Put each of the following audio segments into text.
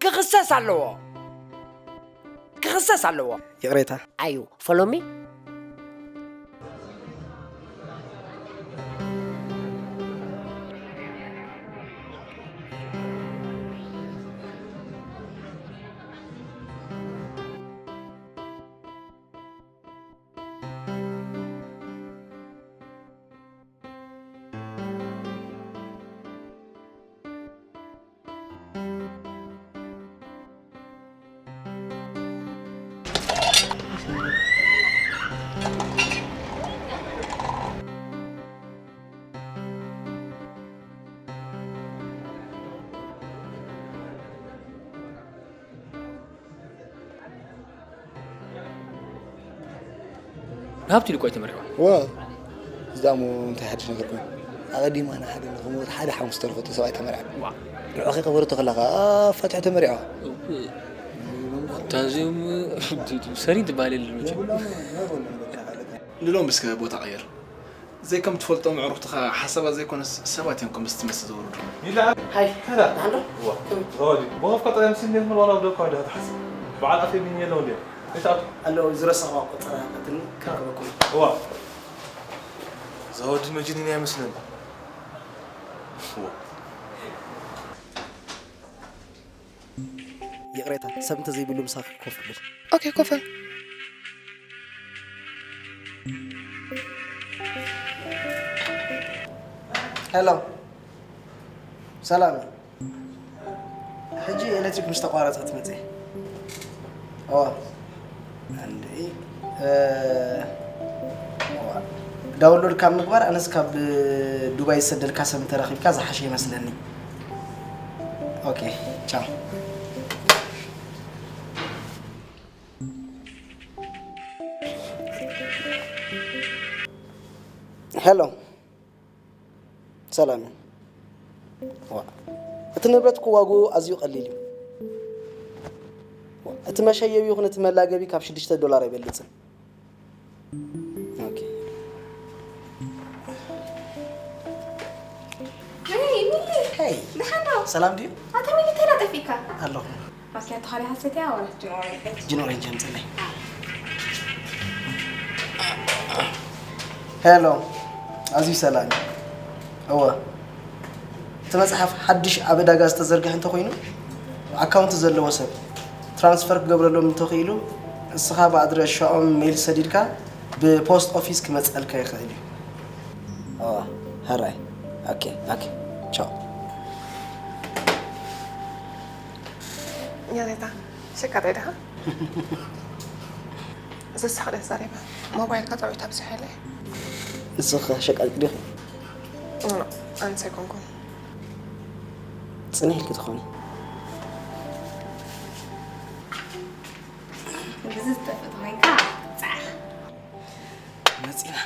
ክኽሰስ ኣለዎ። ክኽሰስ ኣለዎ። ይቕሬታ። ኣዩ፣ follow me? ሃብቲ ኢሉ እኮ እዩ ተመርዒዋ። ዋ፣ እዛ እሞ እንታይ ሓድሽ ነገር ኮይኑ? ኣቐዲማ ንሓደ ንኽሞት ሓደ ሓሙስ ተረፈቶ ሰብኣይ ተመርዓ። ዋ። ንዑ ከይቀበረቶ ከላ ኸኣ ኣፋትሑ ተመርዒዋ። እታ እዚኦም ሰሪን ትበሃል የለን መቸም። ንሎም እስከ ቦታ ቀየር። ዘይከም ትፈልጦም ኣዕሩኽትኻ ሓሳባት ዘይኮነስ ሰባት እዮም ከምዚ ትመስል ዘውርዱ። ይላ ሃይ፣ ሰላም። ደሓን ዶ? ዋ። ከመይ? ሮዲ፣ ብኸፍካ ጥራይ ምስ እንዴት ምርዋላ ወደኳ እንዲኻ ትሓስብ። በዓል ኣፌ ሚኒ የለው እንዲያ። እንታይ ትኣቱ? ኣለዉ፣ ዝረሳኹዋ ቆጸራ ቀትኒ ከቕርበኩም። ዋ። እዛ ወዲ መጅኒን እያ መስለኒ። ዋ። ይቕሬታ፣ ሰብ እንተዘይብሉ ምሳኺ ኮፍ ክብል። ኦኬ፣ ኮፍ በል። ሄሎ፣ ሰላም። ሕጂ ኤሌክትሪክ ምስ ተቋረጸ ትመጽእ። እዋ። እንዴ፣ እ፣ እዋ። ዳውንሎድ ካብ ምግባር ኣነስ ካብ ዱባይ ዝሰደልካ ሰብ እንተረኺብካ ዝሓሸ ይመስለኒ። ኦኬ፣ ቻው። ሄሎ፣ ሰላም እዩ። ዋ፣ እቲ ንብረት እኮ ዋግኡ ኣዝዩ ቀሊል እዩ። ዋ፣ እቲ መሸየቢ ይኹን እቲ መላገቢ ካብ ሽዱሽተ ዶላር ኣይበልጽን። ኦኬ። ሄይ፣ ሚሊ። ሄይ። ደሓን ዶ? ሰላም ድዩ? ኣታ ሚሊ፣ እንታይ ደኣ ጠፊእካ? ኣለኹ። ኦኬ፣ ኣታ ካልእ ሓሰት እያ፣ ዋላ ጅን ኦሬንጅ? ጅን ኦሬንጅ ኣምጽለይ። ሄሎ፣ ኣዝዩ ሰላም። እወ። እቲ መጽሓፍ ሓድሽ ኣብ ዕዳጋ ዝተዘርግሐ እንተኾይኑ፣ ኣካውንት ዘለዎ ሰብ ትራንስፈር ክገብረሎም እንተኽኢሉ፣ ንስኻ ብኣድራሻኦም ሜይል ሰዲድካ ብፖስት ኦፊስ ክመጸልካ ይኽእል እዩ። ኦ፣ ሕራይ። ኦኬ፣ ኦኬ። ቻው። ያኔታ፣ ሸቃጣይ ዲኻ? ዘሳቕ ደስ ዛሬባ። ሞባይልካ ጥዑይ ታብዝሕ ኢለ። ንስኺ ኸ ሸቃጢት ዲኺ? ኖ፣ ኣነስ ኣይኮንኩን። ጽንሕ ኢልኪ ትኾኒ። ብዝጠፍእ ተኾይንካ ጻዕ። መጺና።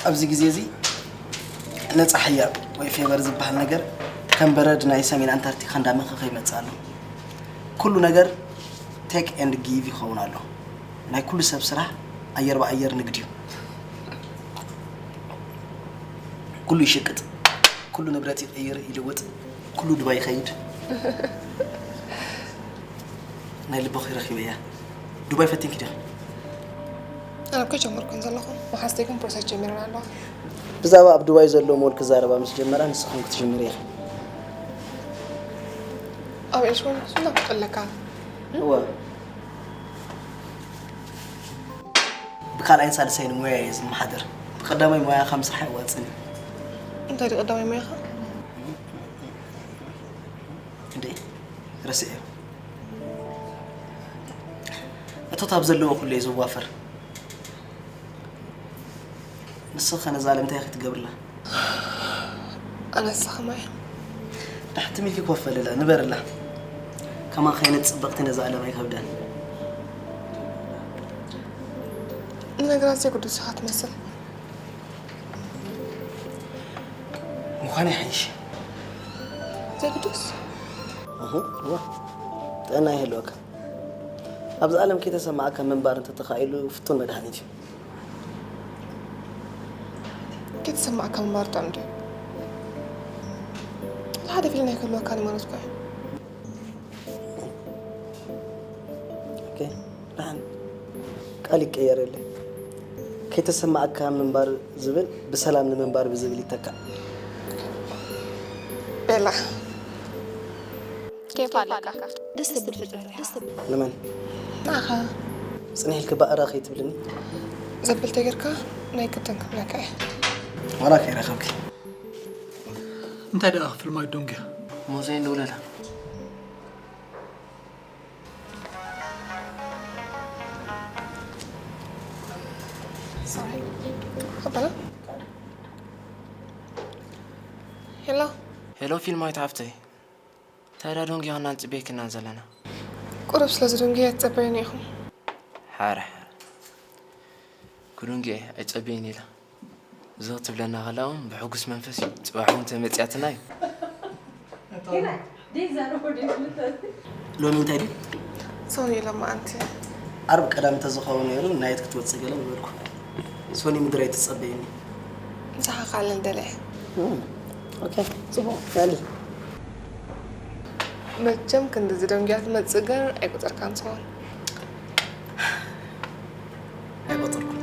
ኣብዚ ግዜ እዚ ነጻ ሕያብ ወይ ፌቨር ዝበሃል ነገር ከም በረድ ናይ ሰሜን ኣንታርክቲካ እንዳመኸኸ ይመጽእ ኣሎ። ኩሉ ነገር ቴክ ኤንድ ጊቭ ይኸውን ኣሎ። ናይ ኩሉ ሰብ ስራሕ ኣየር ብኣየር ንግድ እዩ። ኩሉ ይሽቅጥ፣ ኩሉ ንብረት ይቕይር ይልውጥ፣ ኩሉ ዱባይ ይኸይድ። ናይ ልበኺ ረኺበያ። ዱባይ ፈቲንኪ ዲኺ? ኣነ እኮ ጀመርኩን ዘለኹ። መሓዝተይ ግን ፕሮሰስ ጀሚረን ኣለዋ። ብዛዕባ ኣብ ዱባይ ዘሎ ሞል ክዛረባ ምስ ጀመራ ንስኽን ክትጅምሪ ኢኺ። ኣብ ኤሽወን ኩስና ኣለካ። እወ። ብካልኣይን ሳልሳይን ሞያ እየ ዝመሓደር። ብቀዳማይ ሞያኻ ምስራሕ ኣየዋጽእን እዩ። እንታይ ድዩ ቀዳማይ ሞያኻ? እንዴ፣ ረስዐዮ። እቶት ኣብ ዘለዎ ኩሉ እየ ዝዋፈር። ንስኺ ኸ ነዛ ዓለም እንታይ ኢኺ ትገብርላ? ኣነስ ከማይ። ዳሕቲ ሚልኪ ኮፍ በልላ፣ ንበርላ። ከማኺ ዓይነት ጽብቕቲ ነዛ ዓለም ኣይከብዳን። ንነገራት ዘይግዱስ ኢኻ ትመስል። ምዃኑ ይሓይሽ። ዘይግዱስ? እህ፣ እወ። ጥዕና ይህልወካ። ኣብዚ ዓለም ከይተሰማዕካ ምንባር እንተተኻኢሉ ፍቱን መድሃኒት እዩ። ከይተሰማዕካ ምንባር ጥዑም ድዩ? ሓደ ፊልም ኣይክህልወካን ማለት እኮ እዩ። ኦኬ፣ ደሓን ቃል ይቀየር የለ። ከይተሰማዓካ ምንባር ዝብል ብሰላም ንምንባር ብዝብል ይተካእ። ቤላ፣ ኬፍ ኣለካ። ደስ ትብል ፍጥረት ኢኻ። ንመን? ንዓኻ። ጽኒሕ ኢልኪ ባእራ ከይትብልኒ። ዘብል ተጌርካ ናይ ግድን ክብለካ እየ። ዋላ ከይረኸብኪ። እንታይ ደኣ ክፍልማይ ዶንግያ? ሞዘይ ንውለላ። ሶሪ። ኸበላ? ሄሎ። ሄሎ ፊልማዊት ሓፍተይ። እንታይ ደኣ ዶንግያ ኾና ንጽበየኪ ኢና ዘለና? ቁሩብ ስለ ዝደንግየ ትጸበዩኒ ኢኹም። ሓረ፣ ሓረ። ክዱንግየ ኣይጸበይን ኢላ። እዚ ክትብለና ከላ እውን ብሕጉስ መንፈስ እዩ። ጽባሕ እውን ተመጽያትና እዩ። ሎሚ እንታይ ድዩ? ሶኒ ኢሎም መዓንቲ። ዓርብ ቀዳም እንተዝኸውን ነይሩ ናየት ክትወጽእ ገለ ምበልኩ። ሶኒ ምድር ኣይትጸበይኒ። ምሳኻ ክኣልል ደልየ። እም፣ ኦኬ፣ ጽቡቕ፣ ክኣሊ። መቸም ክንድዚ ደንጉያ ትመጽእ ገር ኣይቆጸርካን ትኸውን። ኣይቆጸርኩን።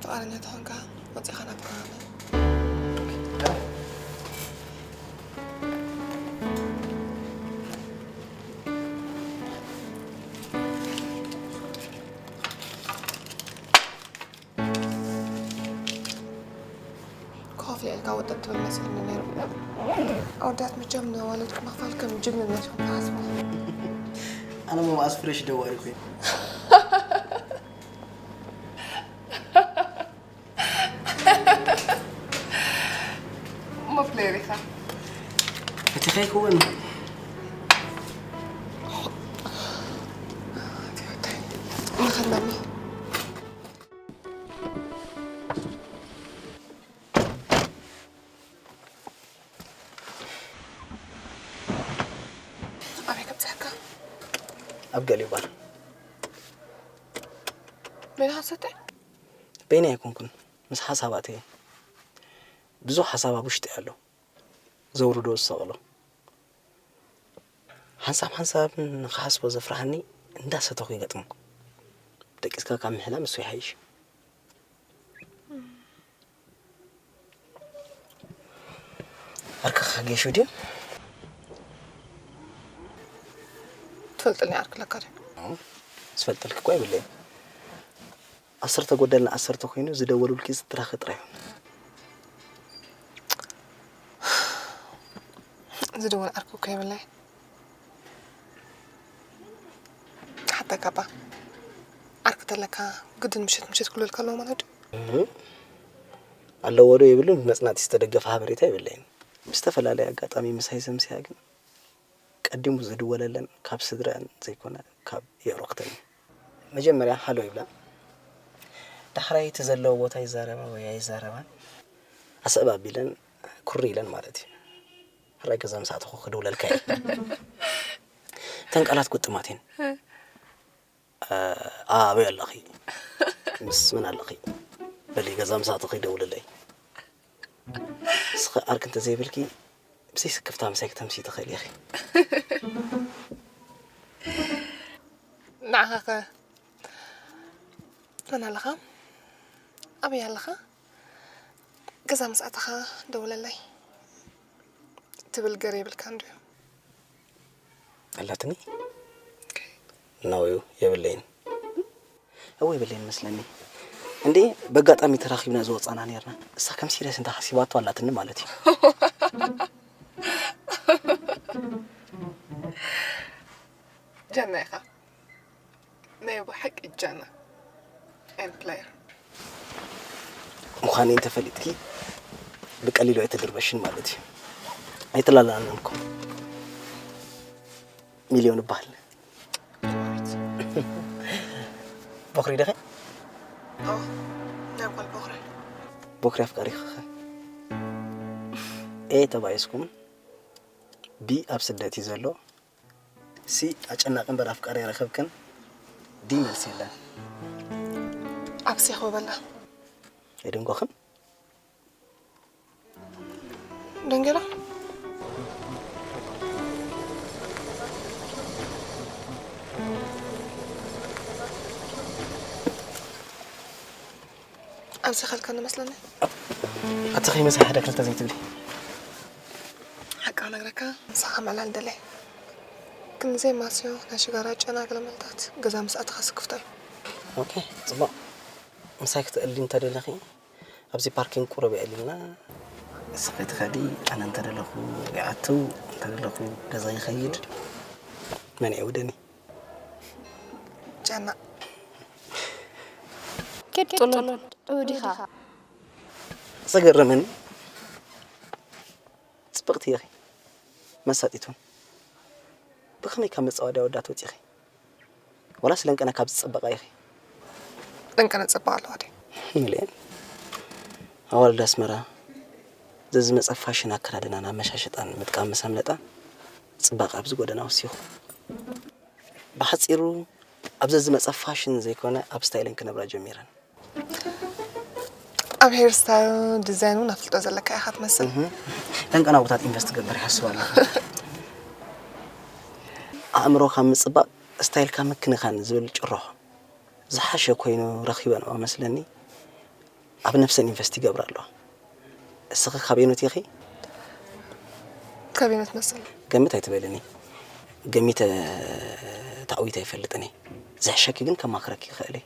ፍቓደኛ ተኾንካ ወጺኻ ናብ ከባቢ። ኮፍ ኢልካ ወጠጥ ትብል መሲልኒ ነይሩ። ኣወዳት መቸም ንዋልድ ምኽፋል ከም ጅግንነት እዮም ዝሓስቡ። ኣነ መባኣስ ፍሬሽ ደዋሪ ኮይኑ። እሞ ፕሌየር ኢኻ። እቲ ከይክውን። ንኸለሚ። ኣበይ ከብጽሐካ? ኣብ ገሊባር። በይንኻ ትሰትይ? በይነይ ኣይኮንኩን፣ ምስ ሓሳባት እየ። ብዙሕ ሓሳብ ኣብ ውሽጢ ኣሎ፣ ዘውርዶ ዝሰቕሎ። ሓንሳብ ሓንሳብ ንኽሓስቦ ዘፍርሃኒ እንዳሰተኹ ይገጥሞ። ደቂስካ ካብ ምሕላም እሱ ይሓይሽ። ዓርክኻ ጌሹ ድዩ? ትፈልጥልኒ ዓርኪ ኣለካ ድዩ? ዝፈልጠልኪ እኮ የብለይን። ዓሰርተ ጎደልና ዓሰርተ ኮይኑ ዝደወሉልኪ ዝትራኸ ጥራይ እዮም። ዝደወል ዓርኪ እኮ የብለይን። ሓታ ካባ ዓርኪ ተለካ ግድን ምሸት ምሸት ክልወልካ ኣለዎ ማለት ድዩ? እህ። ኣለዎ ዶ የብሉን ብመጽናዕቲ ዝተደገፈ ሓበሬታ የብለይን። ብዝተፈላለየ ኣጋጣሚ ምሳይ ዘምስያ ግን ቀዲሙ ዝድወለለን ካብ ስድረአን ዘይኮነ ካብ የዕሩኽተን እዩ። መጀመርያ ሃሎ ይብላ። ዳሕራይ እቲ ዘለዎ ቦታ ይዛረባ ወይ ኣይዛረባን። ኣስዕብ ኣቢለን ኩሪ ኢለን ማለት እዩ። ሕራይ ገዛ ምስ ኣተኹ ክድውለልካ እየ። እተን ቃላት ግጥማት እየን። እ፣ ኣበይ ኣለኺ? ምስ መን ኣለኺ? በሊ ገዛ ምስ ኣተኺ ደውልለይ። ንስኺ ዓርኪ እንተዘይብልኪ ብዘይ ስክፍታ ምሳይ ክተምስዪ ትኽእሊ ኢኺ። ንዓኻ ከ መን ኣለኻ? ኣበይ ኣለኻ? ገዛ ምስ ኣተኻ ደውለለይ ትብል ገር የብልካን ድዩ? ኣላትኒ? ኖዩ የብለይን። እወ የብለይን መስለኒ። እንዴ በጋጣሚ ተራኺብና ዝወጻና ነርና። እሳ ከም ሲሪየስ እንተ ሓሲባቶ ኣላትኒ ማለት እዩ። ጀና ኢኻ። ናይ ብሓቂ ጀና። ኤን ፕሌየር። ምዃነይ እንተፈሊጥኪ ብቀሊሉ ኣይትድርበሽን ማለት እዩ። ኣይተላላኣናን እኮ። ሚልዮን እበሃል። ቦኽሪ ዲኺ? ኦ፣ ናይ ጓል ቦኽሪ። ቦኽሪ ኣፍቃሪኺ ኸ? ኤ ተባኢስኩም? ቢ ኣብ ስደት እዩ ዘሎ። ሲ ኣጨናቂ እምበር ኣፍቃሪ ኣይረኸብክን። ዲ መልሲ የለን። ኣብሲ ክበላ ኣይደንጎኽን። ደንገላ ኣብዚ ኸልካ ንመስለኒ ኣቲ ከይመሳ ሓደ ክልተ ዘይትብሊ። ሓቂ ክነግረካ ምሳኻ ምዕላል ደለይ ግን ዘይማስዮ ናይ ሽጋራ ጨና ገለመልታት ገዛ ምስ ኣተኻ ስክፍታ እዩ። ኦኬ፣ ጽቡቕ። ምሳይ ክትእሊ እንተደለኺ ኣብዚ ፓርኪንግ ቁሩብ የዕሊልና። ንስኺ ትኸዲ፣ ኣነ እንተደለኹ ይኣቱ፣ እንተደለኹ ገዛ ይኸይድ። መን ይዕውደኒ? ጨና ኪድ ጥሉል ዕውድ ኢኻ። ዘገርመኒ ጽብቕቲ ኢኺ መሳጢት እውን። ብኸመይ ካብ መጻወድያ ወዳት ወጺኺ? ወላስ ለንቀነ ካብ ዝጸበቓ ኢኺ? ለንቀነ ዝጸበቓ ኣለዋ ድዩ? ሚልዮን ኣዋልድ ኣስመራ ዘዝመጸ ፋሽን ኣከዳድናን ኣመሻሽጣን ምጥቃም ምስ ኣምለጣ ጽባቐ ኣብዚ ጎደና ወሲኹ። ብሓጺሩ ኣብ ዘዝመጸ ፋሽን ዘይኮነ ኣብ ስታይለን ክነብራ ጀሚረን። ኣብ ሄር ስታይል ዲዛይን እውን ኣፍልጦ ዘለካ ኢኻ ትመስል። ለንቀና ቦታት ኢንቨስት ክገብር ይሓስብ ኣለኹ። ኣእምሮኻ ምጽባቕ ስታይልካ ምክንኻን ዝብል ጭርሖ ዝሓሸ ኮይኑ ረኺበንኦ መስለኒ። ኣብ ነፍሰን ኢንቨስት ይገብራ ኣለዋ። እስኺ ካበየኖት ኢኺ? ካበየኖት መስል? ገምት ኣይትበልኒ። ገሚተ ተዓዊተ ኣይፈልጥን እየ። ዝሕሸኪ ግን ከማኽረኪ ይኽእል እየ።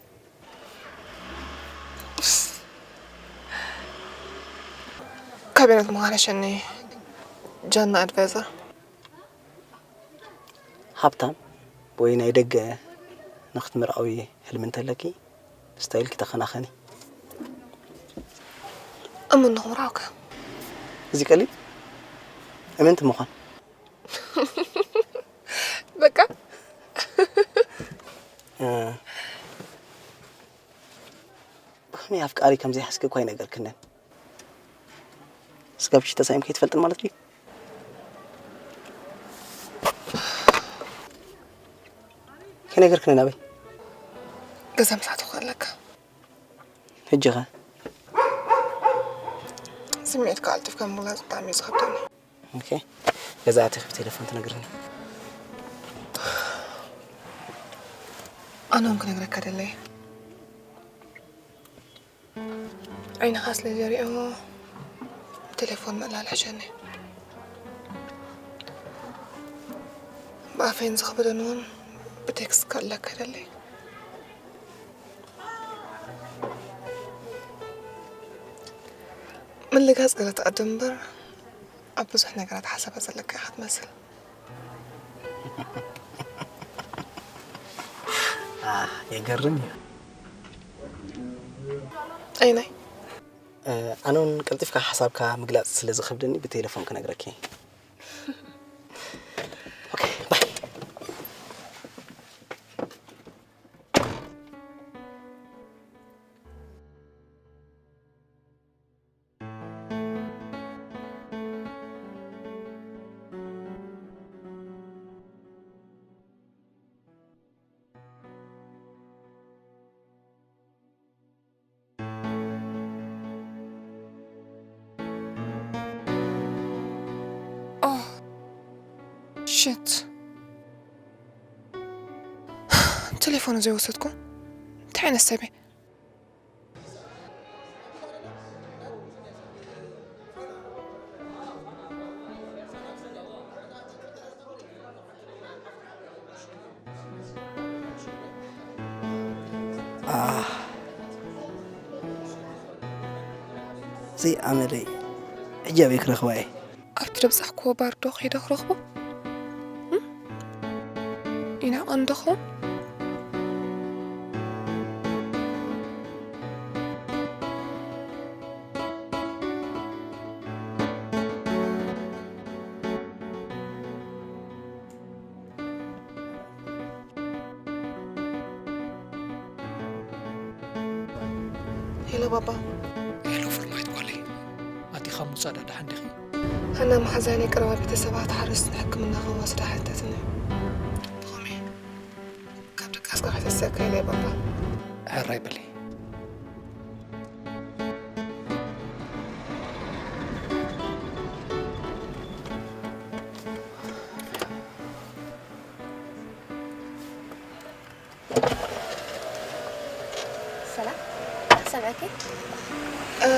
ካበየኖት ምዃነ ሸኒ ጃና ኣድቫይዘር ሃብታም ወይ ናይ ደገ ንክትምርዓዊ ህልሚ እንተለኪ ስታይልኪ ተኸናኸኒ። እሙን ንኽምርዓውካ እዚ ቀሊል እምንቲ ምዃን በቃ ብኸመይ ኣፍቃሪ ከም ዘይሓዝኪ እኳ ኣይነገርክንን። ስጋብኪ ተሳኢምኪ ኣይትፈልጥን ማለት ድዩ? ከይነገርክንን ኣበይ? ገዛ ምሳቱ ከለካ ሕጂ ኸ? ስምዒትካ ቀልጢፍካ ምግላፅ ብጣዕሚ እዩ ዝኸብደኒ። ኦኬ፣ ገዛ ኣቲኺ ብቴሌፎን ትነግርኒ። ኣነ እውን ክነግረካ ደለየ። ዓይንኻ ስለ ዘሪኦ ብቴሌፎን ምእላል ሕሸኒ። ብኣፈይን ዝኽብደን እውን ብቴክስት ከእለካ ደለየ። ምልጋፅ ገለ ትቐድም እምበር ኣብ ብዙሕ ነገራት ሓሳባት ዘለካ ኢኻ ትመስል። የገርም እዩ። ኣይናይ ኣነ እውን ቀልጢፍካ ሓሳብካ ምግላፅ ስለ ዝኸብደኒ ብቴሌፎን ክነግረኪ። ኦኬ፣ ባይ። Oh, shit. ቴሌፎኑ ዘይወሰድኩ እንታይ ዓይነት ሰብ እየ? ኣህ፣ እዚ ኣመለይ ሕጂ ኣበይ ክረኽባ እየ? ኣብቲ ደብጻሕክዎ ባር ዶ ከይደ ክረኽቦ? ይናቐን ዶ ኸውን? ሄሎ ባባ። ሄሎ ፍርማይት ጓለይ፣ ኣቲኻ ምውጻእ ዳኣ ደሓን ዲኺ? ኣና መሓዛይ ናይ ቀረባ ቤተሰባት ሓረስትን ሕክምና ክወስዳ ሓተትኒ። ብኸመይ? ካብ ድቃስ ጋር ሕተሰካ ኢለ ባባ። ሕራይ በሊ። ሰላም፣ ክሰምዐኪ? እ፣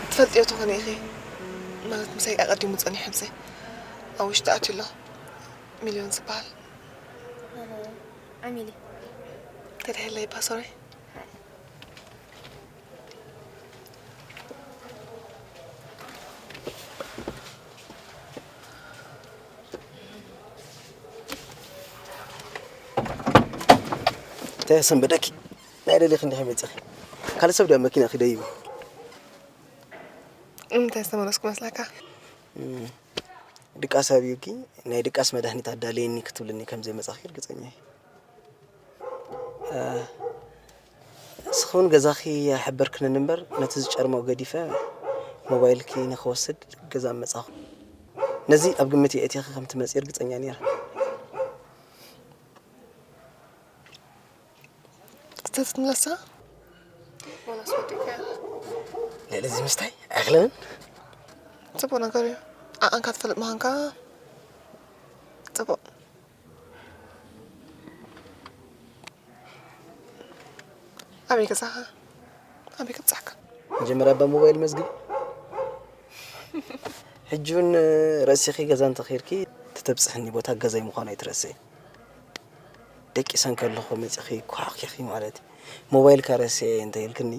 ትፈልጥዮ ትኾኒ ኢኺ። ማለት ምሳይ ኣቐዲሙ ጸኒሑ ምሳይ ኣብ ውሽጢ ኣትዩ ኣሎ። ሚልዮን ዝበሃል። ኣሃ፣ ዓሚሊ። ተድሄለይ ባሶረይ። እንታይ ሰንበደኪ? ናይ ደሊኺ እንዲኺ መፂኺ። ካልእ ሰብ ድያ መኪና ኺደይቡ? ንምንታይ ዝተመለስኩ መስለካ? እም፣ ድቃስ ኣብዩኪ፣ ናይ ድቃስ መድሃኒት ኣዳለየኒ ክትብልኒ ከም ዘይመጻኺ ርግጸኛ እየ። እ፣ ንስኺ እውን ገዛኺ ኣይሓበርክንን እምበር፣ ነቲ ዝጨርሞ ገዲፈ ሞባይልኪ ንኽወስድ ገዛ ምመጻኹ። ነዚ ኣብ ግምት የእቲኺ ከም ትመጺ ርግጸኛ ነይረ። ክተትትምለሳ? ዋላ ኣስወዲእካያ? ልዕሊ እዚ ምስታይ ኣይኽለንን። ጽቡቕ ነገር እዩ። ዓቐንካ ትፈልጥ ምዃንካ ጽቡቕ። ኣበይ ገዛኻ? ኣበይ ከብጽሓካ? መጀመርያ እባ ሞባይል መዝግቢ። ሕጂ እውን ርእሲኺ ገዛ እንተኸይድኪ፣ እቲ ተብጽሕኒ ቦታ ገዛይ ምዃኑ ኣይትረስዒ። ደቂሰ እንከለኹ መጺኺ ኳሕኪኺ ማለት እዩ። ሞባይልካ ረሲዐ እንተ ኢልክኒ።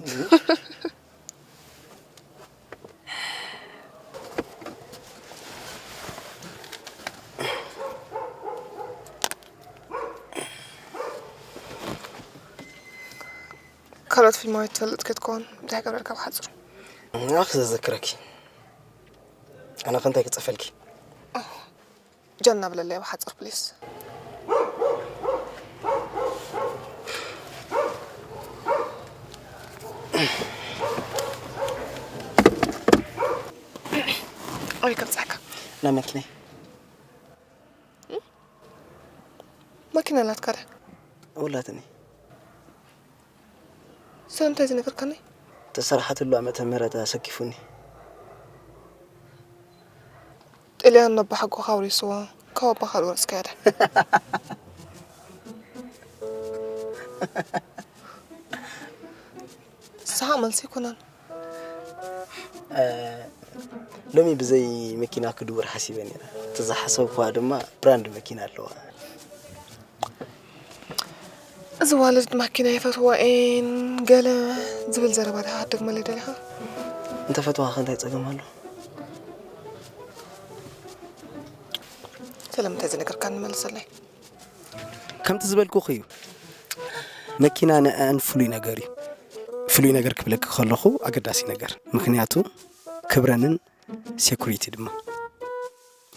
ካልኦት ፊልማዊት ትፈልጥ ክትኮን እንታይ ገብረልካ ብሓጹር? ንዓኺ ዘዘክረኪ። ኣነ ከ እንታይ ክጽፈልኪ? ጀና ብለለይ ብሓጹር ፕሊስ። ኣበይ ከብጽሓካ? ናብ መኪናይ። መኪና ኣላትካ ዶ? ወላትኒ። ስለምንታይ ዝነገርካኒ? ተሰርሓትሉ ዓመተ ምህረት ኣሰኪፉኒ። ጥልያን ነባሓጎኻ ኣውሪስዎ፣ ካብ ኣባኻ ዶ ወረስካያ ዳ? ሰሓቕ መልሲ ኣይኮነን። እ፣ ሎሚ ብዘይ መኪና ክድውር ሓሲበ ነይረ። እቲ ዝሓሰብኩዋ ድማ ብራንድ መኪና ኣለዋ። እዚ ዋልድ ማኪና ይፈትዋ እየን ገለ ዝብል ዘረባታት ክትደግመለይ ደሊኻ? እንተፈትዋ ከ እንታይ ጸገም ኣሎ? ስለምንታይ ዝነገርካኒ መልሰለይ። ከምቲ ዝበልኩኺ እዩ። መኪና ንዐኣን ፍሉይ ነገር እዩ። ፍሉይ ነገር ክብለኪ ከለኹ ኣገዳሲ ነገር። ምኽንያቱ ክብረንን ሴኩሪቲ ድማ።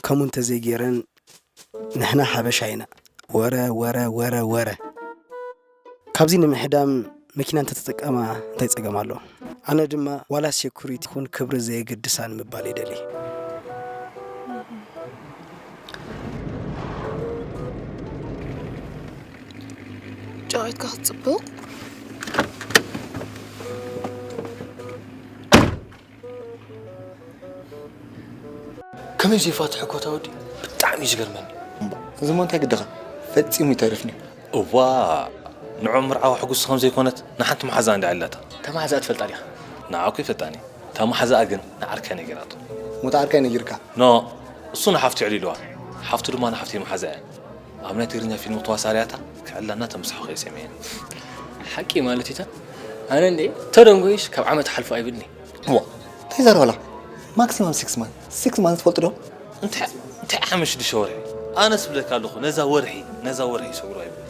ከምኡ እንተዘይገይረን ንሕና ሓበሻ ኢና። ወረ፣ ወረ፣ ወረ፣ ወረ። ካብዚ ንምሕዳም መኪና እንተተጠቀማ እንታይ ጸገም ኣለዎ? ኣነ ድማ ዋላ ሴኩሪቲ ይኹን ክብሪ ዘየገድሳ ንምባል ይደሊ። ጨዋይትካ ክትጽብቕ። ከመይ ዘይፋትሐ ኮታ ወዲ ብጣዕሚ እዩ ዝገርመኒ። እምባ፣ እዚ እሞ እንታይ ግድኻ? ፈጺሙ ይተርፍኒ። እዋ፣ ንዑ ምርዓዋ ሕጉስ ከም ዘይኮነት ንሓንቲ መሓዛ እንዳ ዕላታ። እታ መሓዛኣ ትፈልጣ ዲኻ? ንዓኩ ይፈልጣኒ። እታ መሓዛኣ ግን ንዓርካይ ነጊራቶ። ሞታ ዓርካይ ነጊርካ? ኖ፣ እሱ ንሓፍቱ የዕሊልዋ። ሓፍቱ ድማ ንሓፍተይ መሓዛ እያ። ኣብ ናይ ትግርኛ ፊልም ተዋሳርያታ ክዕላና ተምስሖ ከይሰምየን። ሓቂ ማለት እታ ኣነ እንዴ ተደንጎይስ ካብ ዓመት ሓልፎ ኣይብልኒ። እዋ፣ እንታይ ዘረባ ኣላ? ማክሲማም ሲክስ ማንት። ሲክስ ማንት ትፈልጡ ዶ? እንታይ እንታይ ዓመት ሽዱሽተ ወርሒ? ኣነስ ብለካ ኣለኹ ነዛ ወርሒ፣ ነዛ ወርሒ ሰጉራ ይብል።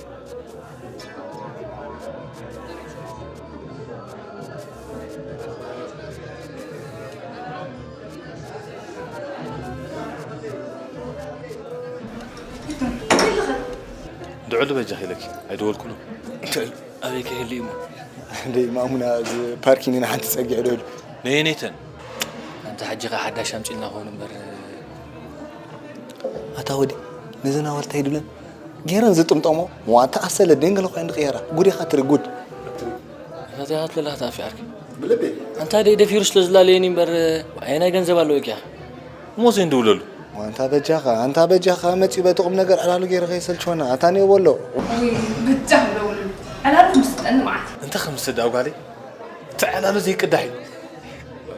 ድዑ በጃኺ ኢለኪ ኣይደወልኩሉን። እንታይ? ኣበይ ክህሉ እዩ እሞ? ደይ ማሙና፣ እዚ ፓርኪን ኢና ሓንቲ ጸጊዕ ዶ ኢሉ። ነየነይተን? ኣንታ ሕጂ ኸ ሓዳሽ ኣምጺልና ኾን እምበር፣ ኣታ ወዲ፣ ነዘን ኣዋልድ እንታይ ድብለን? ገይረን ዝጥምጠሞ፣ ዋታ ኣሰለ ደንገለ ኮይን ድቕየራ። ጉድ ኢኻ ትርኢ፣ ጉድ። እንታይ ትብለላ ተኣፊኣርክ? ብልቢ። ኣንታ ደይ ደፊሩ ስለ ዝላለየኒ እምበር፣ ኣየናይ ገንዘብ ኣለዎ እኪያ? ሞዜ እንድውለሉ። ኣንታ በጃኻ፣ ኣንታ በጃኻ መጺኡ በቲ ቁም ነገር ዕላሉ ገይረ ከይሰልችወና። ኣታ ኔው በሎ። ወይ፣ በጃኻ ደውለሉ። ዕላሉ ምስ ጠኒ መዓት። እንታይ ከም ዝሰድ ኣጓለይ? እቲ ዕላሉ ዘይቅዳሕ እዩ።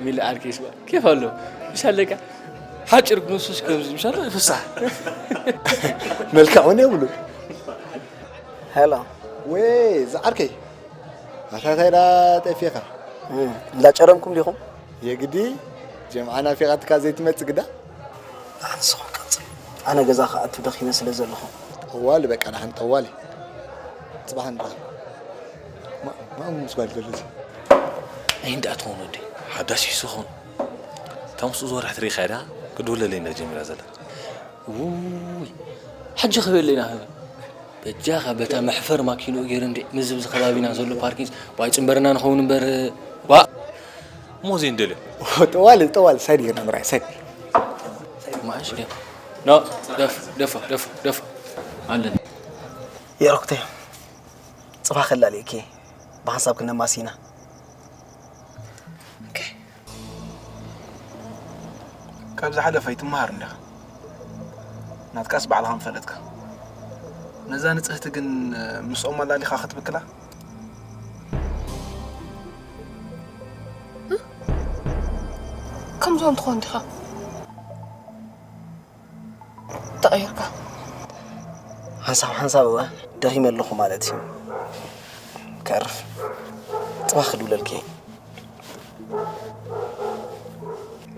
ሚሊ ዓርከይስ ባ፣ ኬፍ ኣሎ። ምሽ ኣለካ? ሓጭር ግንሱስ ከምዚ፣ ምሽ ኣሎ? ፍሳሕ። መልክዕ እውን የብሉ። ሄሎ። ወይ፣ ዝዓርከይ። ኣታ እንታይ ዳ ጠፊኻ? እም፣ እንዳጨረምኩም ዲኹም? የግዲ ጀምዓ ናፊቓትካ ዘይትመጽእ ግዳ? ንስኹም ቀጽሉ። ኣነ ገዛ ክኣቱ ደኺመ ስለ ዘለኹ። ጠዋሊ በቃ፣ ደሓን ጠዋሊ። ጽባሕ ንረኸብ። ማ-፣ ማሙ ምስ ጓል ዘሎ እዚ? ኣይ፣ እንዳ ኣትኾን ወዲ። ሓዳስ ሒሱ ኾን። እታ ምስኡ ዝወርሕ ትሪኢኻ እያ ደኣ? ክድውለለይ እንዳ ጀሚራ ዘላ። ውይ፣ ሕጂ ክበለና ህበ። በጃኻ በታ መሕፈር ማኪንኡ ገይሩ እንዴ፣ ምዝብ ዝከባቢና ዘሎ ፓርኪንስ፣ ዋይ፣ ጽንበርና ንኸውን እምበር፣ ዋ። ሞዜ እንደልዮ። ጠዋሊ፣ ጠዋሊ፣ ሳይድ ጌርና ምራይ፣ ሳይድ። ማእሽ፣ ደ-፣ ኖ፣ ደፍ፣ ደፎ፣ ደፎ፣ ደፎ። ኣለን። የረኩተዮ። ጽባሕ ከላልየኪ፣ ብሓንሳብ ክነማሲና። ኦኬ። ካብ ዝሓለፈ ኣይትመሃር እንዲኻ። ናትካስ ባዕልኻ ምፈለጥካ። ነዛ ንጽህቲ ግን ምስኦም ኣላሊኻ ክትብክላ? ከምዞም ትኾን ዲኻ? ተቐይርካ። ሓንሳብ ሓንሳብ እወ፣ ደኺመ ኣለኹ ማለት እዩ። ከዕርፍ። ጽባሕ ክድውለልኪ እየ።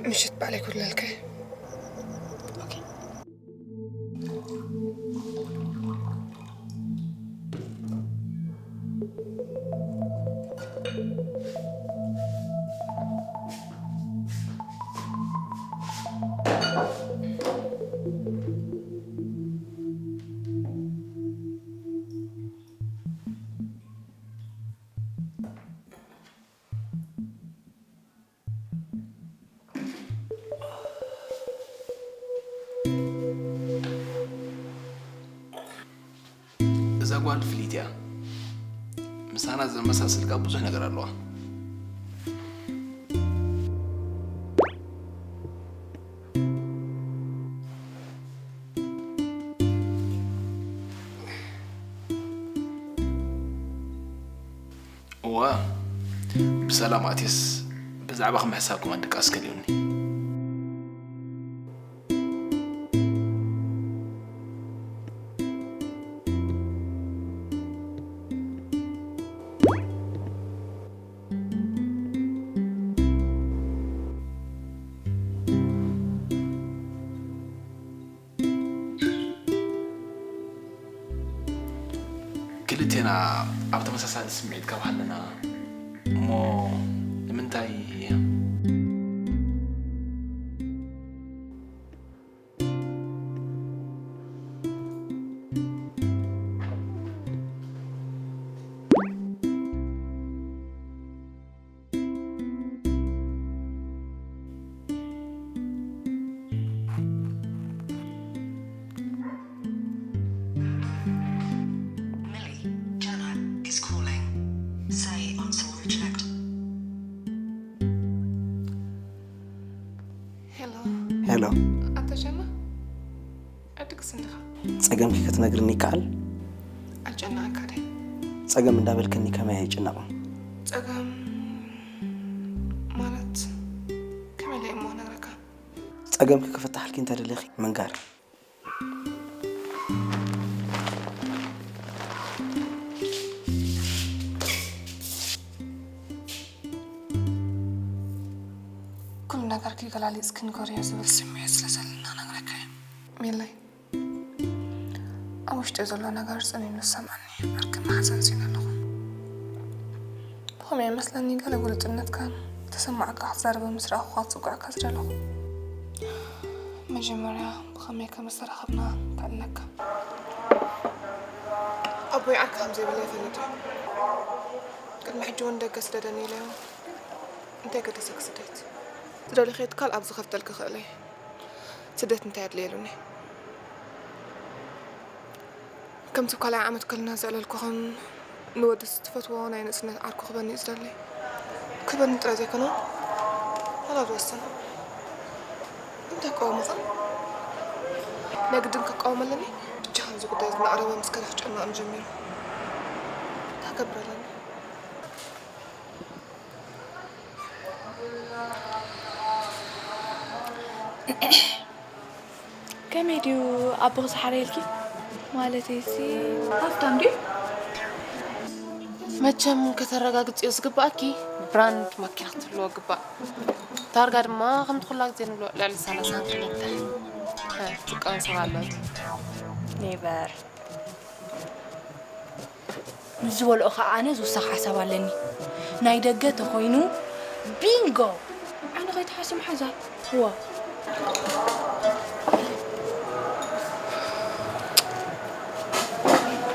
ምሽት ባዕለይ ክድውለልካ እየ። ኦኬ። እዛ ጓል ፍልይቲ እያ። ምሳና ዘመሳስል ካብ ብዙሕ ነገር ኣለዋ። እዋ፣ ብሰላም ኣትየስ ብዛዕባኺ ምሕሳብ ከማን ድቃስ ከሊኡኒ። ክልቴና ኣብ ተመሳሳሊ ስምዒት ካብ ሃለና እሞ ንምንታይ Millie, Jenna is calling. Say answer or reject. ሄሎ። ሄሎ። ኣታ ሸማ? ዕድግስ እንዲኻ? ጸገምኪ ክትነግርኒ ይከኣል? ኣጨነቐካ ደ? ጸገም እንዳበልክኒ ከመይ ኣይጭነቕን? ጸገም ማለት ከመይ ኢለ እሞ ነግረካ? ጸገምኪ ክፍታሓልኪ እንተደሊኺ ምንጋር። ኩሉ ነገር ክገላሊጽ ክንገርዮ ዝብል ስምዒት ስለ ዘለና ነግረካ እየ። ሚለይ፣ ኣብ ውሽጢ ዘሎ ነገር ጽሚም ዝሰምዓኒ ብርክና ሓዘን ስኢነ ኣለኹ። ብኸመይ ይመስለኒ ገለ ግሉጽነትካ ተሰማዕካ ክትዛረብ ምስ ረኣኹኻ ጽጉዕካ ዝደለኹ። መጀመርያ ብኸመይ ከም ዝተራኸብና ከዕልለካ። ኣቦይ ዓርኪ ከም ዘይብለይ ይፈልጥ እዩ። ቅድሚ ሕጂ እውን ደገ ስደደኒ ኢለዮ። እንታይ ገደሰኪ ስደት? ትደልዮ ከይትካል ኣብዚ ከፍተልኪ ክእል እየ። ስደት እንታይ ኣድልየሉኒ? ከምቲ ካልኣይ ዓመት ከለና ዘዕለልኩኽን ንወዲ ትፈትዎ ናይ ንእስነት ዓርኩ ክበኒ እዩ ዝደሊ። ክበኒ ጥራይ ዘይኮነ፣ ዋላ ዝወሰነ። እንታይ ክቃወሞ ኸ? ናይ ግድን ክቃወም ኣለኒ? ብቻ ከምዚ ጉዳይ እዚ እናቐረበ ምስ ከዳፍ ጨናቕን ጀሚሩ። እንታይ ክገብር ኣለኒ? ከመይ ድዩ ኣቦኺ ዝሓረየልኪ? ማለተይሲ ሃፍታም ድዩ? መቸም ከተረጋግጽዮ ዝግባኣኪ ብራንድ ማኪና ክትህልዎ ግባእ። ታርጋ ድማ ከምቲ ኩላ ግዜ ንብሎ ልዕሊ ሰላሳ ክልተ። እ፣ ዝቃወም ሰብ ኣሎ? ኔቨር። ምስ ዝበልኦ ኸዓ ኣነ ዝውሰኽ ሓሳብ ኣለኒ። ናይ ደገ ተኾይኑ ቢንጎ! ዓይኒ ከይትሓሲ መሓዛ። እዋ።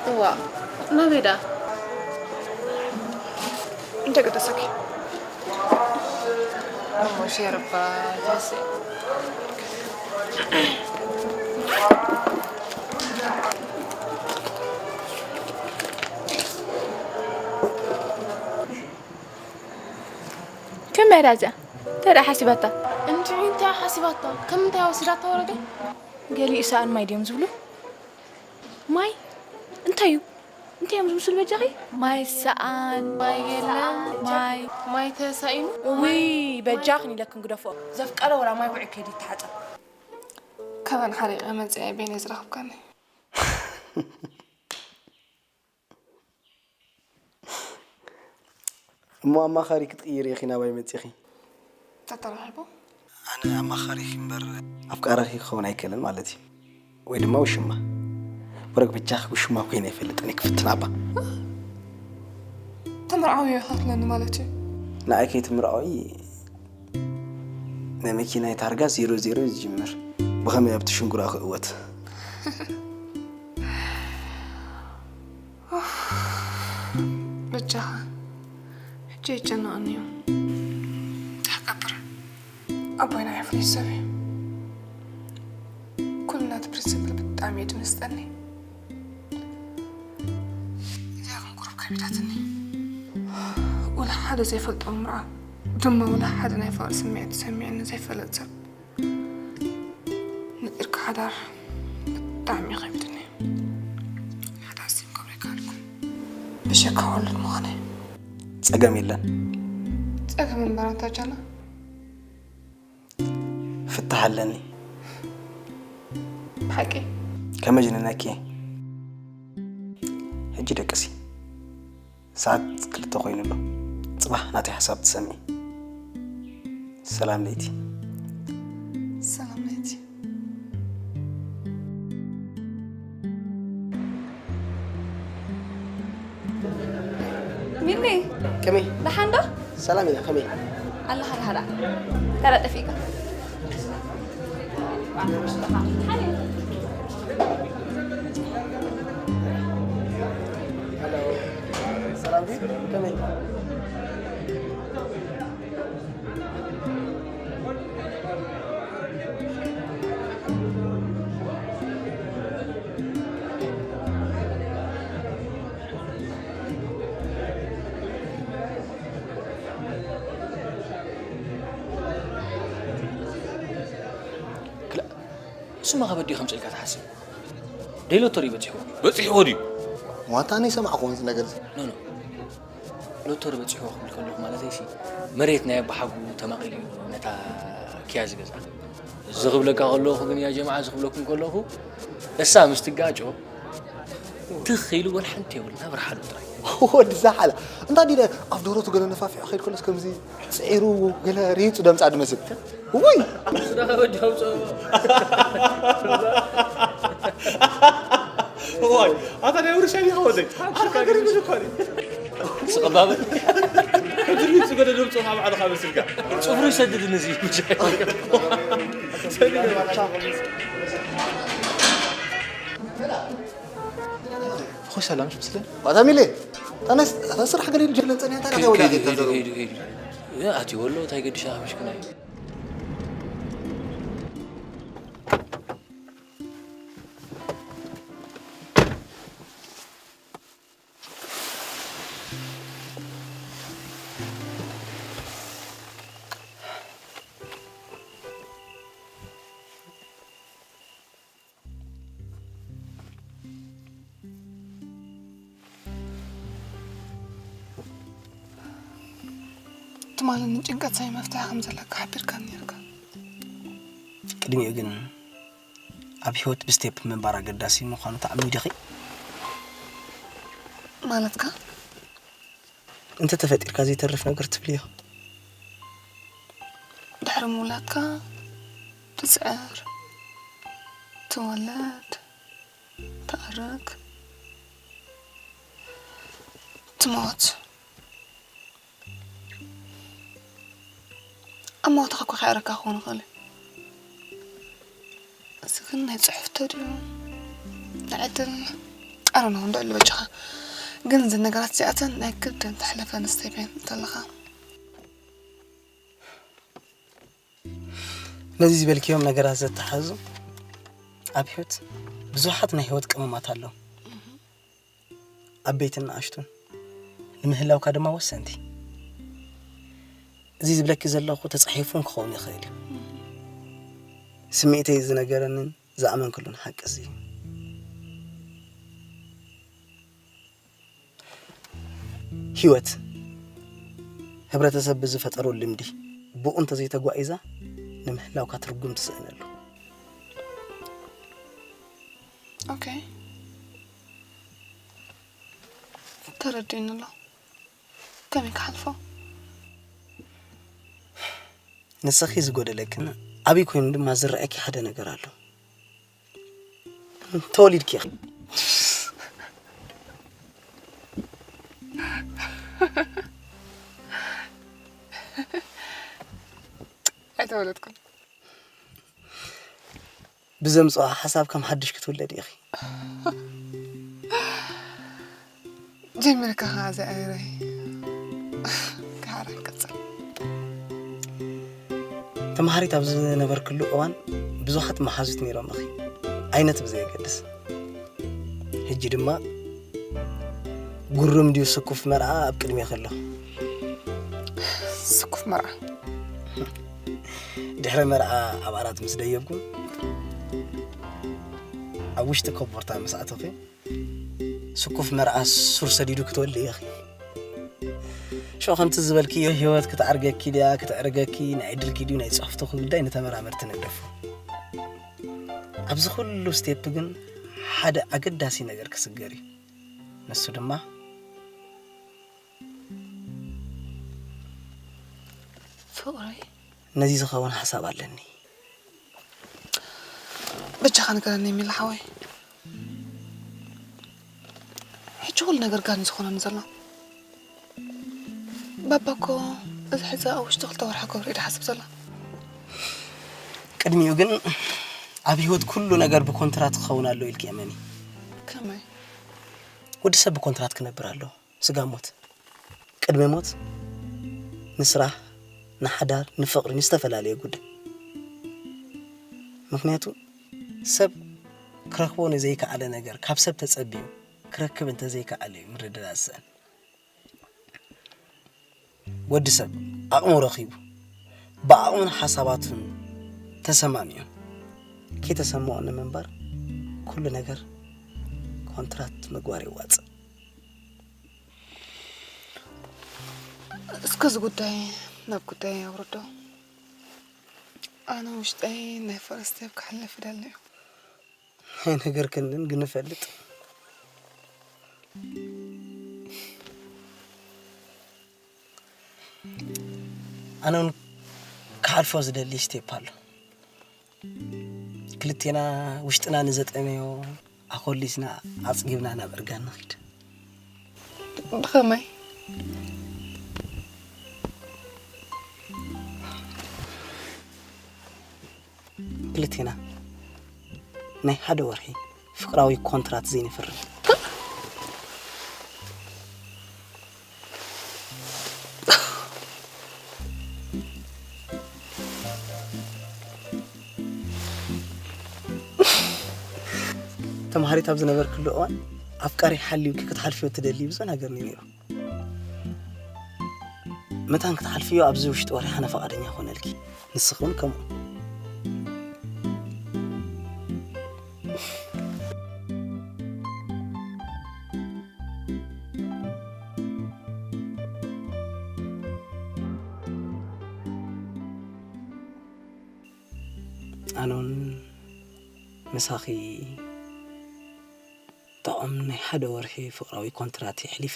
እዋ። ናበይ ደኣ? እንታይ ገደሰኪ? እሞ ሸርባ ትመስል። ከመይ እያ እዚኣ? እንታይ ደኣ ሓሲባታ? እንድዒ እንታይ ሓሲባታ? ከም እንታይ ወሲዳታ ወረደ? ገሊኡ ሰኣን ማይ ድዮም ዝብሉ? ማይ? እንታይ እዩ? እንታይ እዮም ዝምስሉ በጃኺ? ማይ ሰኣን፣ ማይ የለን፣ ማይ። ማይ ተሳኢኑ? እውይ፣ በጃኽን ኢለክን ግደፎ። ዘፍቀረ ወላ ማይ ውዒ ከይዱ ይተሓጸብ። ካባን ሓሪቐ መጺኣ እየ ቤነ ዝረኸብካኒ። እሞ ኣማኻሪ ክትቅይሪ ኢኺ ናባይ መጺኺ? ተተራኺቡ? ኣነ ኣማኻሪኺ እምበር ኣፍቃሪኺ ክኸውን ኣይክእልን ማለት እዩ። ወይ ድማ ውሽማ። ወረግ በጃኺ ውሽማ ኮይነ ኣይፈልጥን እየ ክፍትን ኣባ። ተመርዓዊ ኢኻ ትብለኒ ማለት እዩ? ንኣይ ከይትምርዓዊ ናይ መኪናይ ታርጋ ዜሮ ዜሮ እዩ ዝጅምር። ብኸመይ ኣብቲ ሽንጉራ ክእወት? ኡፍ፣ በጃኻ፣ ሕጂ የጨንቐኒ እዩ። እንታይ ክገብር? ኣቦይ ናይ ፍሉይ ሰብ እዩ። ኩሉ ናቱ ፕሪንሲፕል ብጣዕሚ እዩ ዝምስጠኒ። እዚኣ ግን ቁሩብ ከቢዳትኒ። ወላ ሓደ ዘይፈልጦ ምርዓው፣ ድማ ወላ ሓደ ናይ ፍቕሪ ስምዒት ተሰሚዕኒ ዘይፈልጥ ሰብ። ንጥርቂ ሓዳር ብጣዕሚ ከቢድኒ። ሓደ ኣስቲም ክገብሮ ኣይከኣልኩን። ብሸካ ወሉድ ምዃነይ። ጸገም የለን። ጸገም እምበር ኣንታ ጃና። ፍታሕ ኣለኒ። ብሓቂ? ከመጅንነኪ። ሕጂ ደቅሲ። ሰዓት ክልተ ኮይኑ ኣሎ። ጽባሕ ናተይ ሓሳብ ትሰምዒ። ሰላም ለይቲ። ሰላም ለይቲ። ሚሊ፣ ከመይ? ደሓን ዶ? ሰላም ኢና፣ ከመይ? ኣለኻ ደሓን ደኣ? ተራ ጠፊእካ። ሰላም ድዩ? ከመይ? ክላ-፣ ንስማ ከ በዲኡ ከምጽእ ኢልካ ትሓስብ? ደይ ሎተሪ በጺሕዎ። በጺሕዎ ድዩ? ዋንታ ኣነ ይሰማዕኩ እዚ ነገር እዚ። ኖ፣ ኖ። ሎተሪ በጺሕዎ ክብል ከለኹ ማለተይሲ፣ መሬት ናይ ኣባሓጉ ተማቒሉ እዩ ነታ ኪያ ዝገዝኣ። እዚ ክብለካ ከለኹ ግን ያ ጀማዓ፣ እዚ ክብለኩም ከለኹ፣ እሳ ምስ ትጋጮ፣ ትኽ ኢሉ ወላ ሓንቲ የብሉን፣ ኣብርሓሉ ጥራይ። ወዲ ዛሓላ፣ እንታይ ዲለ ኣብ ደረቱ ገለ ነፋፊሑ ከይድ ከሎስ ከምዚ ጽዒሩ ገለ ሪጹ ደምጻ ድመስል። ውይ! እሱ ዳኻ ወዲ ኣውጽኦ። እዋይ፣ ኣታ ናይ ውርሻ ዲኻ ወደይ? ኣታ ገሪሙ እኮ እዩ። ስቕ ባበል። ከምዚ ሪጹ ገለ ደምጽኦ ካብ ባዕሉ ካብ መስልካ። ጽፍሩ ይሰድድ ነዚ። ሰሊም። እኾ ሰላም ሽምስለ። ዋታ ሚሌ፣ ታነስ፣ ታስራሕ ገለ ጀለን ጸኒያ ታዲያ ከይዱ፣ ወዳ ከይዱ፣ ከይዱ፣ ተዘሩ። ከይዱ፣ ከይዱ። ያ፣ ኣቲ ወሎ፣ ታይ ገድሻ፣ ምሽክና እዩ። ማለት ንጭንቀት ሳይ መፍትሒ ከም ዘለካ ሓቢርካ ነርካ። ቅድሚኡ ግን ኣብ ህይወት ብስቴፕ ምንባር ኣገዳሲ ምዃኑ ተኣምኒ ዲኺ? ማለትካ? እንተ ተፈጢርካ ዘይተርፍ ነገር ትብልዮ። ድሕሪ ምውላድካ ትስዕር፣ ትወለድ፣ ትኣርግ፣ ትሞት። ኣብ ሞትኻ እኮ ከይኣረካ ክኾን ይኽእል እዩ። እዚ ግን ናይ ጽሑፍ ተድዩ ናይ ዕድል ኣረና እንዶ ዕሉ በጃኻ። ግን እዚ ነገራት እዚኣተን ናይ ግድን ተሕለፈ ንስተይ ቤን እንተለኻ። ነዚ ዝበልክዮም ነገራት ዘተሓዙ ኣብ ህይወት ብዙሓት ናይ ህይወት ቅመማት ኣለዉ። ዓበይትን ንኣሽቱን ንምህላውካ ድማ ወሰንቲ። እዚ ዝብለኪ ዘለኹ ተጻሒፉን ክኸውን ይኽእል እዩ። ስምዒተይ ዝነገረንን ዝኣመንክሉን ሓቂ እዚ እዩ። ህይወት፣ ሕብረተሰብ ብዝፈጠሮ ልምዲ ብኡ እንተዘይተጓዒዛ ንምህላውካ ትርጉም ትስእነሉ። ኦኬ፣ ተረዲኡኒ ኣሎ። ከመይ ክሓልፎ? ንስኺ ዝጎደለክን ዓብዪ ኮይኑ ድማ ዝረኣየኪ ሓደ ነገር ኣሎ። ተወሊድኪ ኢኺ። ኣይተወለድኩን። ብዘምጽኦ ሓሳብ ከም ሓድሽ ክትውለድ ኢኺ። ጀሚርካ ኸዓ ዝኣረይ። ክሓራ ይቀጽል። ተምሃሪት ኣብ ዝነበርክሉ እዋን ብዙሓት መሓዙት ነይሮም እኺ። ዓይነት ብዘየገድስ። ሕጂ ድማ ጉሩም ድዩ ስኩፍ መርዓ ኣብ ቅድሜ ከሎ። ስኩፍ መርዓ። ድሕሪ መርዓ ኣብ ዓራት ምስ ደየብኩም ኣብ ውሽጢ ኮቦርታ ምስ ኣተኹ ስኩፍ መርዓ ሱር ሰዲዱ ክትወልድ ኢኺ። ሸው ከምቲ ዝበልክዮ ህይወት ክትዓርገኪ ድያ ክትዕርገኪ ናይ ዕድልኪ ድዩ ናይ ጽሕፍትኹ ጉዳይ ንተመራመርቲ ንግደፎ። ኣብዚ ኩሉ ስቴፕ ግን ሓደ ኣገዳሲ ነገር ክስገር እዩ። ንሱ ድማ ፍቕሪ። ነዚ ዝኸውን ሓሳብ ኣለኒ። በጃኻ ንገረኒ ሚላ ሓወይ። ሕጂ ኩሉ ነገር ጋን እዩ ዝኾነኒ ዘሎ። ባባ እኮ እዚ ሕዚ ኣብ ውሽጢ ክልተ ወርሒ ክገብሮ እዩ ዝሓስብ ዘሎ። ቅድሚኡ ግን ኣብ ህይወት ኩሉ ነገር ብኮንትራት ክኸውን ኣለዎ ኢልኪ እመኒ። ከመይ? ወዲ ሰብ ብኮንትራት ክነብር ኣለዎ። ስጋ ሞት፣ ቅድሚ ሞት ንስራሕ፣ ንሓዳር፣ ንፍቕሪ፣ ንዝተፈላለየ ጉዳይ። ምኽንያቱ ሰብ ክረክቦ ንዘይከኣለ ነገር ካብ ሰብ ተጸቢዩ ክረክብ እንተዘይከኣለ እዩ ምርድዳእ ዝስእን። ወዲ ሰብ ዓቕሙ ረኺቡ ብዓቕሙን ሓሳባቱን ተሰማሚዑ ከይተሰምዖ ንምንባር ኩሉ ነገር ኮንትራት ምግባር የዋጽእ። እስከ እዚ ጉዳይ ናብ ጉዳይ ኣውርዶ። ኣነ ውሽጠይ ናይ ፈረስ ቴፕ ክሓልፍ ይደሊ እዩ። ኣይነገርክንን ግን እፈልጥ። ኣነ እውን ክሓልፎ ዝደሊ ስቴፕ ኣሎ። ክልቴና ውሽጥና ንዘጠመዮ ኣኾሊስና ኣጽጊብና ናብ እርጋን ንኺድ። ብኸመይ? ክልቴና ናይ ሓደ ወርሒ ፍቕራዊ ኮንትራት ዘይንፍርም። ተምሃሪት ኣብ ዝነበርክሉ እዋን ኣፍቃሪ ሓልዩኪ ክትሓልፍዮ ትደሊ ብዙሕ ነገር ነይሩ። መታን ክትሓልፍዮ ኣብዚ ውሽጢ ወርሒ ሓነ ፈቓደኛ ኮነልኪ። ንስኺ እውን ከምኡ። ኣነ እውን ምሳኺ ጥዑም ናይ ሓደ ወርሒ ፍቕራዊ ኮንትራት የሕሊፈ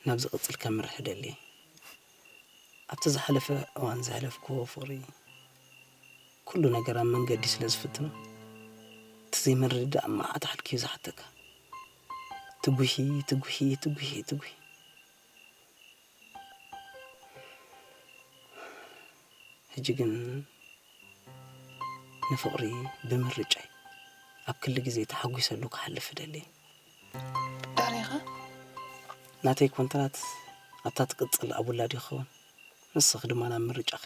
ናብ ዝቕጽል ከምርሕ እደሊ እየ። ኣብቲ ዝሓለፈ እዋን ዘሕለፍክዎ ፍቕሪ፣ ኩሉ ነገር ኣብ መንገዲ ስለ ዝፍትኖ፣ እቲ ዘይምርድዳእ መዓት ኣሕልኪ እዩ ዝሓተካ። ትጉሂ፣ ትጉሂ፣ ትጉሂ፣ ትጉሂ። ሕጂ ግን ንፍቕሪ ብምርጫይ ኣብ ክሊ ግዜ ተሓጒሰሉ ክሓልፍ እደሊ። ድሕሪኻ? ናተይ ኮንትራት ኣብታ ትቅጽል ኣብ ውላድ ይኸውን። ንስኺ ድማ ናብ ምርጫኺ።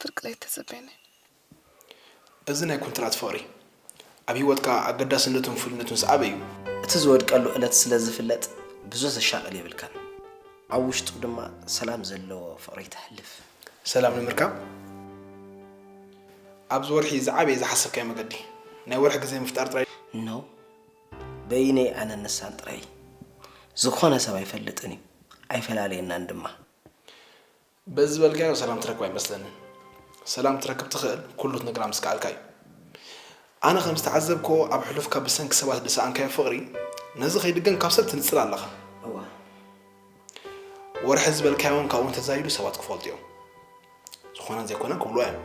ፍርቂ ለይቲ ተጸበየኒ። እዚ ናይ ኮንትራት ፍቕሪ ኣብ ህይወትካ ኣገዳስነቱን ፍሉይነቱን ዝዓበ እዩ። እቲ ዝወድቀሉ ዕለት ስለ ዝፍለጥ ብዙሕ ዘሻቕል የብልካን። ኣብ ውሽጡ ድማ ሰላም ዘለዎ ፍቕሪ ተሕልፍ። ሰላም ንምርካብ ኣብዚ ወርሒ ዝዓበየ ዝሓሰብካዮ መገዲ ናይ ወርሒ ግዜ ምፍጣር ጥራይ። ኖ፣ በይነይ ኣነን ንሳን ጥራይ። ዝኾነ ሰብ ኣይፈልጥን እዩ፣ ኣይፈላለየናን ድማ። በዚ ዝበልካዮ ሰላም ትረክብ ኣይመስለንን። ሰላም ትረክብ ትኽእል ኩሉ ትነግራ ምስ ከኣልካ እዩ። ኣነ ከም ዝተዓዘብክዎ ኣብ ሕሉፍካ ብሰንኪ ሰባት ዝሰኣንካዮ ፍቕሪ ነዚ ከይድገም ካብ ሰብ ትንጽል ኣለኻ። እዋ። ወርሒ ዝበልካዮ እውን ካብኡ ተዛይዱ ሰባት ክፈልጡ እዮም። ዝኾነን ዘይኮነን ክብልዎ እዮም።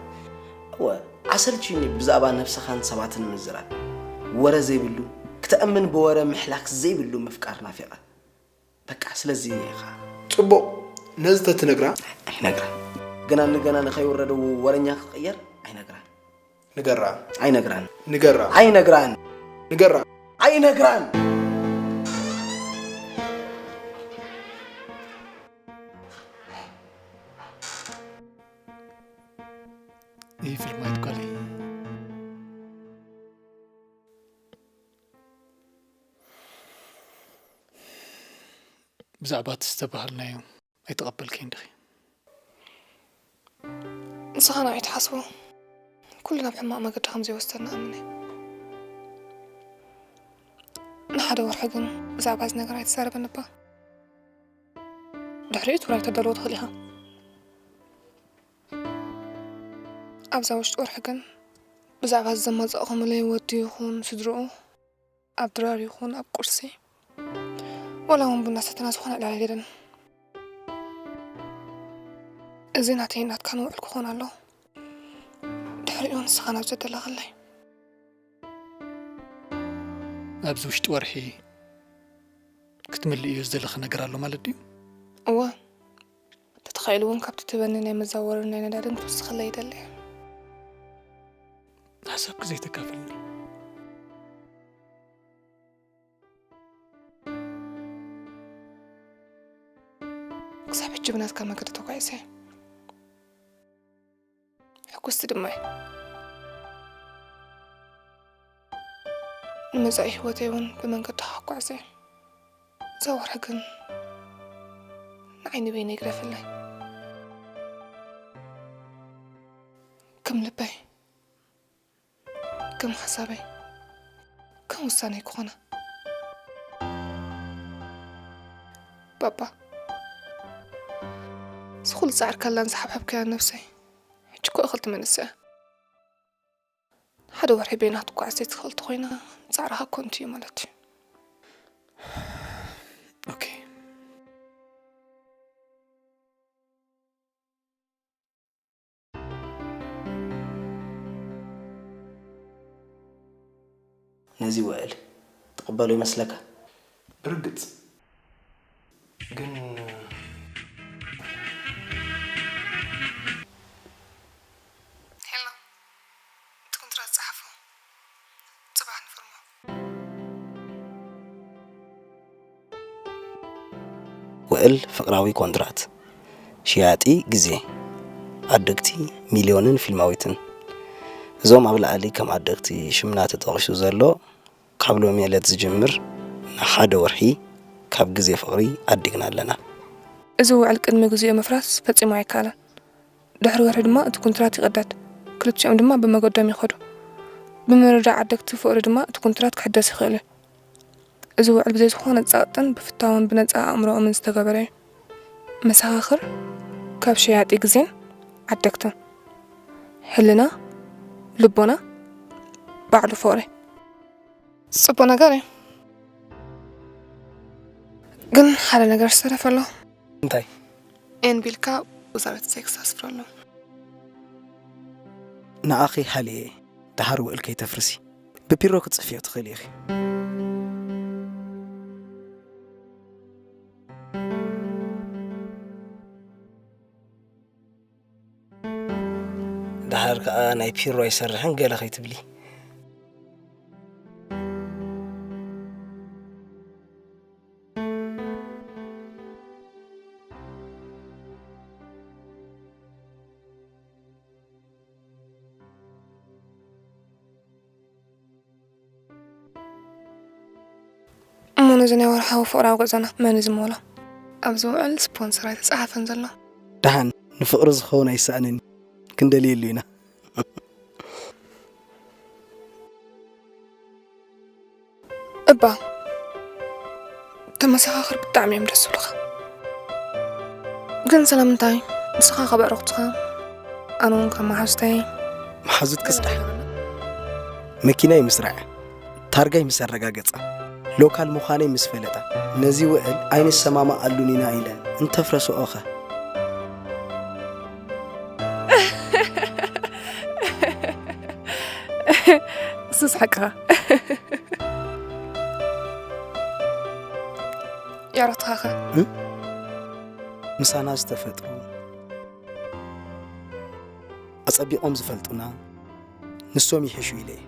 እወ፣ ኣሰልችዩኒ ብዛዕባ ነብስኻን ሰባትን ምዝራብ። ወረ ዘይብሉ፣ ክተእምን ብወረ ምሕላክ ዘይብሉ ምፍቃር ናፊቐ። በቃ ስለዚ ኢኻ። ጽቡቕ፣ ነዚ ተትነግራ። ኣይነግራን። ገና ንገና ንኸይውረደው ወረኛ ክቕየር ኣይነግራን። ንገራ። ኣይነግራን። ንገራ። ኣይነግራን። ንገራ። ኣይነግራን። ይህ ፊልም አይት ጓለይ። ብዛዕባ እቲ ዝተባህልናዮ ኣይተቐበልክን ዲኺ? ንስኻ ንዓይ ትሓስቦ ኩሉ ናብ ሕማቕ መገዲ ከም ዘይወስደና ኣምን እየ። ንሓደ ወርሒ ግን ብዛዕባ እዚ ነገር ኣይትዛረበኒ እባ። ድሕሪኡ ትብላይ ተዳልዎ ትኽእል ኢኻ። ኣብዛ ውሽጢ ወርሒ ግን ብዛዕባ እዚ ዘማጸእኹምለይ ወዲ ይኹን ስድርኡ ኣብ ድራር ይኹን ኣብ ቁርሲ፣ ወላ እውን ቡና ሰተና ዝኾነ ዕላል ኣይደልን። እዚ ናተይን ናትካን ውዕል ክኾን ኣለዎ። ድሕሪኡ ንስኻ ናብ ዘደለኽለይ። ኣብዚ ውሽጢ ወርሒ ክትምልእዮ ዝደለኺ ነገር ኣሎ ማለት ድዩ? እወ። ተተኻኢሉ እውን ካብቲ ትበኒ ናይ መዛወርን ናይ ነዳድን ክትውስኸለይ ይደሊ። ሓሳብኪ ዘይተካፍልኒ። ክሳብ ሕጂ ብናትካ መገዲ ተጓዒዘ። ሕጉስቲ ድማ እየ። ንመጻኢ ህይወተይ እውን ብመንገድኻ ኣጓዕዘ። እዛ ወርሒ ግን ንዓይ ንበይነይ ግደፈለይ። ከም ልበይ፣ ከም ሓሳበይ፣ ከም ውሳነይ ክኾና። ባባ፣ እዚ ኩሉ ጻዕርካላን ዝሓብሓብካያን ነብሰይ ሕጂ እኮ እኽል ትመልስ እያ። ሓደ ወርሒ በይና ክትጓዓዝ ዘይትኽእል ተኾይና፣ ጻዕርኻ ከንቱ እዩ ማለት እዩ። ኦኬ። ነዚ ውዕል ትቕበሎ ይመስለካ? ብርግጽ ግን ሄሎ፣ እቲ ኮንትራት ጸሓፎ። ጽባሕ ንፈርሞ። ውዕል ፍቕራዊ ኮንትራት። ሽያጢ ግዜ። ዓደግቲ ሚልዮንን ፊልማዊትን። እዞም ኣብ ላዕሊ ከም ዓደግቲ ሽምና ተጠቒሱ ዘሎ፣ ካብ ሎሚ ዕለት ዝጅምር ንሓደ ወርሒ ካብ ግዜ ፍቕሪ ዓዲግና ኣለና። እዚ ውዕል ቅድሚ ግዜኡ ምፍራስ ፈጺሙ ኣይከኣለን። ድሕሪ ወርሒ ድማ እቲ ኩንትራት ይቕደድ። ክልቲኦም ድማ ብመገዶም ይኸዱ። ብምርዳእ ዓደግቲ ፍቕሪ ድማ እቲ ኩንትራት ክሕደስ ይኽእል እዩ። እዚ ውዕል ብዘይ ዝኾነ ጸቕጥን ብፍታውን ብነጻ ኣእምሮኦምን ዝተገበረ እዩ። መሰኻኽር ካብ ሸያጢ ግዜን ዓደግትን። ሕልና፣ ልቦና፣ ባዕሉ ፍቕሪ። ጽቡቕ ነገር እዩ። ግን ሓደ ነገር ዝተረፈ ኣሎ። እንታይ? ኤን ቢልካ ወዛበት ሴክስ ኣስፍረሉ። ንኣኺ ሃልየ፣ ደሓር ውዕል ከይተፍርሲ። ብፒሮ ክትጽፍዮ ትኽእሊ ኢኺ። ደሓር ከኣ ናይ ፒሮ ኣይሰርሕን ገለ ከይትብሊ። እሞ ነዚ ናይ ወርሓዊ ፍቕራዊ ጉዕዞና መን እዩ ዝመሎ? ኣብዚ ውዕል ስፖንሰር ኣይተጻሓፈን ዘሎ። ደሓን፣ ንፍቕሪ ዝኸውን ኣይሰኣንን እዩ። ክንደልየሉ ኢና። እባ፣ ተመሰኻኽር ብጣዕሚ እዮም ደስ ዝብሉኻ። ግን ስለምንታይ? ንስኻ ካብ ኣዕሩኽትኻ፣ ኣነ እውን ካብ መሓዙተይ። መሓዙትክስ ደሓን? መኪናይ ምስ ረኣያ፣ ታርጋይ ምስ ኣረጋገጻ፣ ሎካል ምዃነይ ምስ ፈለጣ፣ ነዚ ውዕል ኣይንሰማማኣሉን ኢና ኢለን እንተፍረስኦኸ? እሱስ ሓቅኻ። የዕሩኽትኻኸ? እም? ምሳና ዝተፈጥሩ፣ ኣጸቢቖም ዝፈልጡና፣ ንሶም ይሕሹ ኢለ እየ።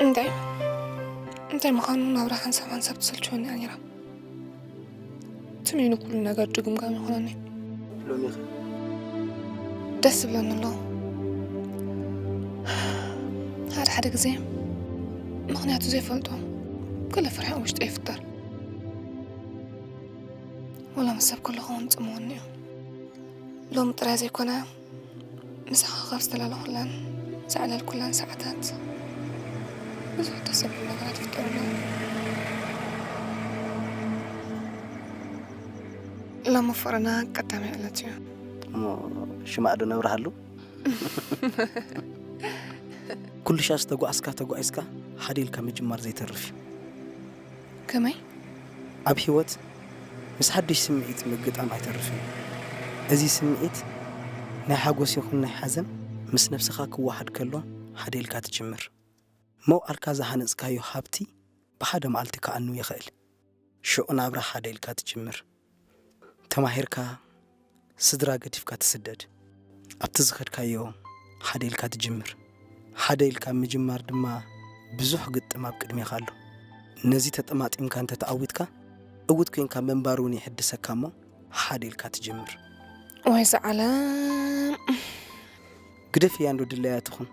እንታይ? እንታይ ምዃኑ ናብራ ሓንሳብ ሓንሳብ ትሰልችወኒ እያ ነይራ። ትንቢት ንኩሉ ነገር ድግምጋም ይኾነኒ። ሎሚኸ? ደስ ዝብለኒ ኣሎ። ሓደ ሓደ ግዜ ምኽንያቱ ዘይፈልጦ ገለ ፍርሒ ኣብ ውሽጠይ ይፍጠር። ወላ ምስ ሰብ ከለኹ እውን ጽምወኒ እዩ። ሎሚ ጥራይ ዘይኮነ፣ ምሳኻ ካብ ዝተላለኹላን ዘዕለልኩላን ሰዓታት ብዙሕ ደስ ዘብሉ ነገራት ይፍጠሩ ኣለዉ። ሎሚ ፍቕርና ቀዳማይ ዕለት እዩ። እሞ ሽማዕ ዶ ነብርሃሉ? ኩሉ ሻዕ ዝተጓዕዝካ ተጓዒዝካ ሓደ ኢልካ ምጅማር ዘይተርፍ እዩ። ከመይ? ኣብ ህይወት ምስ ሓድሽ ስምዒት ምግጣም ኣይተርፍን እዩ። እዚ ስምዒት ናይ ሓጎስ ይኹን ናይ ሓዘን ምስ ነብስኻ ክወሓድ ከሎ ሓደ ኢልካ ትጅምር። መውዓልካ ዝሃነጽካዮ ሃብቲ ብሓደ መዓልቲ ክኣኑ ይኽእል። ሽዑ ናብራ ሓደ ኢልካ ትጅምር። ተማሂርካ ስድራ ገዲፍካ ትስደድ። ኣብቲ ዝኸድካዮ ሓደ ኢልካ ትጅምር። ሓደ ኢልካ ምጅማር ድማ ብዙሕ ግጥም ኣብ ቅድሜኻ ኣሎ። ነዚ ተጠማጢምካ እንተተዓዊትካ፣ ዕዉት ኮይንካ ምንባር እውን ይሕድሰካ እሞ ሓደ ኢልካ ትጅምር። ወይ እዚ ዓለም። ግደፍያ እንዶ ድላያ ትኹን።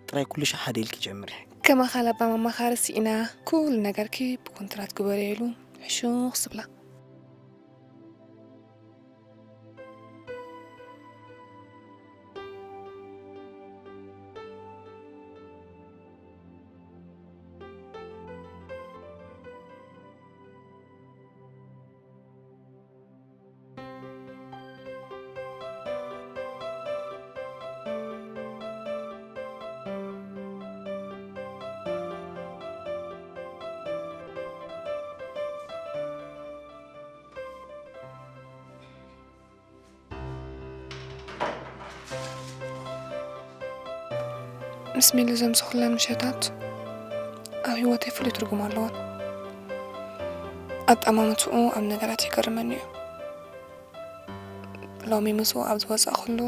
ጥራይ ኩሉ ሻዕ ሓደ ኢልኪ ጀምሪ። ከማኻ ለባም ኣማኻሪ ስኢና ኩሉ ነገርኪ ብኮንትራት ግበርዮ ኢሉ ሕሹኽ ዝብላ። ምስ ሚሊ ዘምስኹለን ምሸታት ኣብ ህይወተይ ፍሉይ ትርጉም ኣለወን። ኣጠማምትኡ ኣብ ነገራት ይገርመኒ እዩ። ሎሚ ምስኡ ኣብ ዝወጻእኩሉ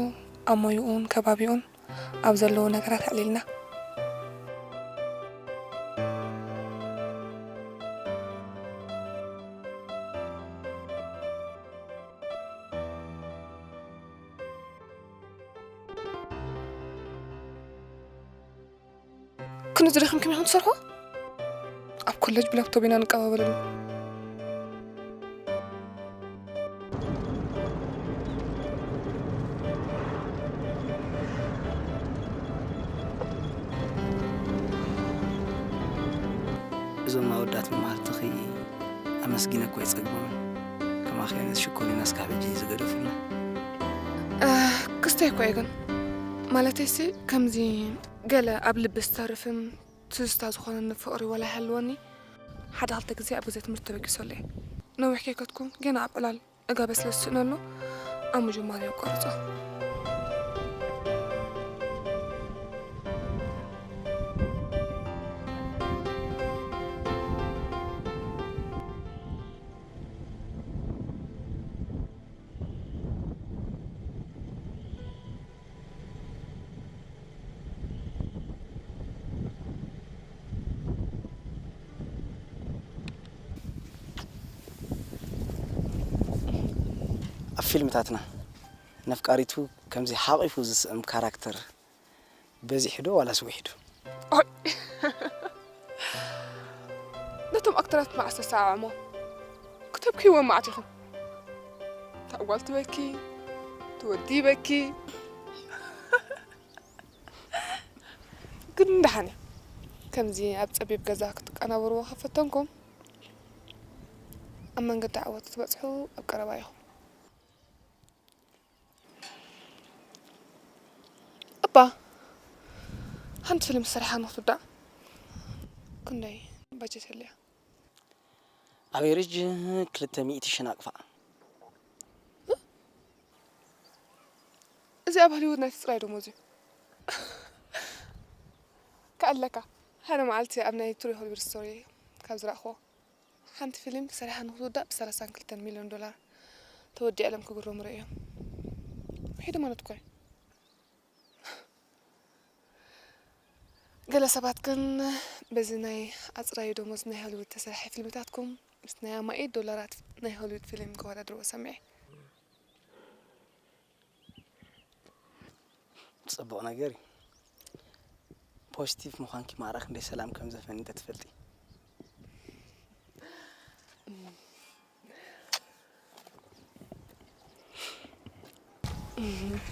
ኣብ ሞይኡን ከባቢኡን ኣብ ዘለዉ ነገራት ኣዕሊልና። ክንዚ ደኺምኩም ኢኹም ትሰርሑ? ኣብ ኮለጅ ብላፕቶፕ ኢና ንቀባበለሉ። እዞም ኣወዳት መማህርትኺ ኣመስጊነ እኮ ኣይጸግቦምን። ከማኺ ዓይነት ሽኮሪና እስካብ ሕጂ ዝገደፉና። ክስታይ እኮ እየ ግን፣ ማለተይሲ ከምዚ ገለ ኣብ ልቢ ዝተርፍን ትዝታ ዝኾነኒ ፍቕሪ ዋላ ይሃልወኒ፣ ሓደ ክልተ ግዜ ኣብ ግዜ ትምህርቲ ተበጊሰሉ እየ። ነዊሕ ከይከድኩ ገና ኣብ ዕላል እጋበ ስለ ዝስእነሉ ኣብ ምጅማር እየ ኣቋርጾ። ኣብ ፊልምታትና ነፍቃሪቱ ከምዚ ሓቒፉ ዝስእም ካራክተር በዚሑ ዶ ዋላስ ውሒዱ? ኦይ! ነቶም ኣክተራት መዓስ ተሰዓዓሞ? ክተብክይዎም መዓት ኢኹም። ታዕዋል ትበኪ፣ ትወዲ ይበኪ። ግን ደሓን እያ። ከምዚ ኣብ ጸቢብ ገዛ ክትቀናበርዎ ከፈተንኩም፣ ኣብ መንገዲ ዓወት ክትበጽሑ ኣብ ቀረባ ኢኹም። እባ ሓንቲ ፊልም ሰሪሓ ንክትውዳእ ክንደይ ባጀት የድልያ? ኣቬሬጅ ክልተ ሚእቲ ሽሕ ናቕፋ። እዚ ኣብ ሆሊውድ ናይቲ ጽራይ ደሞዝ እዩ። ከኣለካ ሓደ መዓልቲ ኣብ ናይ ትሩ ሆሊውድ ስቶሪ ካብ ዝረእኽዎ ሓንቲ ፊልም ተሰሪሓ ንክትውዳእ ብ ሰላሳን ክልተን ሚልዮን ዶላር ተወዲኣ ኢሎም ክግረሙ ርእዮም። ውሒዱ ማለት እኮ እዩ። ገለ ሰባት ግን በዚ ናይ ኣጽራዩ ደሞዝ ናይ ሆሊውድ ተሰራሒ ፊልምታትኩም ምስ ናይ ኣማኢት ዶላራት ናይ ሆሊውድ ፊልም ከወዳድርዎ ሰሚዐ። ጽቡቕ ነገር እዩ። ፖዚቲቭ ምዃንኪ ማዕረ ክንደይ ሰላም ከም ዘፈኒ እንተትፈልጢ።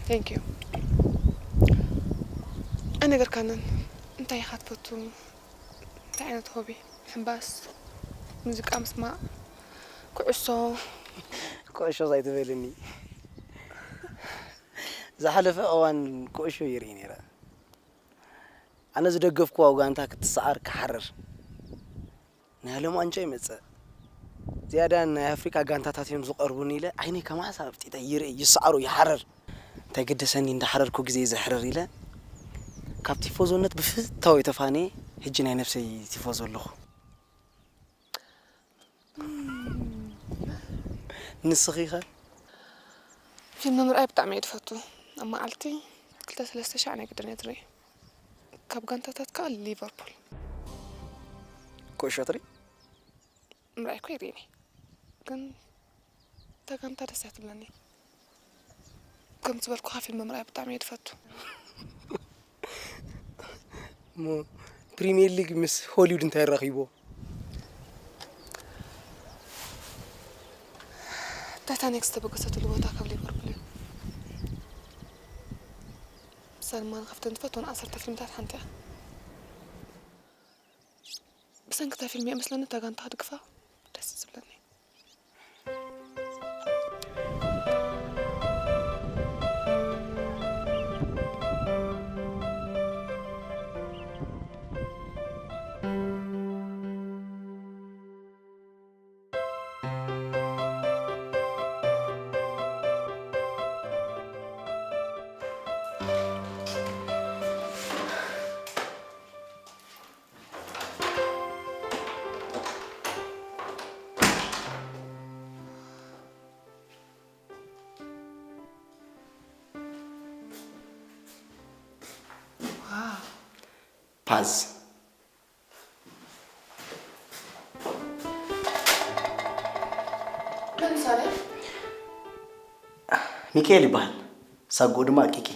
Thank you። ኣይነገርካንን እንታይ ኢኻ ትፈቱ? እንታይ ዓይነት ሆቢ? ምሕንባስ፣ ሙዚቃ ምስማዕ፣ ኩዕሶ። ኩዕሾ ኣይትበልኒ። ዝሓለፈ እዋን ኩዕሾ ይርኢ ነይረ። ኣነ ዝደገፍክዋ ጋንታ ክትሰዓር ክሓርር። ናይ ዓለም ዋንጫ ይመጽእ። ዝያዳ ናይ ኣፍሪቃ ጋንታታት እዮም ዝቐርቡኒ ኢለ ዓይነይ ከማሳ ኣፍጢጠ ይርኢ፣ ይሰዓሩ፣ ይሓርር። እንታይ ገደሰኒ እንዳሓረርኩ ግዜ ዘሕርር ኢለ ካብ ቲፎዞነት ብፍታው የተፋንየ ሕጂ ናይ ነብሰይ ቲፎዞ ኣለኹ። ንስኺ ኸ? ፊልም ምርኣይ ብጣዕሚ እየ ዝፈቱ። ኣብ መዓልቲ ክልተ ሰለስተ ሻዕ ናይ ግድን እየ ዝርኢ። ካብ ጋንታታት ከዓ ሊቨርፑል። ኩዕሾ ትርኢ? ምርኣይ እኮ ይርእኒ፣ ግን እታ ጋንታ ደስ እያ ትብለኒ። ከም ዝበልኩኻ ፊልም ምርኣይ ብጣዕሚ እየ ዝፈቱ። እሞ ፕሪሚየር ሊግ ምስ ሆሊውድ እንታይ ኣራኺብዎ? ታይታኒክ ዝተበገሰትሉ ቦታ ካብ ሊቨርፑል እዩ። ንሳ ድማ ካብተን ዝፈትወን ዓሰርተ ፊልምታት ሓንቲ እያ። ብሰንኪ እታ ፊልም እየ መስለኒ እታ ጋንታ ክድግፋ ደስ ዝብለኒ። ፓዝ። ለምሳሌ ሚካኤል ይበሃል። ሳጎ ድማ ቂቂ።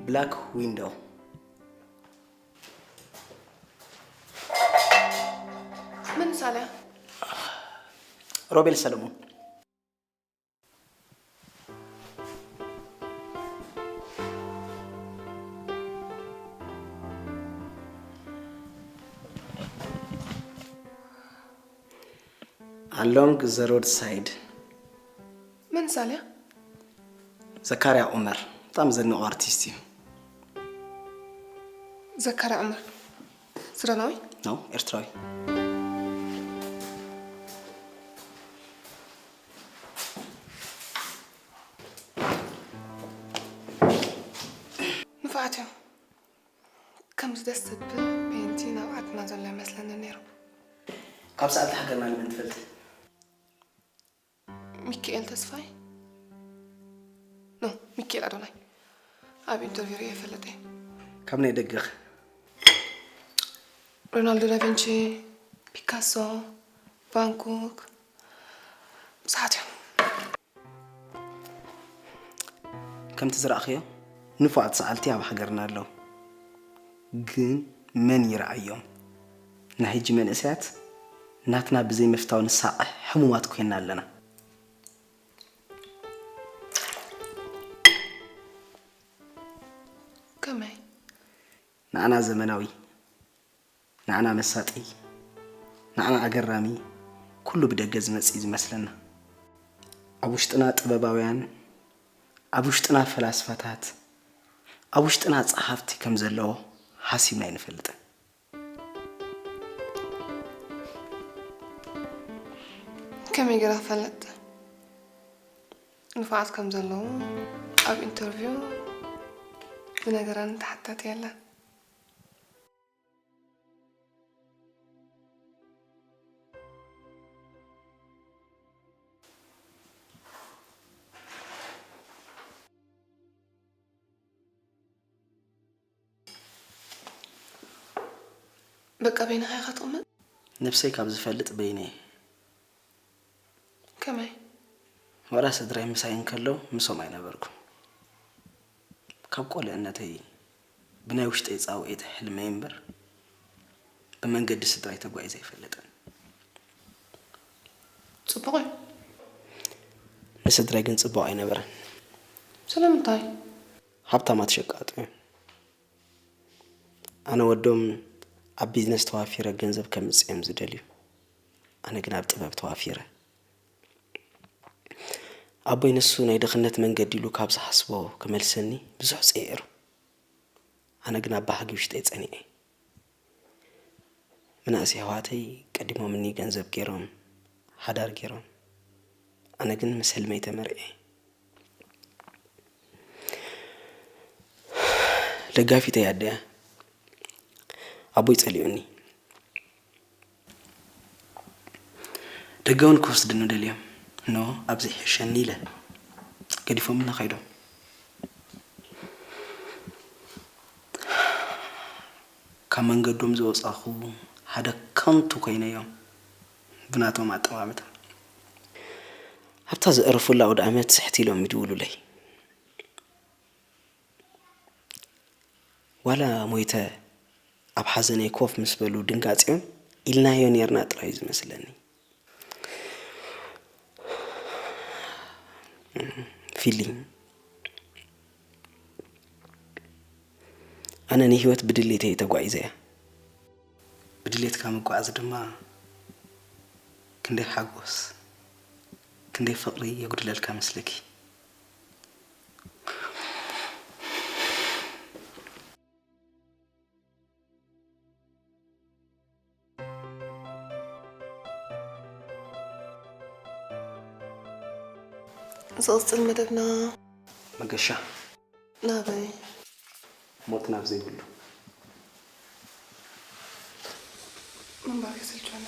Black Widow። መን ሳልያ? ሮቤል ሰለሞን። Along the roadside። መን ሳልያ? ዘካርያ ዑመር በጣም ዘንቆ ኣርቲስት እዩ። ዘካርያ ዑመር ሱዳናዊ? ነው ኤርትራዊ። ንፋዓት እዮም። ከምዚ ደስ ዝብል ፔንቲ ናብ ዓድና ዘሎ ይመስለኒ ነይሩ። ካብ ሰዓት ሃገርና ንመን ትፈልጥ? ሚካኤል ተስፋይ ኖ ሚካኤል ኣዶናይ ኣብ ኢንተርቪው ርኤ ይፈልጥ እየ። ካብ ናይ ደገኽ? ሮናልዶ ዳቪንቺ፣ ፒካሶ፣ ቫንኩክ ብዙሓት እዮም። ከምቲ ዝረእኽዮ ንፉዓት ሰዓልቲ ኣብ ሃገርና ኣለዉ፣ ግን መን ይረኣዮም? ናይ ሕጂ መንእሰያት ናትና ብዘይ ምፍታው ንሳቐሕ ሕሙማት ኮይና ኣለና። ከመይ? ንዓና ዘመናዊ፣ ንዓና መሳጢ፣ ንዓና ኣገራሚ ኩሉ ብደገ ዝመጽእ እዩ ዝመስለና። ኣብ ውሽጥና ጥበባውያን፣ ኣብ ውሽጥና ፈላስፋታት፣ ኣብ ውሽጥና ጸሓፍቲ ከም ዘለዎ ሓሲብና ኣይንፈልጥን። ከመይ ገይረ ክፈልጥ? ንፉዓት ከም ዘለዉ ኣብ ኢንተርቪው ዝነገረኒ ተሓታቲ የለን። በቃ በይንኻ ኢኻ ትቕመጥ? ነብሰይ ካብ ዝፈልጥ በይነይ። ከመይ? ዋላ ስድራይ ምሳይ እንከለዉ ምሶም ኣይነበርኩን። ካብ ቆልዕነተይ ብናይ ውሽጠይ ጻውዒት ሕልመይ እምበር ብመንገዲ ስድራይ ተጓዒዘ ኣይፈልጥን። ጽቡቕ እዩ። ንስድራይ ግን ጽቡቕ ኣይነበረን። ስለምንታይ? ሃብታማት ሸቃጦ እዮም። ኣነ ወዶም ኣብ ቢዝነስ ተዋፊረ ገንዘብ ከምጽእ እዮም ዝደልዩ። ኣነ ግን ኣብ ጥበብ ተዋፊረ። ኣቦይ ንሱ ናይ ድኽነት መንገዲ ኢሉ ካብ ዝሓስቦ ክመልሰኒ ብዙሕ ጸይሩ። ኣነ ግን ኣብ ባህጊ ውሽጠይ ጸኒዐ። መናእሰይ ኣሕዋተይ ቀዲሞምኒ ገንዘብ ገይሮም፣ ሓዳር ገይሮም። ኣነ ግን ምስ ሕልመይ ተመርዕየ። ደጋፊተይ ኣደያ ኣቦይ ጸሊኡኒ። ደገውን ክወስድኒ ደልዮም። ኖ ኣብዚ ይሕሸኒ ኢለ ገዲፎምኒ ከይዶም። ካብ መንገዶም ዝወጻኹ ሓደ ከንቱ ኮይነዮም ብናቶም ኣጠማምታ። ኣብታ ዘዕርፉላ ኣውደ ኣመት ስሕት ኢሎም ይድውሉለይ። ዋላ ሞይተ ኣብ ሓዘነይ ኮፍ ምስ በሉ ድንጋጺኦም ኢልናዮ ኔርና ጥራይ እዩ ዝመስለኒ። ፊሊ ኣነ ንህይወት ብድሌተይ እየ ተጓዒዘያ። ብድሌትካ ምጓዓዝ ድማ ክንደይ ሓጎስ ክንደይ ፍቕሪ የጉድለልካ መስለኪ። ዝቕጽል መደብና መገሻ ናበይ? ሞት ናብ ዘይብሉ። ምንባር የሰልችወና።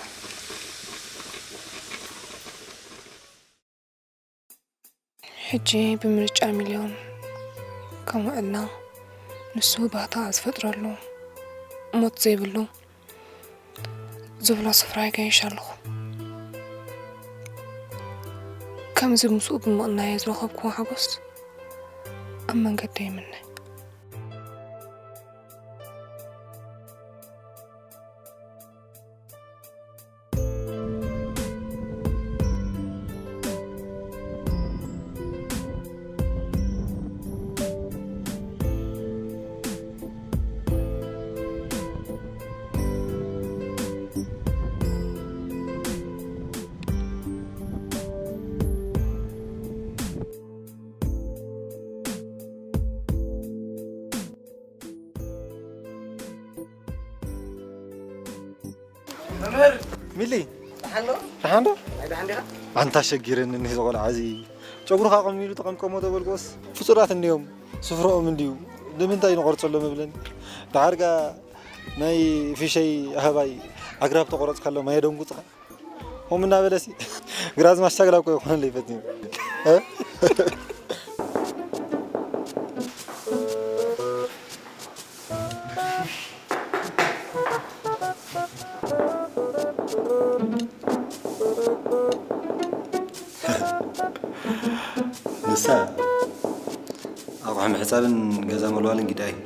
ሕጂ ብምርጫ ሚልዮን ከም ውዕልና ንሱ ባህታ ዝፈጥረሉ ሞት ዘይብሉ ዝብሎ ስፍራ ይገይሽ ኣለኹ። ከምዚ ምስኡ ብምቕናየ ዝረኸብክዎ ሓጎስ ኣብ መንገዲ ይምነ። መምህር ሚሊ፣ ደሓን ዶ? ደሓን ዶ? ኣይ፣ ደሓን ዲኻ? ኣንታ ሸጊረኒ እኒህ ዝቖልዓ እዚ። ጨጉርኻ ቆሚሉ ተቐምቀሞ ተበልኩስ፣ ፍጹራት እንድዮም። ስፍረኦም እንድዩ። ንምንታይ ንቖርጸሎም እብለኒ። ደሓር ከኣ ናይ ፊሸይ ኣህባይ ኣግራብ ተቖረጽካሎም ኣየደንጉጽኻ? ከምኡ እናበለሲ፣ ግራዝማች ሳግላ እኮ ይኾነለይ ፈጺሙ። እ? ንሳ ኣቑሑ ምሕጻብን ገዛ ምልዋልን ጊዳ እዩ።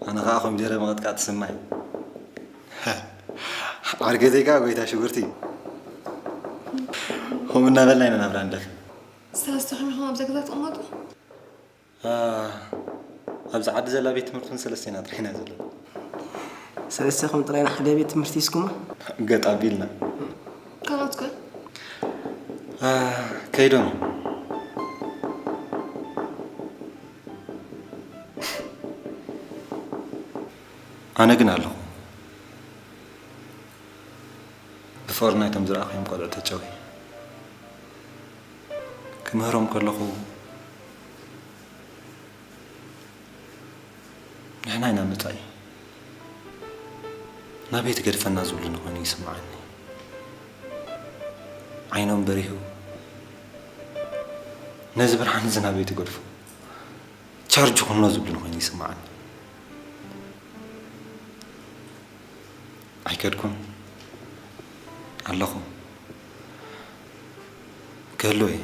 ኣነ ኸኣ ኮሚደረ ምቕጥቃጥ ትስማይ። ዓርገተይ ከኣ ጎይታ ሽጉርቲ እዩ። ከምኡ እናበልና ኢና ናብራ ንደፍእ። ሰለስተኹም ኢኹም ኣብዛ ገዛ ትቕመጡ? ኣ፣ ኣብዚ ዓዲ ዘላ ቤት ትምህርቲ እውን ሰለስቴና ጥራይ ኢና ዘለና። ሰለስተኹም ጥራይ ንሓደ ቤት ትምህርቲ ሒዝኩማ? ገጥ ኣቢልና። ካልኦት ከ? ኣ፣ ከይዶም እዮም። ኣነ ግን ኣለኹ። ብፍቕሪ ናይቶም ዝረኣኹዮም ቆልዑ ተጨውየ። ክምህሮም ከለኹ፣ ንሕና ኢና መጻኢ። ናበይ ትገድፈና ዝብሉኒ ኮይኑ ይስምዓኒ። ዓይኖም በሪሁ፣ ነዚ ብርሃን እዚ ናበይ ትገድፎ? ቻርጅ ኩኖ ዝብሉኒ ኮይኑ ይስምዓኒ። ኣይከድኩን። ኣለኹ። ክህሉ እየ።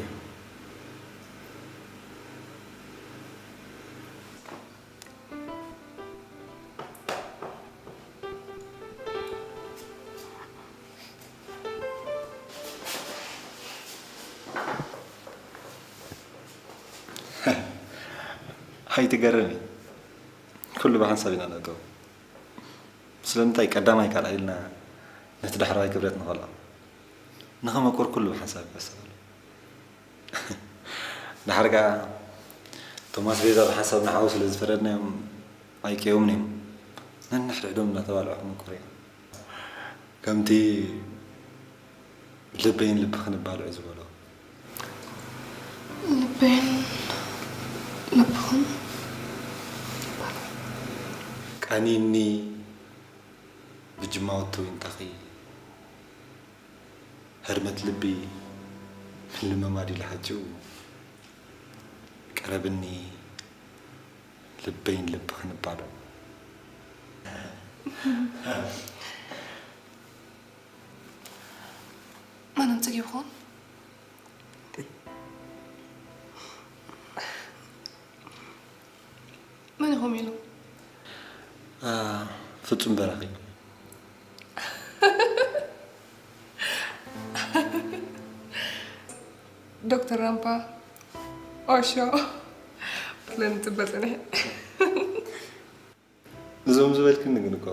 ኣይትገርም እዩ። ኩሉ ብሓንሳብ ኢና ነእትዎ። ስለምንታይ ቀዳማይ ካልኣይ ኢልና ነቲ ዳሕረዋይ ክብረት ንኸልኦ? ንኸመቁር ኩሉ ብሓንሳብ ይፈሰሉ። ደሓር ከኣ ቶማስ ቤዛ ብሓንሳብ ንዓኡ ስለ ዝፈረድናዮም ኣይቀየሙን እዮም። ነንሕድሕዶም እናተባልዑ ክመቁሩ እዮም። ከምቲ ልበይን ልብኽን እባልዑ ዝበሎ። ልበይን ልብኽን እባልዑ። ቃኒኒ ብጅማውቱ ይንተኺ፣ ህርመት ልቢ ምልምማድ ኢሉ ሓጭው። ቀረብኒ ልበይን ልብኽን እባልዑ። መን ኣምጽእ ይኾን? መን ኢኹም ኢሉ? ኣ፣ ፍጹም በራኺ። ዶክተር ራምፓ፣ ኦሾ፣ ክለን ጽበ ጽንሕ። እዞም ዝበልክኒ ግን እኮ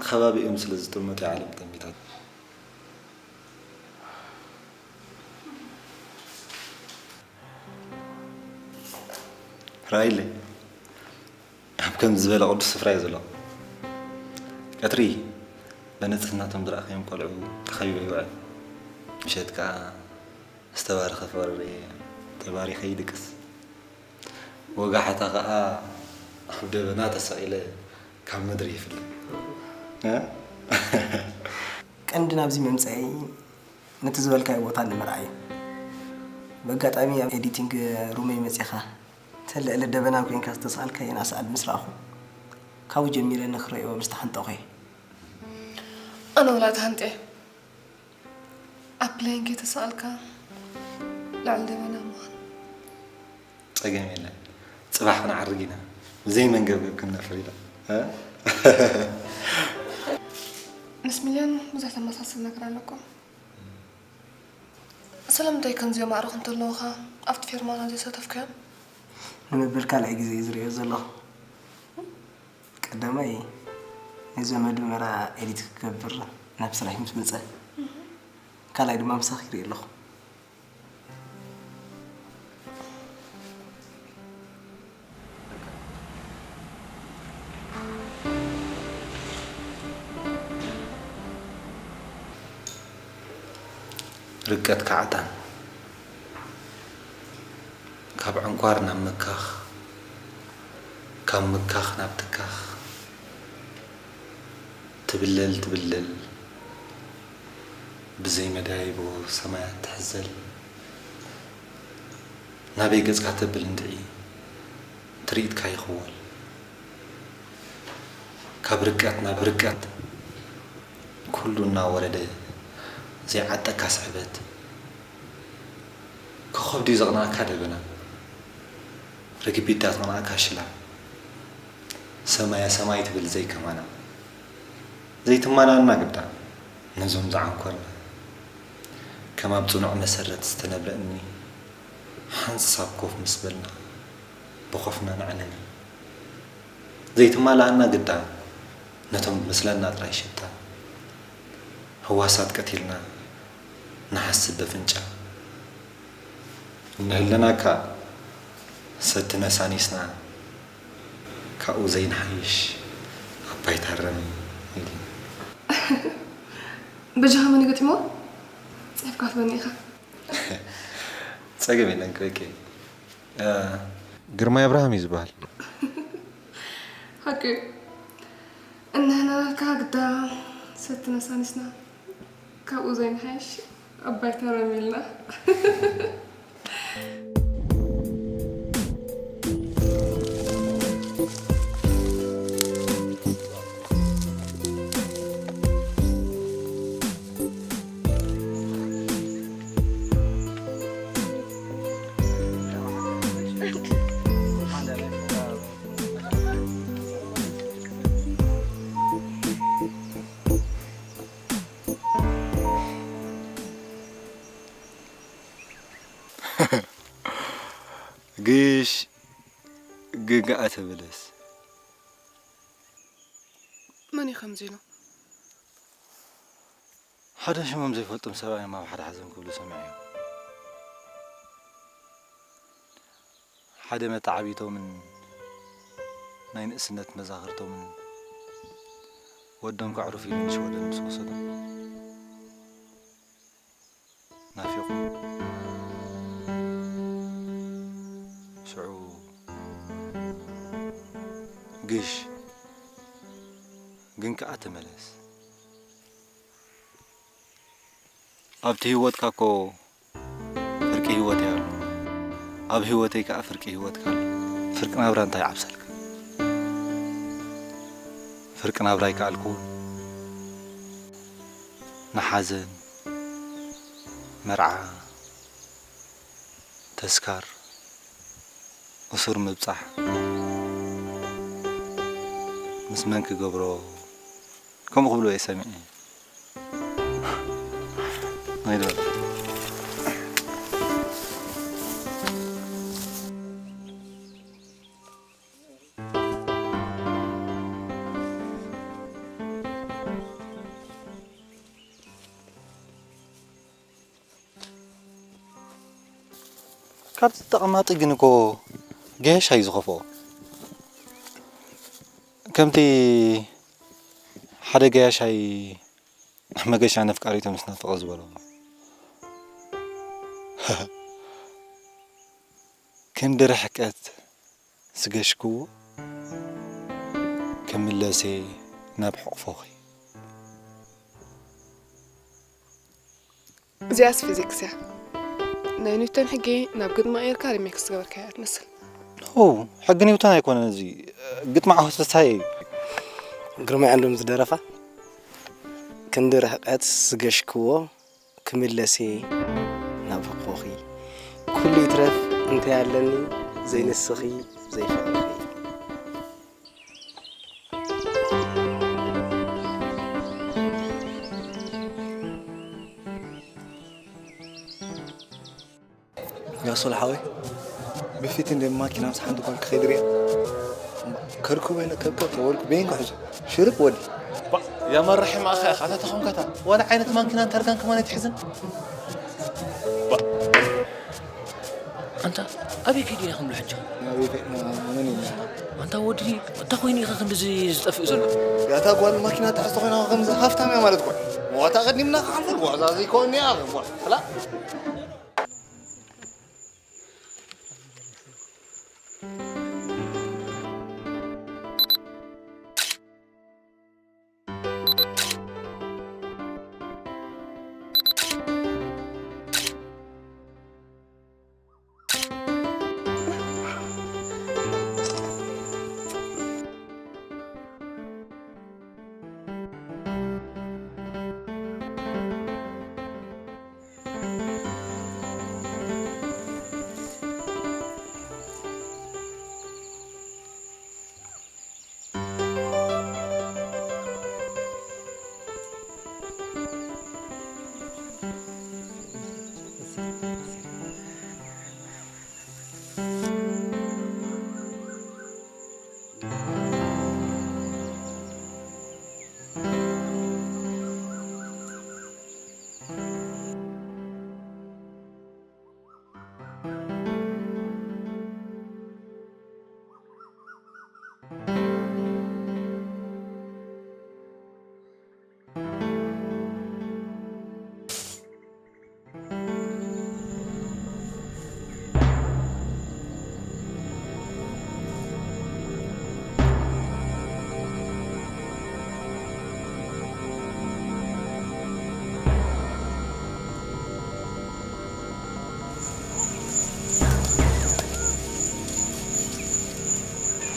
ከባቢኦም ስለ ዝጥመቱ የዓለም ጠሚታት። ራእይለይ ኣብ ከምዚ ዝበለ ቅዱስ ስፍራ እዩ ዘሎ። ቀትሪ በንጽህናቶም ዝረኣኸዮም ቆልዑ ተኸቢበ ይውዕል። ምሸት ከኣ ዝተባረኸ ፍቕሪ ርእየ ተባሪኸ ይድቅስ። ወጋሕታ ኸኣ ኣብ ደበና ተሰቒለ ካብ ምድሪ ይፍለ። እ? ቀንዲ ናብዚ መምጽኣይ ነቲ ዝበልካዮ ቦታ ንምርኣይ እዩ። ብኣጋጣሚ ኣብ ኤዲቲንግ ሩመይ መጺኻ ተልዕሊ ደበና ኮይንካ ዝተሳእልካየን ኣስኣል ምስ ረኣኹ፣ ካብኡ ጀሚረ ንኽርእዮ ምስ ተሓንጠኹ እየ። ኣነ ወላ ተሃንጥየ። ኣብ ፕሌን ከይተሳእልካ ልዕሊ ደበና ምዃን። ጸገም የለን። ጽባሕ ክንዓርግ ኢና። ብዘይ መንገብገብ ክንነፍር ኢና። እ? ምስ ሚልዮን ብዙሕ ተመሳስል ነገር ኣለኩም። ስለምንታይ ከምዚኦም ኣዕሩኽ እንተለዉኻ ኣብቲ ፌርማና ዘይሳተፍካዮም? ንመበል ካልኣይ ግዜ እየ ዝርእዮ ዘለኹ። ቀዳማይ ነዚ መደመራ ኤዲት ክገብር ናብ ስራሕ ምስ መጸ፣ ካልኣይ ድማ ምሳኺ ይርኢ ኣለኹ። ርቀት ከዓታን ካብ ዕንኳር ናብ ምካኽ፣ ካብ ምካኽ ናብ ትካኽ ትብለል ትብለል፣ ብዘይ መዳይቦ ሰማያት ትሕዘል። ናበይ ገጽካ ተብል እንድዒ ትርኢትካ ይኽወል። ካብ ርቀት ናብ ርቀት ኩሉ እናወረደ ዘይዓጠካ ስሕበት። ኮኾብ ድዩ ዘቕንኣካ ደበና? ርግቢት ድያ ተቕንኣካ ሽላ? ሰማያ ሰማይ ትብል ዘይከማና። ዘይትማላኣና ግዳ ነዞም ዝዓንኮርና። ከም ኣብ ጽኑዕ መሰረት ዝተነብረ እምኒ ሓንሳብ ኮፍ ምስ በልና ብኾፍና ነዕንኒ። ዘይትማላኣና ግዳ ነቶም ዝመስለና ጥራይ ሽታ ህዋሳት ቀቲልና ንሓስብ በፍንጫ። ንህለናካ ሰቲ ነሳኒስና ካብኡ ዘይንሓይሽ ኣባይ ታረም ኢልና። በጃኻ መን ገጢሞ? ጽሒፍካ ትበኒ ኢኻ። ጸገም የለን ክበቂ። ግርማይ ኣብርሃም እዩ ዝበሃል። ሓቂ እዩ። እንህለናካ ግዳ ሰቲ ነሳኒስና ካብኡ ዘይንሓይሽ ኣባይ ተረም ኢልና። ግሽ ግግኣ ተበለስ። መን እዩ ከምዚ ኢሉ? ሓደ ሽሞም ዘይፈልጦም ሰብኣይ ኣብ ሓደ ሓዘን ክብሉ ሰሚዐ። ሓደ መተዓቢቶምን ናይ ንእስነት መዛኽርቶምን ወዶም ከዕርፉ ኢሉ ንሽወደን ምስ ወሰዶም ናፊቑ። ሽዑ ግሽ ግን ከኣ ተመለስ። ኣብቲ ህይወትካ እኮ ፍርቂ ህይወተይ ኣሎ። ኣብ ህይወተይ ከኣ ፍርቂ ህይወትካ ኣሎ። ፍርቂ ናብራ እንታይ ይዓብሰልካ? ፍርቂ ናብራ ኣይከኣልኩን። ንሓዘን፣ መርዓ፣ ተስካር፣ እሱር ምብጻሕ ምስ መን ክገብሮ ከምኡ ክብሉ እየ ሰሚዐ። ናይ ዶ ካብቲ ተቐማጢ ግን እኮ ገያሻይ ዝኸፍኦ። ከምቲ ሓደ ገያሻይ መገሻ ነፍቃሪቱ ምስ ናፈቐ ዝበሎ። ክንዲ ርሕቀት ስገሽክዎ ክምለሴ ናብ ሕቕፎኺ። እዚኣስ ፊዚክስ እያ። ናይ ኒውተን ሕጊ ናብ ግጥሚ ቀይርካ ሪሜክስ ዝገበርካያ ትመስል። ኖ፣ ሕጊ ኒውተን ኣይኮነን እዚ። ግጥሚ ዓወት ፍስሃየ እዩ። ግርማይ ዓንዶም ዝደረፋ ክንዲ ርሕቀት ስገሽክዎ ክምለሴ ናብ ሕቕፎኺ ኩሉ ይትረፍ እንታይ ኣለኒ ዘይንስኺ ዘይፍቕርኺ። ያሶል ሓወይ ብፊት እንደ ማኪና ምስ ሓንቲ ጓል ክኸይድ ሪኣ ከርኩበ ኢለ ከብከብ ተበልኩ በይን ክሕዞ ሽርብ ወዲ የመርሕ ማእኻ ኢኻ ኣታ ተኾንካታ ዋላ ዓይነት ማንኪናን ታርጋን ከማን ኣይትሕዝን ኣንታ ኣበይ ከይዱ ኢና ከም ልሕጃ ኣንታ ወዲ እንታይ ኮይኑ ኢኻ ክንድዚ ዝጠፍእ ዘሎ ያታ ጓል ማኪና ትሕዝ ተኾይና ከምዚ ሃፍታም እያ ማለት እኮ ዋታ ቀዲምና ክሓልፉ ዋዛ ዘይኮን እያ።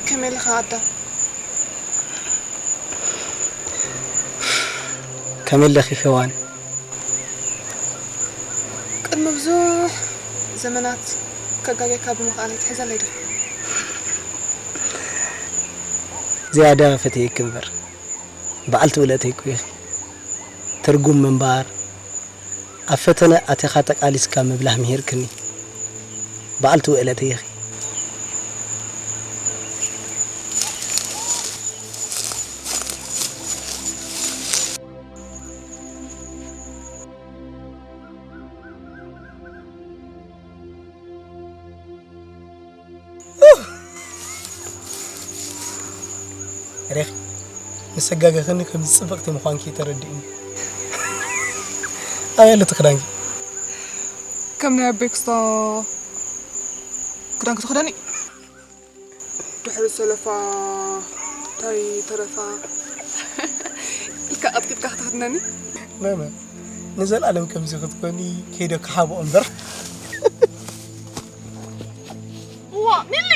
ከመይ ኣለኻ ኣዳም? ከመይ ኣለኺ ሄዋን? ቅድሚ ብዙሕ ዘመናት ከጋግየካ ብምኽኣለይ ትሕዘለይ ዲኻ? ዝያዳ ፈትየኪ እምበር፣ በዓልቲ ውለተይ እኮ ኢኺ። ትርጉም ምንባር፣ ኣብ ፈተነ ኣቲኻ ተቃሊስካ ምብላህ ምሂርክኒ። በዓልቲ ውእለተይ ኢኺ። ሬኺ፣ ምስ ኣጋገኽኒ ከምዚ ጽብቕቲ ምዃንኪ ተረዲእኒ። ኣበይ ኣሎ እቲ ክዳንኪ? ከም ናይ ኣቦይ ክስቶ ክዳን ክትኽደኒ? ድሕሪ ሰለፋ እንታይ ተረፋ ኢልካ ቀጥቂጥካ ክትኽድነኒ? መመ፣ ንዘለኣለም ከምዚ ክትኮኒ ከይደ ክሓብኦ እምበር። እዋ፣ ሚሊ!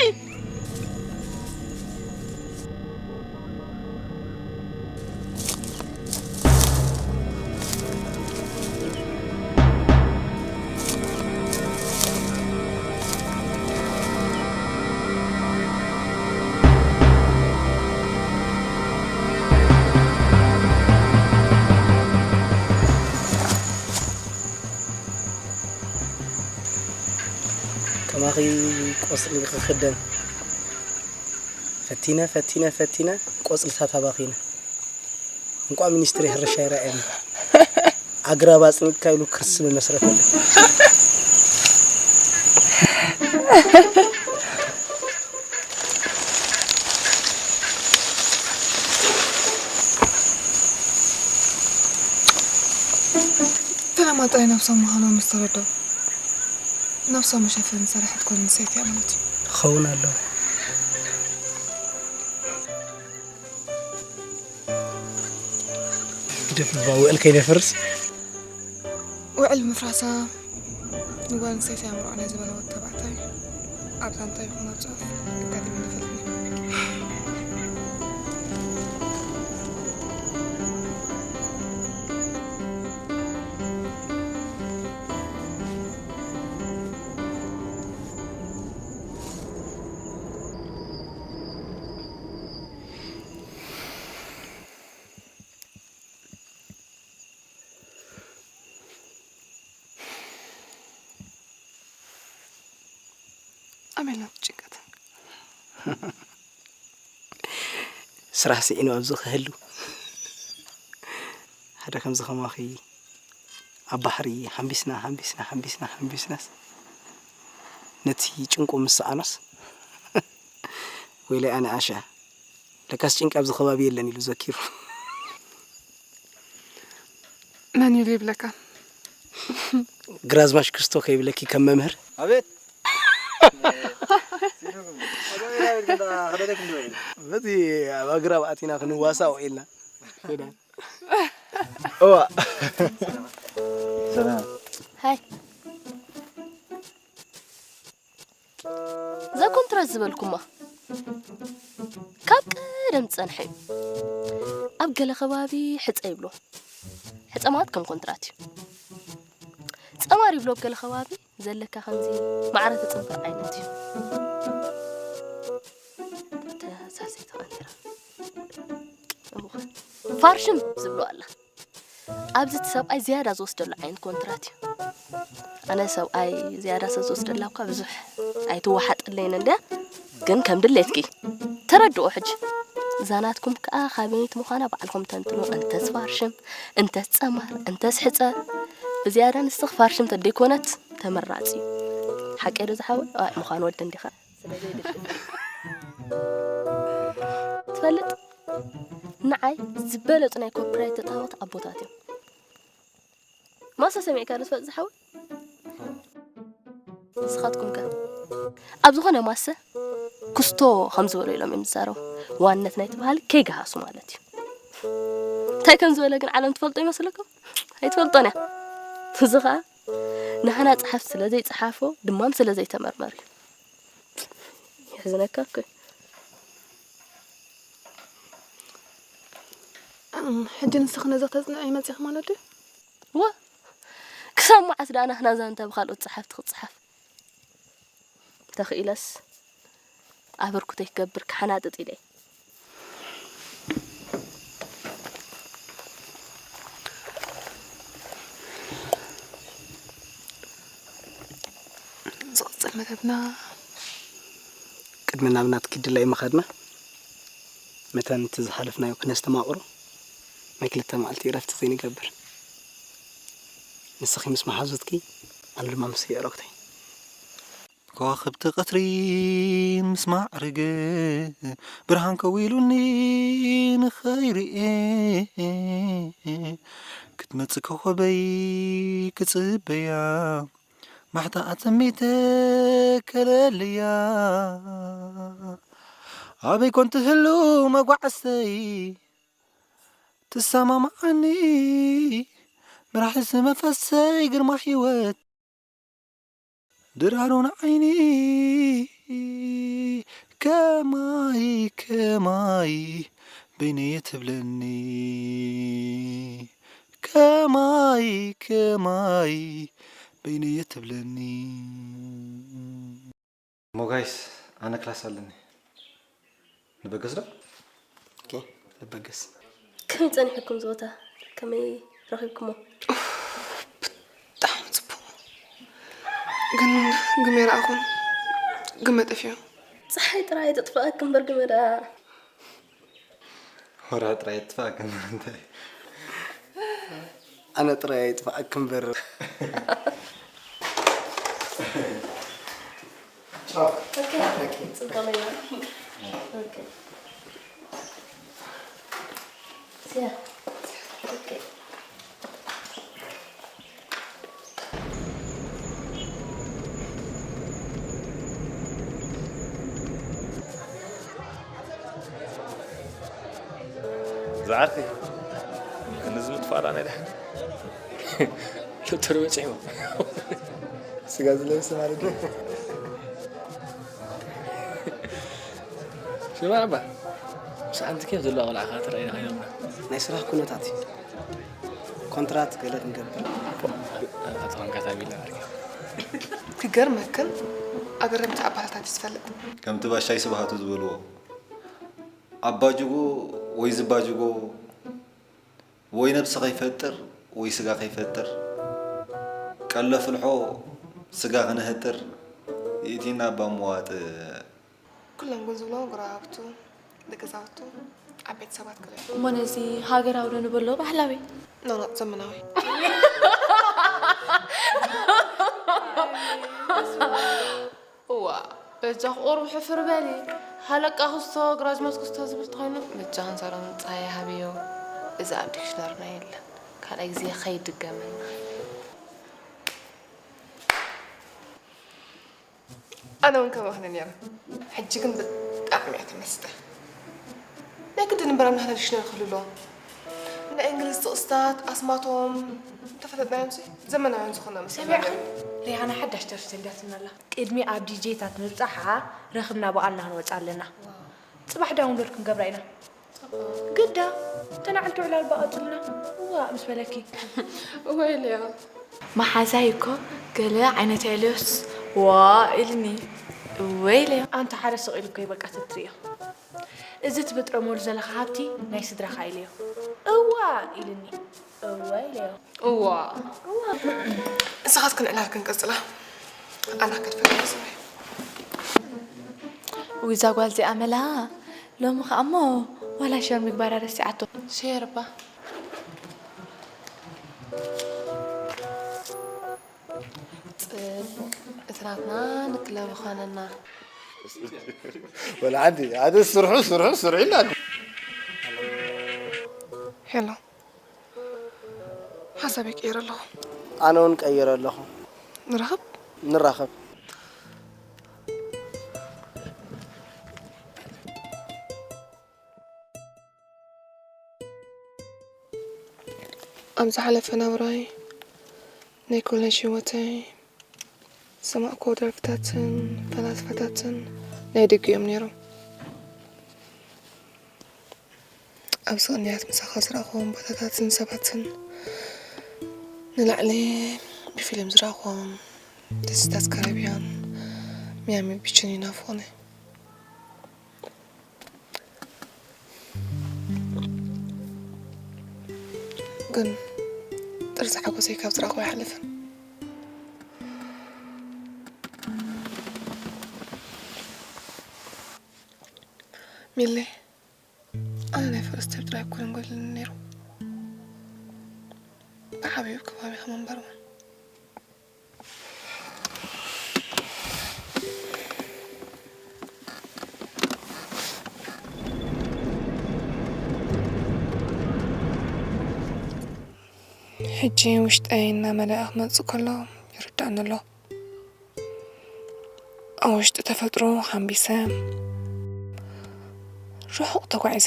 ከማኺ ቆጽሊ ክኽደን ፈቲነ፣ ፈቲነ፣ ፈቲነ፣ ቆጽልታት ኣባኺነ። እንቋዕ ሚኒስትሪ ሕርሻ ይረኣየኒ። ኣግራብ ኣጽኒትካ ኢሉ ክሲ ምመስረተለይ። ፈለማ ጥራይ ነብሶም ምዃኖም ምስ ተረድኡ፣ ነብሶም መሸፈኒ ዝሰርሐት ጓል ኣንስተይቲ እያ ማለት እዩ። ክኸውን ኣለዎ። ግደፍ እባ፣ ውዕል ከይነፍርስ። ውዕል ምፍራሳ ንጓል ኣንስተይቲ ኣእምሮኣ ናይ ዝበለወት ተባዕታይ ኣብዛ እንታይ ይኹን ኣብ ጽሑፍ ኣጋጢሙኒ ይፈልጥን እዩ። ኣሜን ናቱ ጭንቀት። ስራሕ ስኢኑ ኣብዚ ክህሉ፣ ሓደ ከምዚ ከማኺ ኣብ ባሕሪ ሓምቢስና፣ ሓምቢስና፣ ሓምቢስና፣ ሓምቢስናስ፣ ነቲ ጭንቁ ምስ ሰኣኖስ፣ ወይለይ ኣነ ዓሻ፣ ለካስ ጭንቂ ኣብዚ ከባቢ የለን ኢሉ ዘኪሩ። መን እዩ ዘይብለካ? ግራዝማች ክስቶ ከይብለኪ ከም መምህር። ኣቤት። በቲ ኣብ ኣግራብ ኣቲና ክንዋሳእ ውዒልና። እዋ። ሃይ። እዛ ኮንትራት ዝበልኩማ ካብ ቀደም ዝጸንሐ እዩ። ኣብ ገለ ከባቢ ሕጸ ይብሎ። ሕጸ ማለት ከም ኮንትራት እዩ። ጸማር ይብሎ ኣብ ገለ ከባቢ ዘለካ ከምዚ ማዕረ ትጽንበር ዓይነት እዩ። ተሳሰይ ተቐንቲራ። እወ። ፋርሽም ዝብሎ ኣላ። ኣብዚ እቲ ሰብኣይ ዝያዳ ዝወስደሉ ዓይነት ኮንትራት እዩ። ኣነ ሰብኣይ ዝያዳ ሰብ ዝወስደላ እኳ ብዙሕ ኣይትወሓጠለይን እንድያ፣ ግን ከም ድሌትኪ ተረድኦ። ሕጂ እዛ ናትኩም ከኣ ካቢኔት ምዃና ባዕልኹም ተንትኑ። እንተስ ፋርሽም፣ እንተስ ጸማር፣ እንተስ ሕጸ፣ ብዝያዳ ንስኺ ፋርሽም ተደይኮነት ተመራጺ እዩ። ሓቀይ ዶ ዝሓወይ? ኣይ፣ ምዃን ወዲ እንዲኻ። ትፈልጥ፣ ንዓይ ዝበለጹ ናይ ኮፒራይት ተጻወት ኣቦታት እዮም። ማሰ ሰሚዕካ ዶ ትፈልጥ ዝሓወይ? ንስኻትኩም ከ? ኣብ ዝኾነ ማሰ ክስቶ ከም ዝበሎ ኢሎም እዮም ዝዛረቡ። ዋንነት ናይቲ ባህሊ ከይገሃሱ ማለት እዩ። እንታይ ከም ዝበለ ግን ዓለም ትፈልጦ ይመስለኩም? ኣይትፈልጦን እያ። እዚ ኸኣ ንሕና ጸሓፍቲ ስለ ዘይጸሓፎ ድማም ስለ ዘይተመርመር እዩ። የሕዝነካ እኮ እዩ። እም፣ ሕጂ ንስኺ ነዚ ክተጽንዒ መጺኺ ማለት ድዩ? እወ፣ ክሳብ መዓስ ደኣ ናህና ዛንታ ብኻልኦት ጸሓፍቲ ክትጽሓፍ? ተኽኢለስ ኣበርክቶይ ክገብር ክሓናጥጥ ኢለ እየ። ዝቕጽል መደብና ቅድሚ ናብ ናትኪ ድላይ ምኻድና መታን እቲ ዝሓለፍናዮ ክነስተማቕሮ ናይ ክልተ መዓልቲ እረፍቲ ዘይንገብር። ንስኺ ምስ መሓዙትኪ ኣነ ድማ ምስ የዕሩኽተይ። ከዋኽብቲ ቀትሪ ምስ ማዕርገ ብርሃን ከዊሉኒ ንኸይርእየ ክትመጽእ ኮኾበይ ክጽበያ ማሕታ ኣጸሚተ ከለልያ ኣበይ ኮን ትህሉ መጓዓዝተይ ትሰማማዓኒ ምራሒ ስመፈሰይ ግርማ ህይወት ድራሩ ንዓይኒ ከማይ ከማይ በይነየ ትብለኒ ከማይ ከማይ በይነየ ትብለኒ። ሞጋይስ ኣነ ክላስ ኣለኒ ንበገስ ዶ? ኦኬ፣ ንበገስ። ከመይ ጸኒሕኩም ዝቦታ? ከመይ ረኺብኩሞ? ብጣዕሚ ጽቡቕ። ግን ግመ ረኣኹን። ግመ ጠፊኡ። ጸሓይ ጥራይ ትጥፍኣክ እምበር ግመ ደኣ ወርሒ ጥራይ ትጥፍኣክ እምበር እንታይ? ኣነ ጥራይ ኣይጥፍኣክ እምበር። ኦኬ፣ ጽቡቕ ነገር። ኦኬ። ሲያ። ኦኬ። ዝዓርከይ፣ ክንዚ ምጥፋእ ደኣ ናይ ደሓን። ዶክተር በጺሕዎ። ስጋ ዝለብስ ማለት እዩ። ሽማ እባ ምስ ኣንቲ ኬፍ ዘለዋ ቆልዓ ከኣ ትረኣይና ከይኖምና። ናይ ስራሕ ኩነታት እዩ። ኮንትራት ገለ ክንገብር። ኣቶ ኾንካ ታቢልና ኣድርገ። ክገርመክን ኣገረምቲ ኣባህልታት እዩ ዝፈልጥ። ከምቲ ባሻይ ስብሃቱ ዝበልዎ ኣባጅጎ ወይ ዝባጅጎ ወይ ነብሲ ከይፈጥር ወይ ስጋ ከይፈጥር ቀሎ ፍልሖ ስጋ ክነህጥር ይእቲና እባ ምዋጥ። ኩሎም ግን ዝብሎ ጎረባብቱ፣ ደገዛውቱ፣ ዓበይቲ ሰባት ገለ። እሞ ነዚ ሃገራዊ ዶ ንበሎ ባህላዊ? ኖ ኖ ዘመናዊ። እዋ በጃኺ ቁሩብ ሕፍር በሊ። ሃለቃ ክስቶ ግራዝማች ክስቶ ዝብል ተኾይኑ በጃኽን ሳሮን ጸሃየ ሃብዮ። እዚ ኣብ ዲክሽነርና የለን። ካልኣይ ግዜ ከይድገመና። ኣነ እውን ከማኽኒ ነይረ። ሕጂ ግን ብጣዕሚ እየ ተመስጠ። ናይ ግድን እምበር ኣብ ናህና ዲክሽነሪ ክህሉ ኣለዎ። ናይ እንግሊዝ ጥቕስታት ኣስማቶም እንተፈለጥናዮምሲ ዘመናውያን ዝኾንና መስለና ሰሚዕኺ? ነይሩ። ሪሃና ሓዳሽ ደርፊ ሰዲዳትና ኣላ። ቅድሚ ኣብ ዲጄታት ምብጻሓ ረኽብና በቓልና ክንወጽእ ኣለና። ጽባሕ ዳውንሎድ ክንገብራ ኢና። ግዳ ተናዕልቲ ዕላል በቐጽልና እዋ ምስ በለኪ። እወ ኢለዮ። መሓዛይ እኮ ገለ ዓይነት ኤልዮስ ዋ ኢልኒ። እወ ኢለዮ። ኣንታ ሓደ ስቕ ኢሉ እኮ እዩ በቃ ትትርእዮ። እዚ ትብጥረመሉ ዘለኻ ሃብቲ ናይ ስድራኻ ኢለዮ። እዋ ኢልኒ። እወ ኢለዮ። እዋ። እዋ። ንስኻትክን ዕላል ክንቀጽላ ኣና ከድፈ ስማይ። ውይ እዛ ጓል እዚኣ መላ ሎሚ ኸኣ እሞ ዋላ ሸር ምግባራ ረሲዓቶ። ሸር እባ። ጽብቅ እቲ ናትና ንክለብ ኾነና። ወላ ዓንዲ ሓደ ስርሑ ስርሑ ስርሑ ኢልና። ሄሎ ሓሳበይ ቀይረ ኣለኹ። ኣነ እውን ቀይረ ኣለኹ። ንራኸብ። ንራኸብ። ኣብ ዝሓለፈ ናብራይ ናይ ኮሌጅ ህይወተይ ዝሰማዕክዎ ደርፍታትን ፈላስፋታትን ናይ ደገ እዮም ነይሮም። ኣብዚ ቅንያት ምሳኻ ዝረኣኽዎም ቦታታትን ሰባትን ንላዕሊ ብፊልም ዝረኣኽዎም ደሴታት ካሪብያን ሚያሚ ቢችን ይናፍቑኒ። ግን ጥርዚ ሓጎሰይ ካብ ዝረኣኽዎ ኣይሓልፍን። ሚሌ፣ ኣነ ናይ ፈርስት ስቴፕ ጥራይ እኮ ደንጎይሉኒ ነይሩ። ብዓብዩ ከባቢኻ ምንባር እውን። ሕጂ ውሽጠይ እናመለኣ ክመጽእ ከሎ ይርዳእኒ ኣሎ። ኣብ ውሽጢ ተፈጥሮ ሓምቢሰ ርሑቕ ተጓዒዘ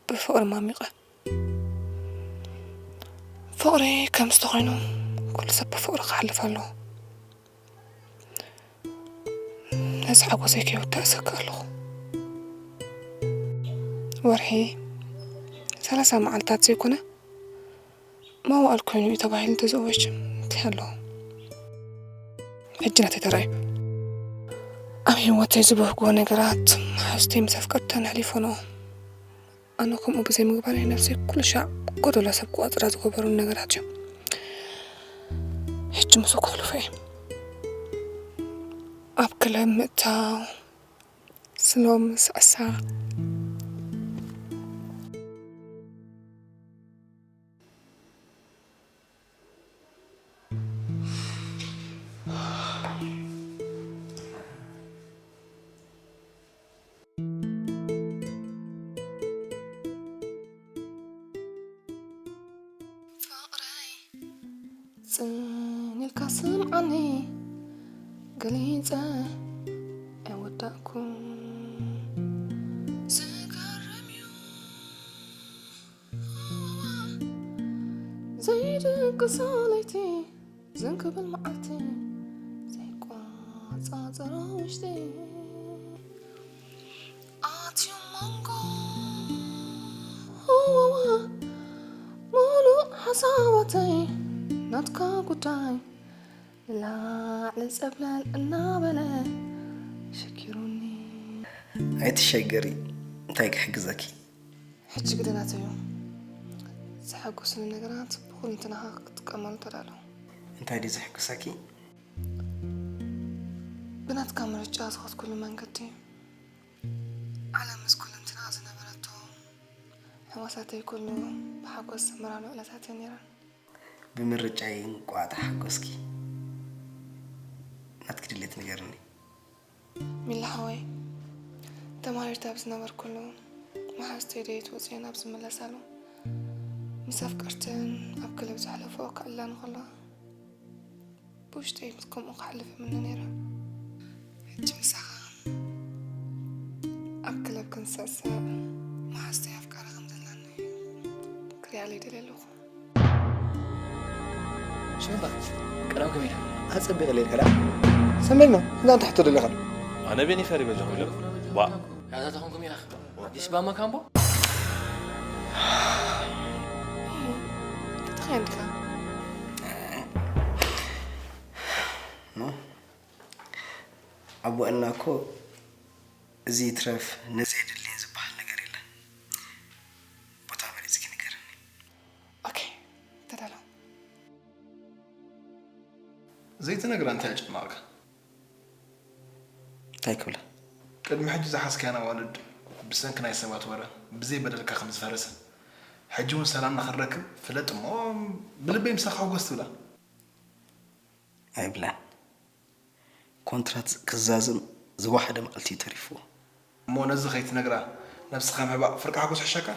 ብፍቕሪ ማሚቐ። ፍቕሪ ከምዚ ተኾይኑ ኩሉ ሰብ ብፍቕሪ ክሓልፍ ኣለዎ። ነዚ ሓጎሰይ ከይወዳእ እሰክእ ኣለኹ። ወርሒ ሰላሳ መዓልታት ዘይኮነ መዋእል ኮይኑ እዩ ተባሂሉ እንተዝእወጅ እንታይ ኣለዎ? ሕጂ ናተይ ተራእዩ። ኣብ ህይወተይ ዝበህግዎ ነገራት መሓዙተይ ምስ ኣፍቀርተን ኣሕሊፈንኦ። ኣነ ከምኡ ብዘይምግባረይ ነብሰይ ኩሉ ሻዕ ጎደሎ ሰብ ክቆጽራ ዝገበሩኒ ነገራት እዮም። ሕጂ ምስኡ ከሕልፎ እየ። ኣብ ክለብ ምእታው፣ ስሎም ምስዕሳዕ። ፍቕረይ ጽን ኢልካ ስምዓኒ፣ ገሊጸ ኣይወዳእኩን። ዝገርም እዩ ዘይድቅሶ ለይቲ፣ ዝንክብል መዓልቲ፣ ዘይቋጻጸሮ ውሽጢ። ኣትዩ መንጎ፣ እወ፣ ሙሉእ ሓሳባተይ ናትካ ጉዳይ፣ ንላዕሊ ጸብለል እናበለ ሸጊሩኒ። ኣይትሸገሪ፣ እንታይ ክሕግዘኪ? ሕጂ ግደ ናተይ እዩ። ዘሐጉስኒ ነገራት ብኹልንትናኻ ክትጥቀመሉ ተዳሎ። እንታይ ድዩ ዘሐጉሰኪ? ብናትካ ምርጫ ዝኸድኩሉ መንገዲ፣ ዓለም ምስ ኩልንትና ዝነበረቶ፣ ሕዋሳተይ ኩሉ ብሓጎስ ዝመራኖ ዕለታት እየን ነይረን። ብምርጫይ እንቋዕ ተሓጎስኪ። ናትኪ ድሌት ንገርኒ። ሚላ ሓወይ፣ ተማሪርት ኣብ ዝነበርኩሉ፣ መሓዙተይ ደየት ወፅየን ኣብ ዝምለሳሉ፣ ምስ ኣፍቀርትን ኣብ ክለብ ዘሕለፎ ክዕላን ከሎ ብውሽጠይ ምስ ከምኡ ክሓልፍ እምነ ነይረ። ሕጂ ምሳኻ ኣብ ክለብ ክንስዕስዕ መሓዝተይ ኣፍቃሪ ከም ዘለኒ ክሪኣለይ ደልየ ኣለኹ። ሽምባ ቀዳም ከመይ ኢላ? ኣጸቢቕ ለይልካ ደኣ ሰሜልና እንዳ እንታይ ሕቶ ደሊኻ? ኣነ ቤኒ ፈሪ በጃኹም ኢሎም። ባ ናታ ተኾንኩም ኢና ዲሽ ባማ ካምቦ ተተኸን ዲኻ? ኖ ኣቦ እና እኮ እዚ ይትረፍ ነዚ የድልይን ዝበሃል ነገር የለን። ቦታ መሪፅኪ ንገርኒ። ኦኬ ተዳሎ። ዘይትነግራ እንታይ ኣጨነቐካ? እንታይ ክብላ? ቅድሚ ሕጂ ዝሓዝካየን ኣዋልድ ብሰንኪ ናይ ሰባት ወረ ብዘይ በደልካ ከም ዝፈረሰ፣ ሕጂ እውን ሰላምና ክንረክብ ፍለጥ እሞ ብልበይ ምሳኻ ሕጎስ ትብላ። ኣይብላን። ኮንትራት ክዛዝም ዝወሓደ መዓልቲ እዩ ተሪፍዎ። እሞ ነዚ ከይትነግራ ነብስኻ ምሕባእ ፍርቂ ሓጎስ ይሕሸካ?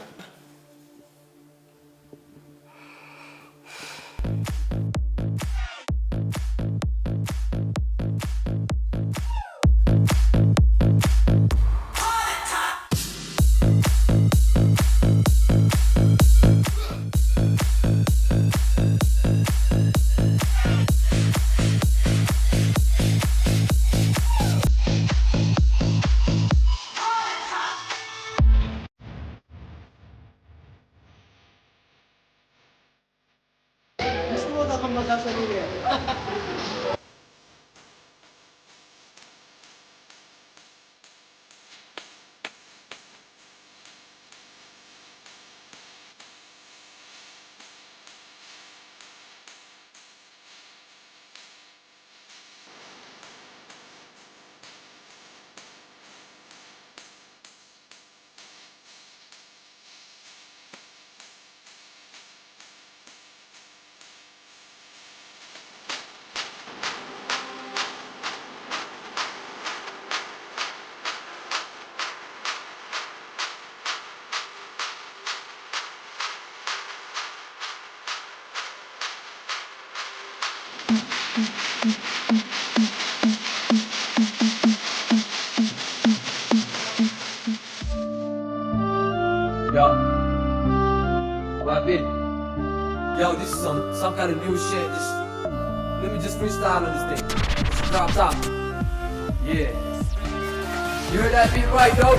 Yo. What been? Yo, this is some some kind of new shit. Just let me just freestyle on this thing. Just drop top. Yeah. You heard that beat right, though?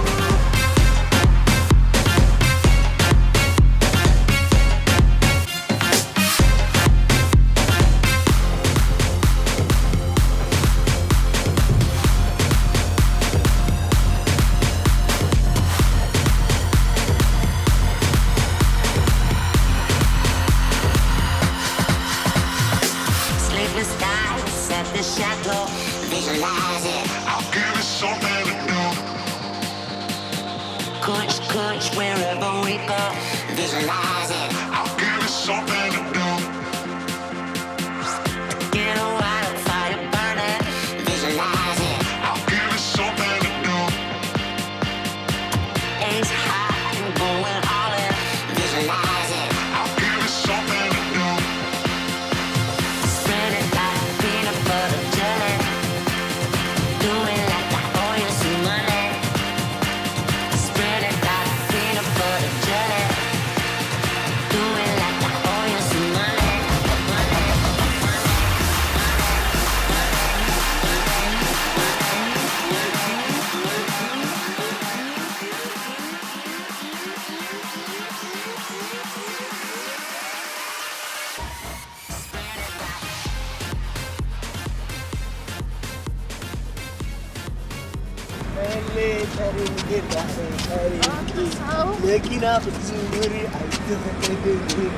መኪና ክትዝውሪ ኣይትኽእልን።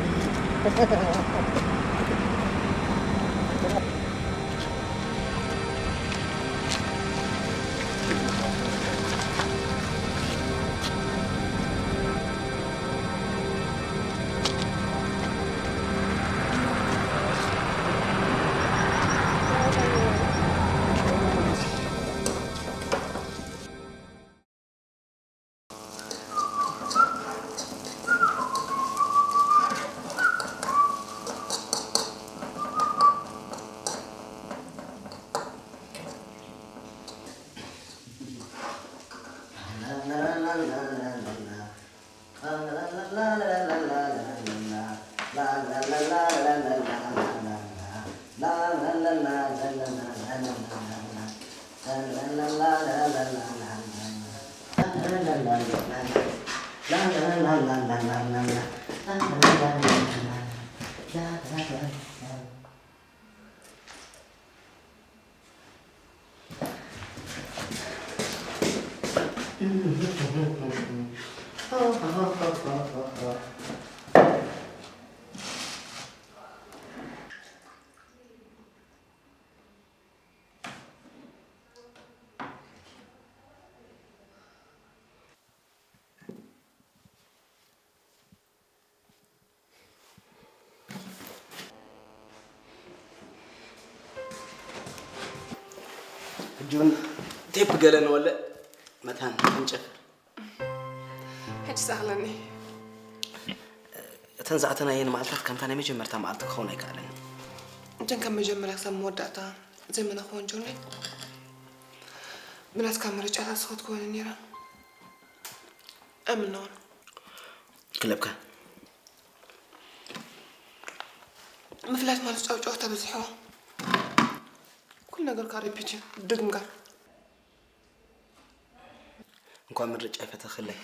ሕጂ እውን ቴፕ ገለ ንወልዕ መታን ክንጨፍር። ሕጂ ዝኣኽለኒ። እተን ዝኣተናየን መዓልታት ከምታ ናይ መጀመርታ መዓልቲ ክኸውን ኣይከኣለን። እተን ካብ መጀመርያ ክሳብ መወዳእታ ዘይመነኽወን ጆኒ፣ ብናትካ ምርጫታት ስኸት ክኾነ ነይረን። ኣይምነውን። ክለብካ። ምፍላጥ ማለት ጫውጫውታ በዚሕዎ። ኩሉ ነገር ካብ ሪፒት እዩ፣ ድግምጋም። እንኳን ምርጫ ይፈተኽለይ።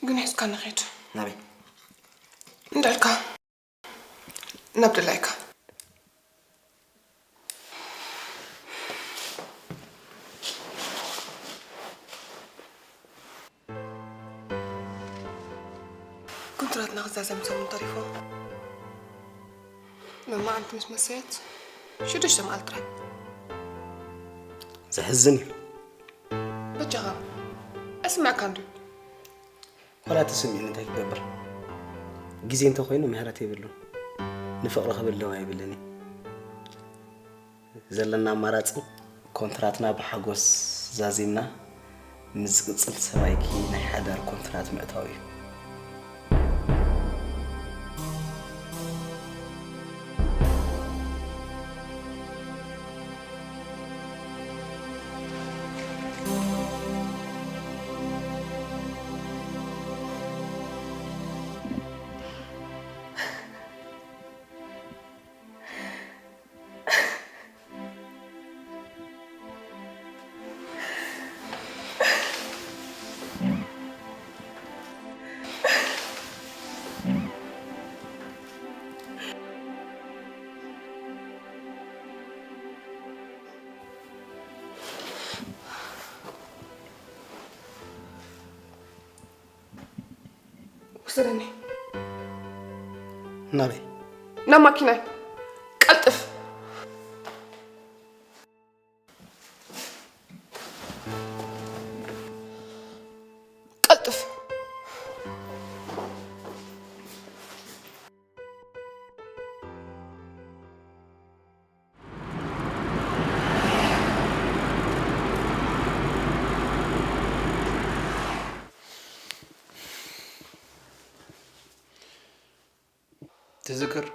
ግን ሒዝካ ንኸይድ። ናበይ? እንዳልካ። ናብ ድላይካ። ኮንትራትና ክዛዘም ሰሙን ተሪፎ። መማዓንቲ ምስ መሰየት ሽዱሽተ መዓልቲ ጥራይ። ዘሕዝን እዩ። በጃኻ፣ ኣይስምዐካን ድዩ? ዋላ ተሰሚዑኒ እንታይ ክገብር? ግዜ እንተኾይኑ ምሕረት የብሉን። ንፍቕሪ ክብል ደው ኣይብልን እዩ። ዘለና ኣማራጺ ኮንትራትና ብሓጎስ ዛዚምና ምስ ዝቕጽል ሰብኣይኪ ናይ ሓዳር ኮንትራት ምእታው እዩ። ውሰደኒ። ናበይ? ናብ ማኪናይ። ቀልጥፍ። ቀልጥፍ። ትዝክር?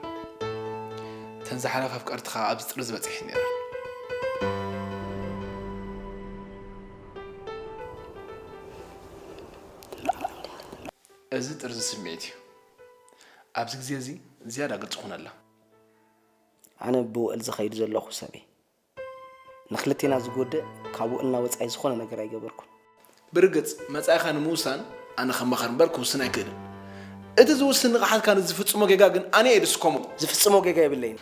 እተን ዝሓለፋ ኣፍቀርትኻ ኣብዚ ጥርዚ በጺሐን ነይረን። እዚ ጥርዚ ስምዒት እዩ። ኣብዚ ግዜ እዚ ዝያዳ ግልጺ ኩነላ። ኣነ ብውዕል ዝኸይድ ዘለኹ ሰብ እየ። ንኽልቴና ዝጎድእ ካብ ውዕልና ወጻኢ ዝኾነ ነገር ኣይገበርኩን። ብርግጽ፣ መጻኢኻ ንምውሳን ኣነ ከም መኻር እምበር ክውስን ኣይክእልን። እቲ ዝውስን ንቕሓትካ ንዝፍጽሞ ጌጋ ግን ኣነ እየ ዝስከሞ። ዝፍጽሞ ጌጋ የብለይን።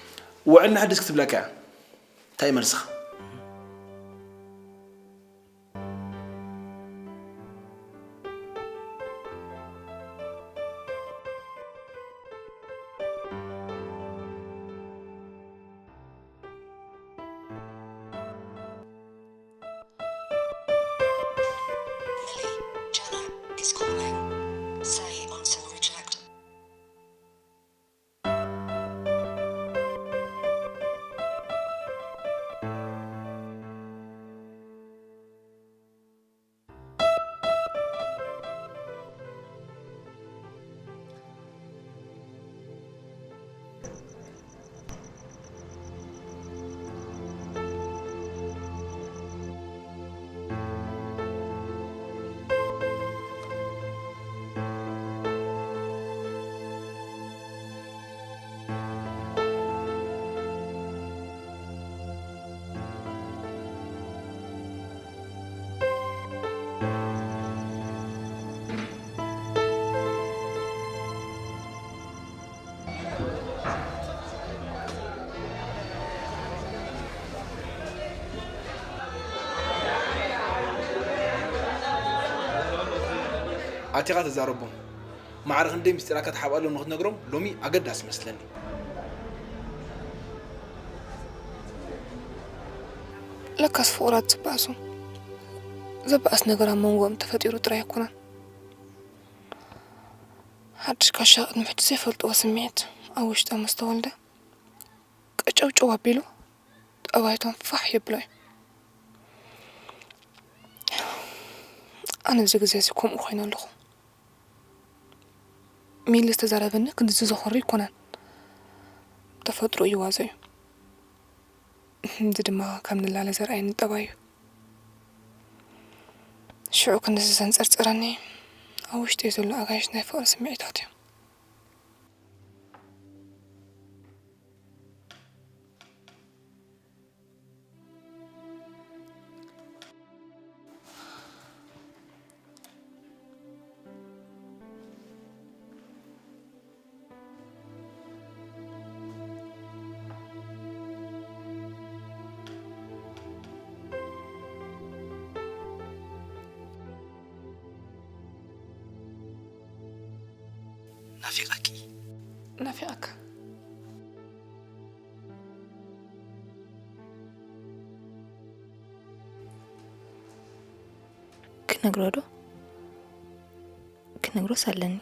ውዕልና ሕድስ ክትብለካ እያ። እንታይ መልስኻ? Lily, Jenna is calling. Say on call reject. ኣቲኻ ተዛረቦም። ማዕረ ክንደይ ምስጢራካ ትሓብኣሎም ንኽትነግሮም ሎሚ ኣገዳሲ መስለኒ። ለካስ ፍቑራት ዝበኣሱ። ዘበኣስ ነገር ኣብ መንጎኦም ተፈጢሩ ጥራይ ኣይኮነን። ሓድሽ ጋሻ ቅድሚ ሕጂ ዘይፈልጥዎ ስምዒት ኣብ ውሽጦም ምስ ተወልደ፣ ቀጨውጨው ኣቢሉ ጠባይቶም ፋሕ የብሎ እዩ። ኣነ ኣብዚ ግዜ እዚ ከምኡ ኮይነ ኣለኹ። ሚሊ ዝተዛረበኒ ክንድዚ ዘኾሪ ኣይኮነን። ተፈጥሮ እዩ ዋዘ እዩ። እዚ ድማ ከም ንላለ ዘርኣየኒ ጠባይ እዩ። ሽዑ ክንድዚ ዘንጸርጸረኒ ኣብ ውሽጢ ዘሎ ኣጋይሽ ናይ ፍቕሪ ስምዒታት እዩ። ናፊቐኪ። ናፊቐካ። ክነግሮ ዶ? ክነግሮስ ኣለኒ።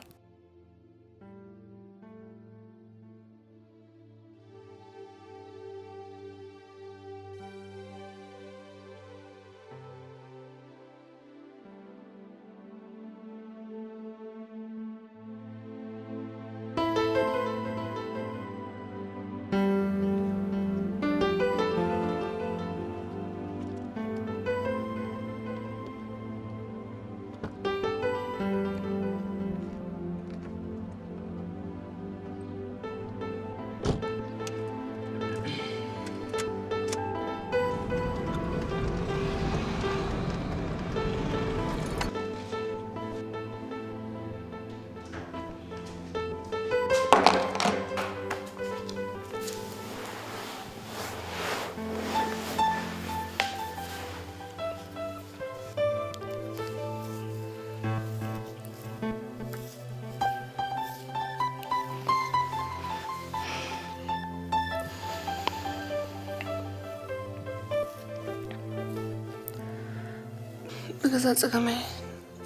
ብገዛ ጸገመይ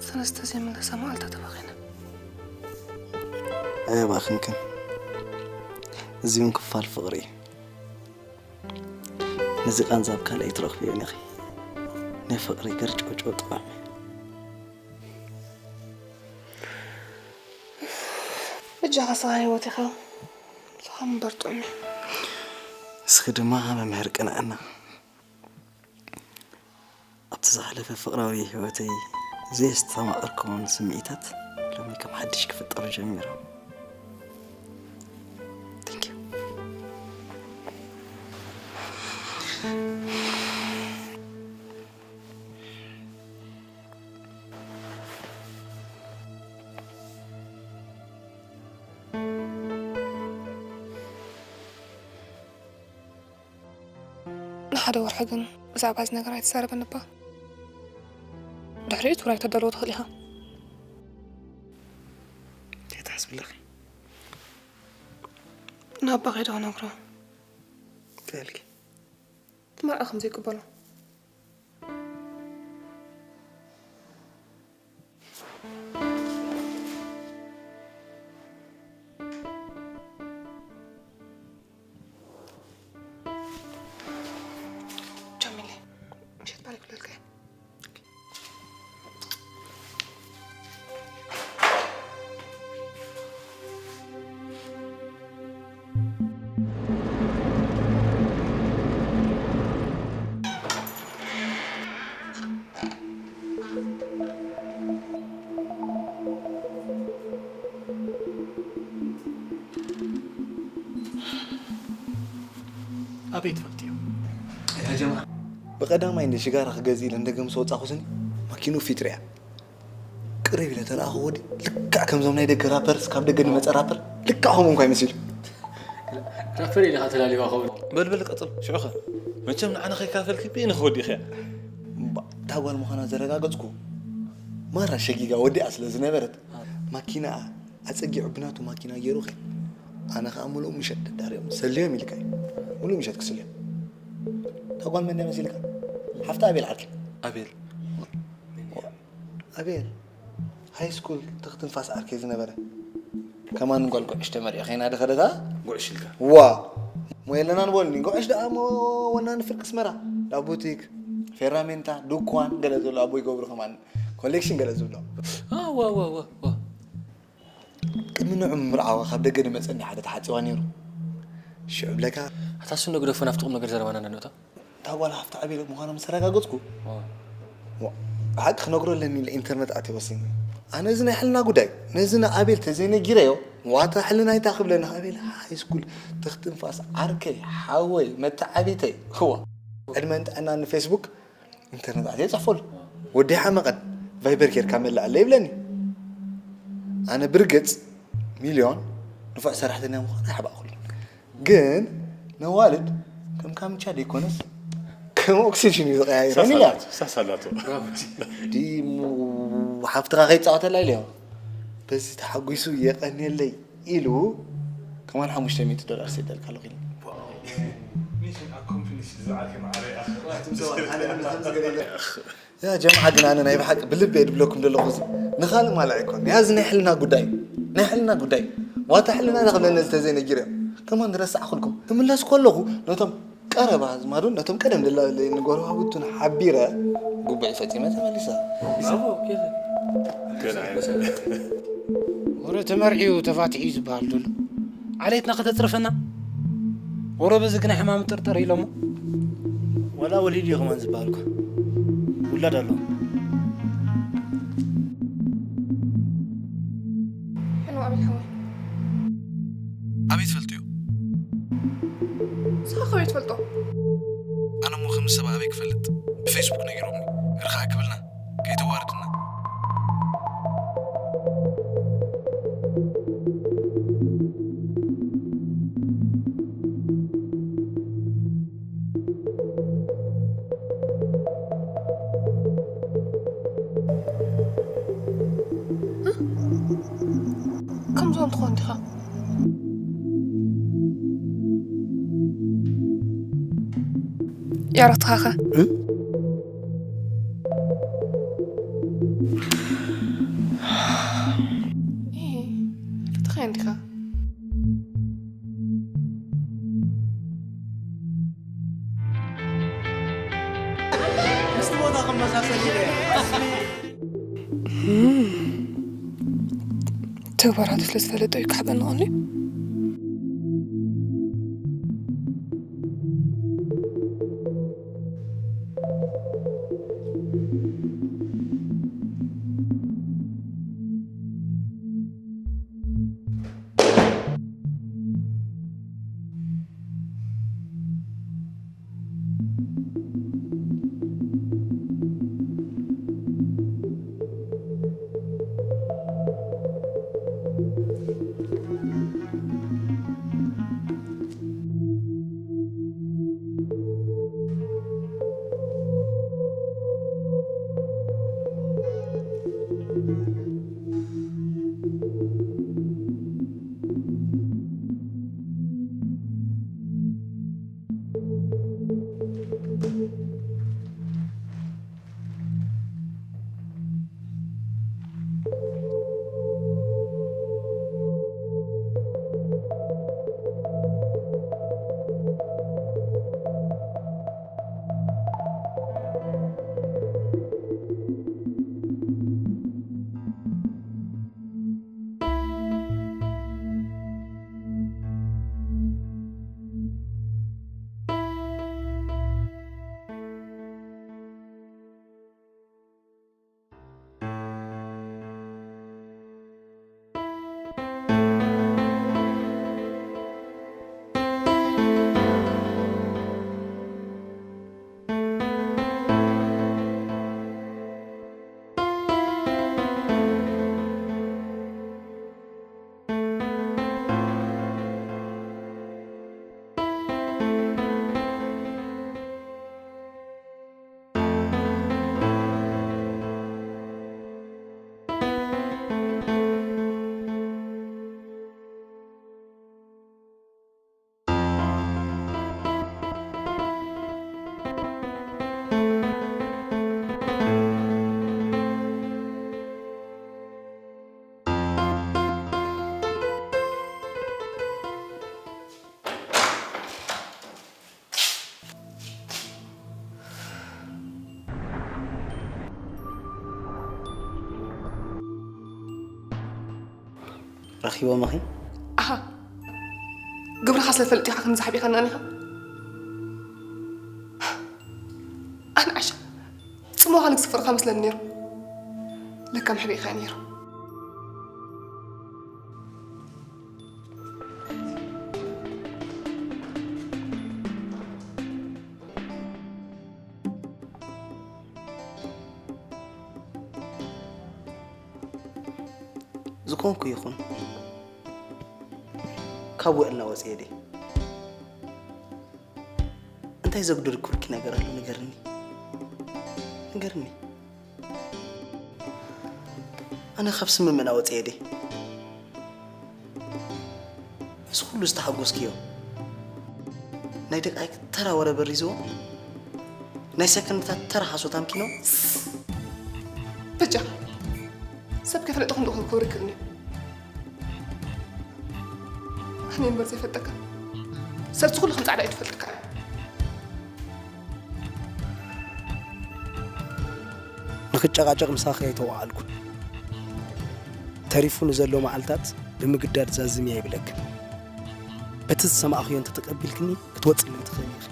ሰለስተ ዘይምለሳ መዓልታት ተባኺነ። ኣየባኽንክን። እዚ እውን ክፋል ፍቕሪ እዩ። ነዚ ቃንዛ ኣብ ካልእ ኣይትረኽብዮን ኢኺ። ናይ ፍቕሪ ገርጭውጭው ጥዑም እዩ። በጃኻ ስኻ ህይወት ኢኻ። ስኻ ምበር ጥዑም እዩ። እስኺ ድማ መምህር ቅንዕና። ኣብቲ ዝሓለፈ ፍቕራዊ ህይወተይ ዘየስተማቐርክዎም ስምዒታት ሎሚ ከም ሓድሽ ክፍጠሩ ጀሚሮም። Thank you. ንሓደ ወርሒ ግን ብዛዕባ እዚ ነገር ኣይትዛረበኒ እባ። ድሕሪኡ ትውራይ ተዳልዎ ትኽእል ኢኻ። እንታይ ትሓስቢ ኣለኺ? ንኣባ ከይደ ክነግሮ። እንታይ ኢልኪ? እቲ መርዓ ከም ዘይቅበሎ። ጀሚለ፣ ምሸት ባሪ ክብለልካ እየ። ኣበይ ትፈልጥዮ? ብቐዳማይ እንደ ሽጋራ ክገዝእ ኢለ እንደገ ምስ ወጻኹ ስኒ ማኪኑ ፊጥርያ ቅርብ ኢለ ተለኣኹ። ወዲ ልክዕ ከምዞም ናይ ደገ ራፐርስ፣ ካብ ደገ ንመጸ ራፐር ልክዕ ከምኡ እንኳ ይመስል። ራፐር ኢልካ ተላሊኻ ኸውን። በልበል ቀጽል ሽዑኸ መቸም ንዓና ከይካፈልኪ ብኢንኺ ወዲኽያ። እታ ጓል ምዃና ዘረጋገጽኩ ማራ ሸጊጋ ወዲኣ ስለ ዝነበረት፣ ማኪናኣ ኣጸጊዑ ብናቱ ማኪና ገይሩ ኸይዱ። ኣነ ኸኣ ምሉእ ምሸት ደዳርዮም ሰልዮም ኢልካ እዩ። ምሉእ ምሸት ክስልዮም። እታ ጓል መን እያ መሲልካ? ሓፍቲ ኣቤል ዓርኪ። ኣቤል። ኣቤል፣ ሃይ ስኩል ትኽትንፋስ ዓርከይ ዝነበረ። ከማን ጓል ጉዕሽ ተመሪዖ ኸይና ዶ ኸደታ? ጉዕሽ ኢልካ? ዋ፣ እሞ የለናን በሉኒ። ጉዕሽ ደኣ እሞ ወናኒ ፍርቂ ኣስመራ። ዳ ቡቲክ፣ ፌራሜንታ፣ ድኳን ገለ ዘሎ ኣቦ ይገብሩ ከማን። ኮሌክሽን ገለ ዝብሎ። ዋ፣ ዋ፣ ዋ፣ ዋ፣ ዋ። ቅድሚ ንዑ ምምርዓዋ ካብ ደገ ዝመጸኒ ሓደ ተሓጺዋ ነይሩ። ሽዑ ብለካ። ኣታ እሱ ንግደፎ፣ ናብቲ ቁም ነገር ዘረባና ንእቶ። እታ ጓል ሃፍቲ ኣቤል ምዃና ምስ ኣረጋገጽኩ፣ ዋ። ዋ፣ ብሓቂ ክነግሮ ኣለኒ ኢለ ኢንተርነት ኣትየ ወሲነ። ኣነ እዚ ናይ ሕልና ጉዳይ ነዚ ንኣቤል ተዘይነጊረዮ፣ ዋታ ሕልና ኣይታ ክብለኒ። ኣቤል ሃይ ስኩል ትኽትንፋስ ዓርከይ፣ ሓወይ፣ መተዓቢተይ። ዋ። ዕድመን ጥዕናን ንፌስቡክ ኢንተርነት ኣትየ ይጽሕፈሉ። ወዲ ሓመቐን ቫይበር ጌርካ መልኣለይ ይብለኒ። ኣነ ብርግጽ ሚልዮን ንፉዕ ሰራሕተኛ ምዃን ኣይሓባእኩሉን። ግን ነዋልድ ከም ካምቻ ደይኮነስ ከም ኦክሲጅን እዩ ዝቀያይረን ኢላ። ሳሳላቶ፣ ሳሳላቶ። ዲ ሓፍትኻ ከይጻወተላ ኢለዮ። በዚ ተሓጒሱ የቐንየለይ ኢሉ ከማን ሓሙሽተ ሚእቲ ዶላር ሰደልካ ኣለኹ ኢሉ። ሚሽን ኣኮምፕሊሽ ዝዓርከ ማዕረ እያ። ያ ጀምዓ ግን ኣነ ናይ ብሓቂ ብልቢ እየ ድብለኩም ዘለኹ። እዚ ንኻልእ ማልዕ ኣይኮን። ያ እዚ ናይ ሕልና ጉዳይ፣ ናይ ሕልና ጉዳይ። ዋታ ሕልና ኢና ክብለኒ ዝተዘይነጊረ። ከማን ዝረሳዕኩልኩም። ክምለስ ከለኹ ነቶም ቀረባ ኣዝማዱን ነቶም ቀደም ደላለይን ጎረባብቱን ሓቢረ ጉባኤ ፈጺመ ተመሊሰ። ኣቦ፣ ኬለ። ገና ኣይመሰለን። ወረ ተመርዕዩ ተፋትሑ እዩ ዝበሃል ዘሎ። ዓሌትና ከተጽርፈና? ወረ በዚ ግና ሕማም ጥርጥር ኢሎሞ። ዋላ ወሊድ እዩ ከማን ዝበሃል እኳ። ውላድ ኣለዎ። ሕኑ ኣበይ ሓወይ? ኣበይ ትፈልጥዮ? ንስኻ ከመይ ትፈልጦ? ኣነ እሞ ከም ሰብ ኣበይ ክፈልጥ? ብፌስቡክ ነጊሮምኒ። ርኽኣ ክብልና፣ ከይተዋርድና። ከምዞም ትኾን ዲኻ? ያረትኻኸ? እ? እ፣ ርትኻ እንዲኻ? ምስቲ ቦታ ክመሳሰል ኢለ እየ። ተግባራቱ ስለ ዝፈለጠ እዩ ክሓበኒ ቀንዩ። ረኺቦምኺ? ኣሃ፣ ግብርኻ ስለ ትፈልጥ ኢኻ ክንዛሓብ ኢኻ ናኒኻ። ኣነ ዓሻ ጽምዋኻ ንግስፈርካ መስለኒ ነይሩ። ለካ መሕቢእካ ነይሩ። ዝኾንኩ ይኹን ካብ ውዕልና ወፂኤ ድየ? እንታይ ዘጉደልኩልኪ ነገር ኣሎ? ንገርኒ፣ ንገርኒ። ኣነ ካብ ስምምዕና ወፂኤ ድየ? እዚ ኩሉ ዝተሓጎስክዮ ናይ ደቃይቅ ተራ ወረ በሪዝዎ፣ ናይ ሰከንድታት ተራ ሓሶት ኣምኪኖ። በጃ ሰብ ከይፈለጥኹም ዶ ክብሪ ክእልኒ? ኣነ እምበር ዘይፈልጠካ ሰብቲ ኩሉ ከም ፃዕዳ እዩ ትፈልጥካ። ንኽጨቃጨቅ ምሳኺ ኣይተዋዓልኩን። ተሪፉ ንዘሎ መዓልታት ብምግዳድ ዛዝሚ ኣይብለክን። በቲ ዝሰማዕኽዮ እንተተቀቢልክኒ ክትወፅለይ ትኽእሊ ኢኺ።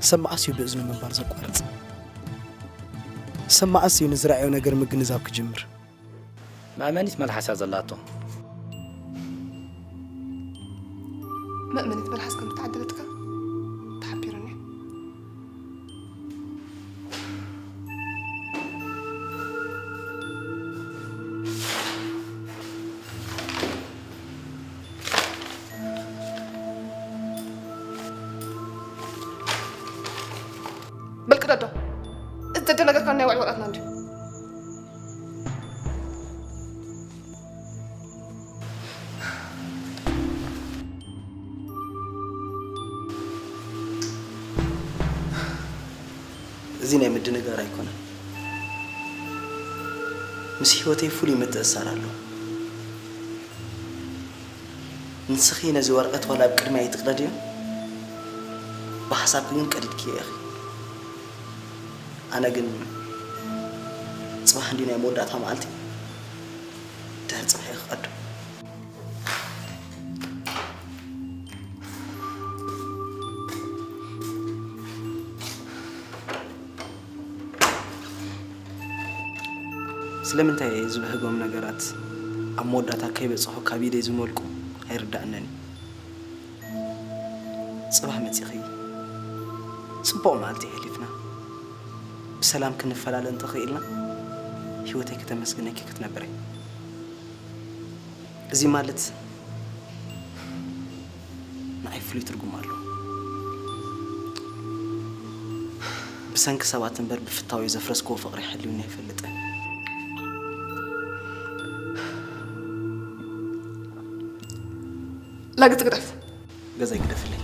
ሰብ መዓስ እዩ ብእዝኑ ምንባር ዘቋርፅ? ሰብ መዓስ እዩ ንዝረኣዮ ነገር ምግንዛብ ክጅምር? መእመኒት መልሓስ እያ ዘላቶ። መእመኒት መልሓስ ከም ዝተዓደለትካ ተሓቢሩኒ። በል ቅደዶ። እዚ ዘደናገርካ ናይ ውዕል ወረቐትና እንድዩ። እዚ ናይ ምድንጋር ኣይኮነን፣ ምስ ህይወተይ ፍሉይ ምትእስሳር ኣለዎ። ንስኺ ነዚ ወረቐት ዋላ ኣብ ቅድመይ ኣይትቕደድዮ፣ ብሓሳብኪ ግን ቀዲድክዮ ኢኺ። ኣነ ግን ጽባሕ እንድዩ ናይ መወዳእታ መዓልቲ፣ ድሕሪ ጽባሕ እየ ክቐዶ። ስለምንታይ እየ ዝብህጎም ነገራት ኣብ መወዳእታ ከይበጽሑ ካብ ኢደይ ዝመልቁ ኣይርድኣንን እዩ። ጽባሕ መጺኺ ጽቡቕ መዓልቲ የሕሊፍና ብሰላም ክንፈላለ እንተኽኢልና ህይወተይ ከተመስግነኪ ክትነብር እየ። እዚ ማለት ንዓይ ፍሉይ ትርጉም ኣለዎ። ብሰንኪ ሰባት እምበር ብፍታወይ ዘፍረስክዎ ፍቕሪ ሓልዩኒ ኣይፈልጥን። ላግቲ ግደፍ። ገዛይ ግደፍለይ።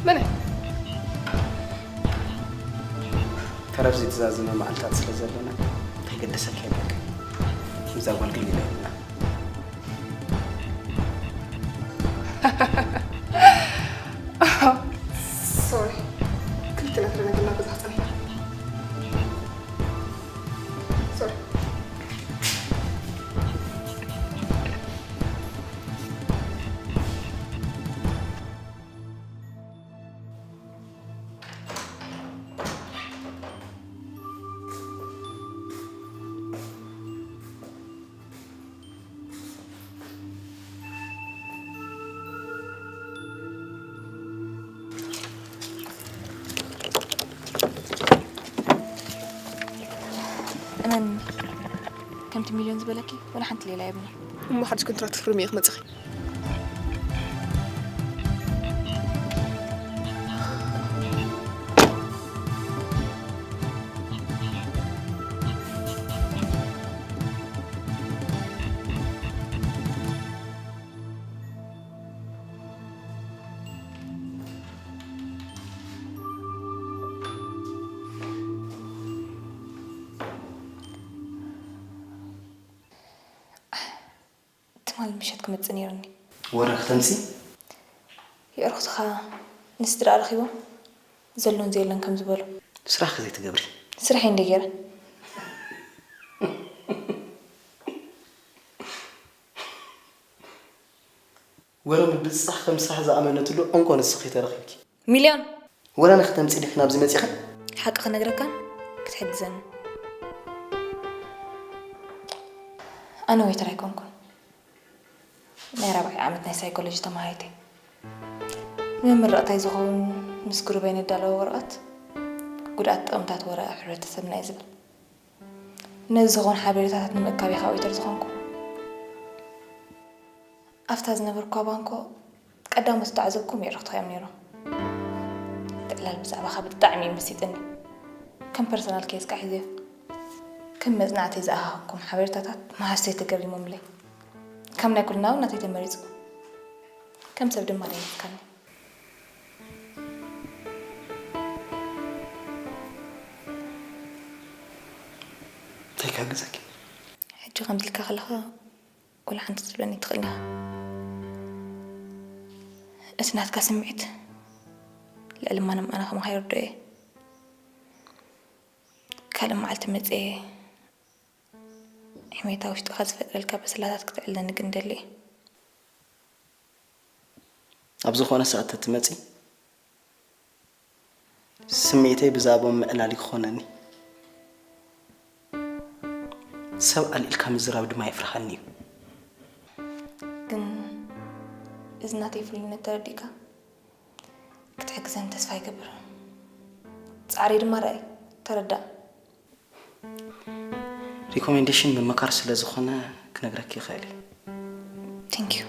መነ ተረፍ ዘይተዛዘመ መዓልታት ስለ ዘለና እንታይ ገደሰካ ይበል። ምስዛ ጓል ገሊላ የብልና። ሶሪ ክልተ ነፍሪ ነግና ገዛ ጸኒሕና ሶሪ እመኒ ከምቲ ሚልዮን ዝበለኪ ወላ ሓንቲ ሌላ የብኒ። እሞ ሓድሽ ኮንትራት ክትፍርሚ ኢኺ መጺኺ። ማል ምሸት ክመጽእ ነይሩኒ። ወረ ክተምፂ የዕርኽትኻ ንስድራ ረኺቦም ዘሎን ዘየለን ከም ዝበሉ። ስራሕኺ ዘይትገብሪ። ስራሐይ እንደ ገይረ። ወረ ምብፅፃሕ ከም ስራሕ ዝኣመነትሉ እንኮ ንስኺ ተረኺብኪ። ሚልዮን! ወረ ንክተምፂ ድሕን ኣብዚ መፂኺ? ሓቂ ክነግረካን ክትሕግዘኒ። ኣነ ወይተር ኣይኮንኩን። ናይ ራብዓይ ዓመት ናይ ሳይኮሎጂ ተምሃሪት እየ። ንመመረቕታይ ዝኸውን ምስ ግሩበይ ነዳለወ ወረቐት ጉድኣት ጥቕምታት ወረ ኣብ ሕብረተሰብና እዩ ዝብል። ነዚ ዝኾን ሓበሬታታት ንምእካብ እየ ካብ ኦይተር ዝኾንኩ። ኣብታ ዝነበርኳ ባንኮ ቀዳሞት ዝተዓዘብኩም የዕርኽትኻ እዮም ነይሮም። እቲ ዕላል ብዛዕባኻ ብጣዕሚ እዩ መሲጥኒ። ከም ፐርሰናል ኬዝ ቃ ሒዘዮ። ከም መጽናዕቲ ዝኣኻኹምኩም ሓበሬታታት መሃዝተይ ተገሪሞምለይ። ከም ናይ ኩልና እውን ናተይ ተመሪጹ። ከም ሰብ ድማ ደንጊጽካኒ። እንታይ ክሕግዘኪ? ሕጂ ከምዚ ኢልካ ከለኻ ወላ ሓንቲ ክትብለኒ ትኽእል ኢኻ። እቲ ናትካ ስምዒት ልዕሊ ማንም ኣነ ከማኻ ይርድኦ እየ። ካልእ መዓልቲ መጽየ ሕሜታ ውሽጥኻ ዝፈጥረልካ በሰላታት ክትዕልለኒ ግን ደሊ እየ። ኣብ ዝኾነ ሰዓት ተትመጺ ስምዒተይ ብዛዕባኦም ምዕላል ክኾነኒ። ሰብ ኣልዒልካ ምዝራብ ድማ የፍርሃኒ እዩ። ግን እዚ ናተይ ፍሉይነት ተረዲእካ ክትሕግዘኒ ተስፋ ይገብር። ጻዕረይ ድማ ርኣይ፣ ተረዳእ። ሪኮሜንዴሽን ምምካር ስለ ዝኾነ ክነግረኪ ይኽእል እየ። Thank you።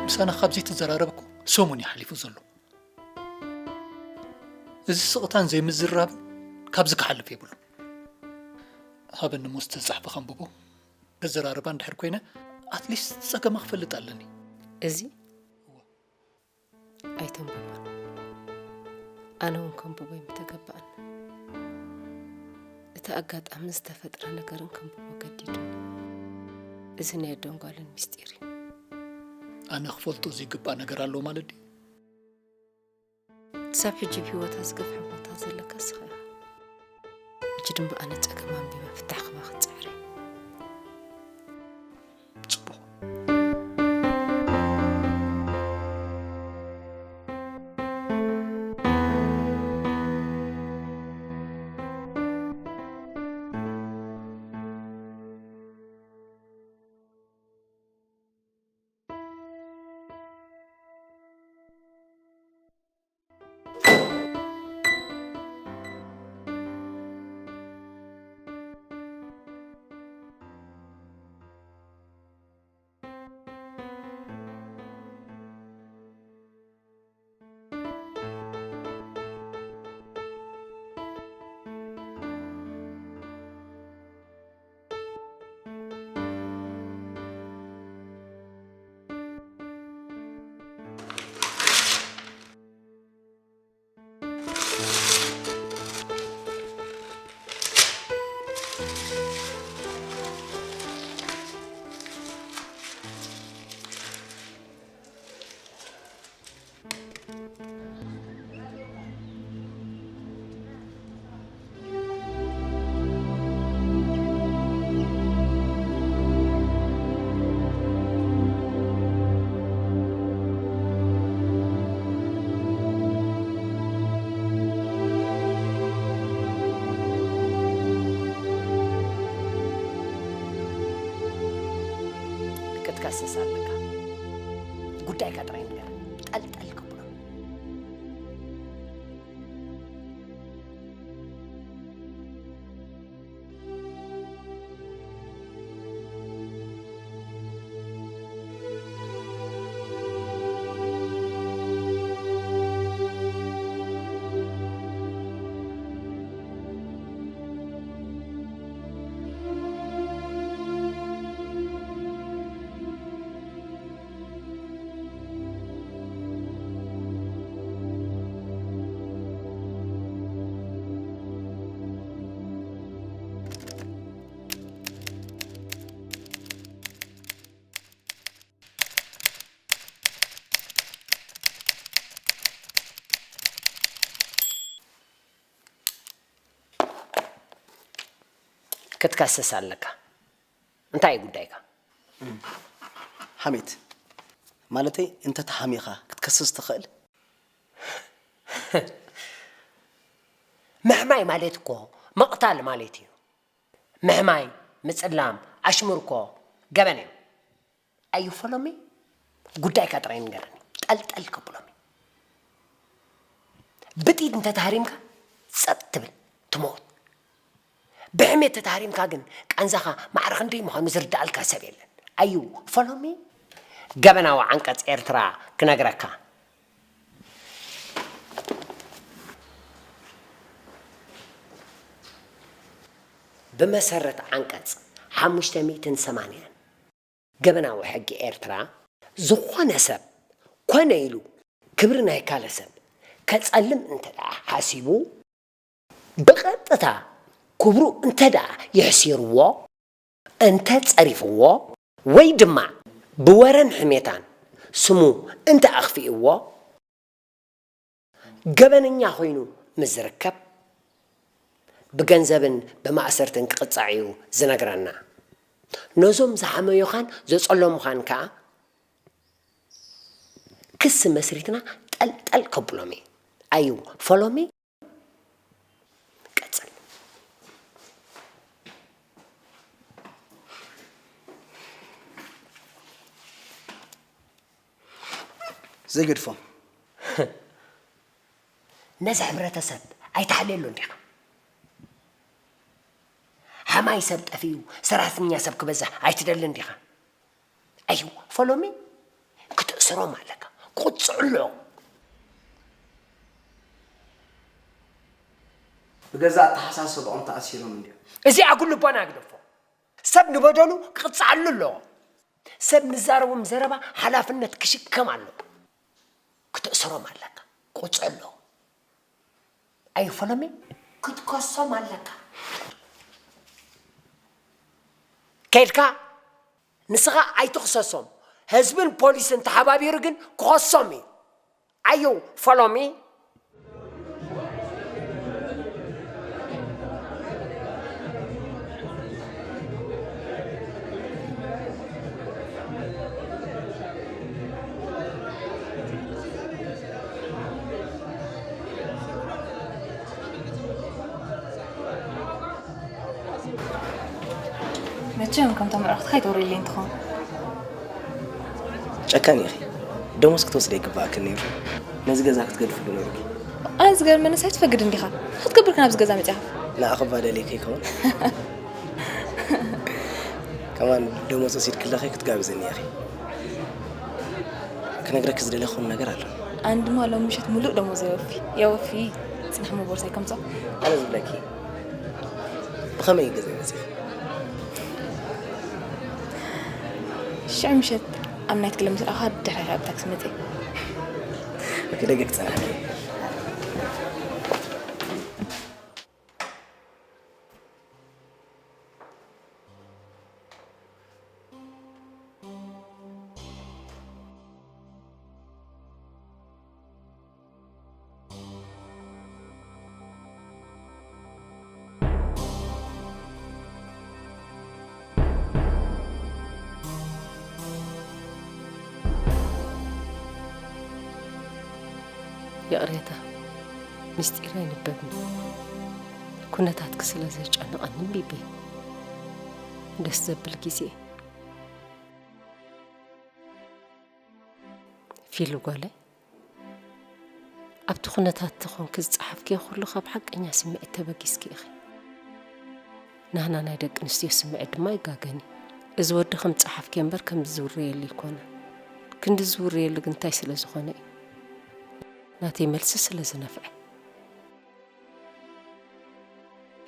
ምሳና ካብ ዘይተዘራረብኩ ሰሙን እዩ ሓሊፉ ዘሎ። እዚ ስቕታን ዘይምዝራብን ካብዚ ክሓልፍ የብሉ። ሃበኒ እሞ ዝተጻሕፈ ከንብቦ። ከዘራርባ እንድሕር ኮይነ ኣትሊስት ጸገማ ክፈልጥ ኣለኒ። እዚ ኣይተንብቦን። ኣነ እውን ከንብቦ ኣይምተገበኣኒ። እቲ ኣጋጣምን ዝተፈጥረ ነገርን ከንብቦ ገዲዱኒ። እዚ ናይ ኣደን ጓልን ምስጢር እዩ። ኣነ ክፈልጦ ዘይግባእ ነገር ኣሎ ማለት ድዩ? ክሳብ ሕጂ ኣብ ህይወታ ዝገፍሐ ቦታ ዘለካ ንስኻ ኢኻ። ሕጂ ድማ ኣነ ጸገም ኣንቢበ ፍታሕ ክባ ክጽዕር እየ። ጽቡቕ። ክትከስስ ኣለካ። ጉዳይካ ጥራይ ንገር። ጠልጠል ክብሎ። ክትከስስ ኣለካ። እንታይ እዩ ጉዳይካ? ሓሜት ማለተይ እንተተሓሚኻ ክትከስስ ትኽእል? ምሕማይ ማለት እኮ ምቕታል ማለት እዩ። ምሕማይ፣ ምጽላም፣ ኣሽሙር እኮ ገበን እዩ። ኣዩ ፈሎሚ ጉዳይካ ጥራይ ንገረኒ። ጠልጠል ከብሎሚ። ብጥይት እንተተሃሪምካ ጸጥ ትብል ትመውት። ብሕሜት ተተሃሪምካ ግን ቃንዛኻ ማዕረ ክንደይ ምዃኑ ዝርድኣልካ ሰብ የለን። ኣዩ ፈሎሚ ገበናዊ ዓንቀጽ ኤርትራ ክነግረካ። ብመሰረት ዓንቀጽ ሓሙሽተ ሚእትን ሰማንያን ገበናዊ ሕጊ ኤርትራ፣ ዝኾነ ሰብ ኮነ ኢሉ ክብሪ ናይ ካልእ ሰብ ከጸልም እንተ ደኣ ሓሲቡ፣ ብቐጥታ ክብሩ እንተ ደኣ የሕሲርዎ፣ እንተ ጸሪፍዎ፣ ወይ ድማ ብወረን ሕሜታን ስሙ እንተ ኣኽፊእዎ፣ ገበነኛ ኮይኑ ምስ ዝርከብ፣ ብገንዘብን ብማእሰርትን ክቕጻዕ እዩ ዝነግረና። ነዞም ዝሓመዩኻን ዘጸለሙኻን ከኣ ክሲ መስሪትና ጠልጠል ከብሎም እዩ። ኣዩ ፈሎሚ ቀጽል። ዘይገድፎም። ነዚ ሕብረተሰብ ኣይትሓልየሉ እንዲኻ። ሓማይ ሰብ ጠፊኡ ሰራሕተኛ ሰብ ክበዝሕ ኣይትደልን ዲኻ? ኣዩ ፈሎሚ ክትእስሮም ኣለካ። ክቕጽዑ ኣለዎም። ብገዛእ ኣተሓሳስብኦም ተኣሲሮም እንድዮም። እዚ ኣጉል ልቦና ግደፎ። ሰብ ንበደሉ ክቕጽዓሉ ኣለዎ። ሰብ ንዛረቦም ዘረባ ሓላፍነት ክሽከም ኣለዎ። ክትእስሮም ኣለካ። ክቕጽዑ ኣለዎ። ኣዩ ፈሎሚ ክትከሶም ኣለካ። ከይድካ ንስኻ ኣይትኽሰሶም። ህዝብን ፖሊስን ተሓባቢሩ ግን ክኸሶም እዩ። ኣዩ ፈሎሚ መቸም ከምቶም ኣዕሩኽትኻ ኣይተውርየለይን ትኸውን። ጨካን ኢኺ። ደሞዝ ክትወስዲ ኣይግባኣክን ነይሩ። ነዚ ገዛ ክትገድፍሉ ነይሩኪ። ኣነ ዝገርመንስ ኣይትፈግድን ዲኻ? ክትገብር ከ ናብዚ ገዛ መጺኻ? ንዓኺ እባ ደልየ ከይከውን። ከማን ደሞዝ ወሲድኪ ኣለኺ ክትጋብዝኒ ኢኺ። ክነግረኪ ዝደለኹ ነገር ኣሎ። ኣነ ድማ ሎሚ ምሸት ሙሉእ ደሞዝ የወፊ። የወፊ። ጽናሕ እሞ ቦርሳይ ከምጽኦ። ኣነ ዝብለኪ ብኸመይ እዩ ገዛ መጺኺ? ሽዑ ምሸት ኣብ ናይት ክለብ ምስ ረኣኹኻ ድሕሪኻ ኣብ ታክሲ መጺእ። ኦኬ፣ ደገ ክጸንሓኪ። ይቕሬታ፣ ምስጢር ኣይንበብን። ኩነታትኪ ስለ ዘጨንቐኒ እምቢ በይ። ደስ ዘብል ግዜ። ፊሉ ጓለይ፣ ኣብቲ ኩነታት ተኾንኪ ዝጸሓፍክዮ ኩሉ ካብ ሓቀኛ ስምዒት ተበጊስኪ ኢኺ። ናህና ናይ ደቂ ኣንስትዮ ስምዒት ድማ ኣይጋገን እዩ። እዚ ወዲ ከም ጸሓፍክዮ እምበር ከም ዝውረየሉ ኣይኮነ። ክንዲ ዝውረየሉ ግን እንታይ ስለ ዝኾነ እዩ? ናተይ መልሲ ስለ ዝነፍዐ።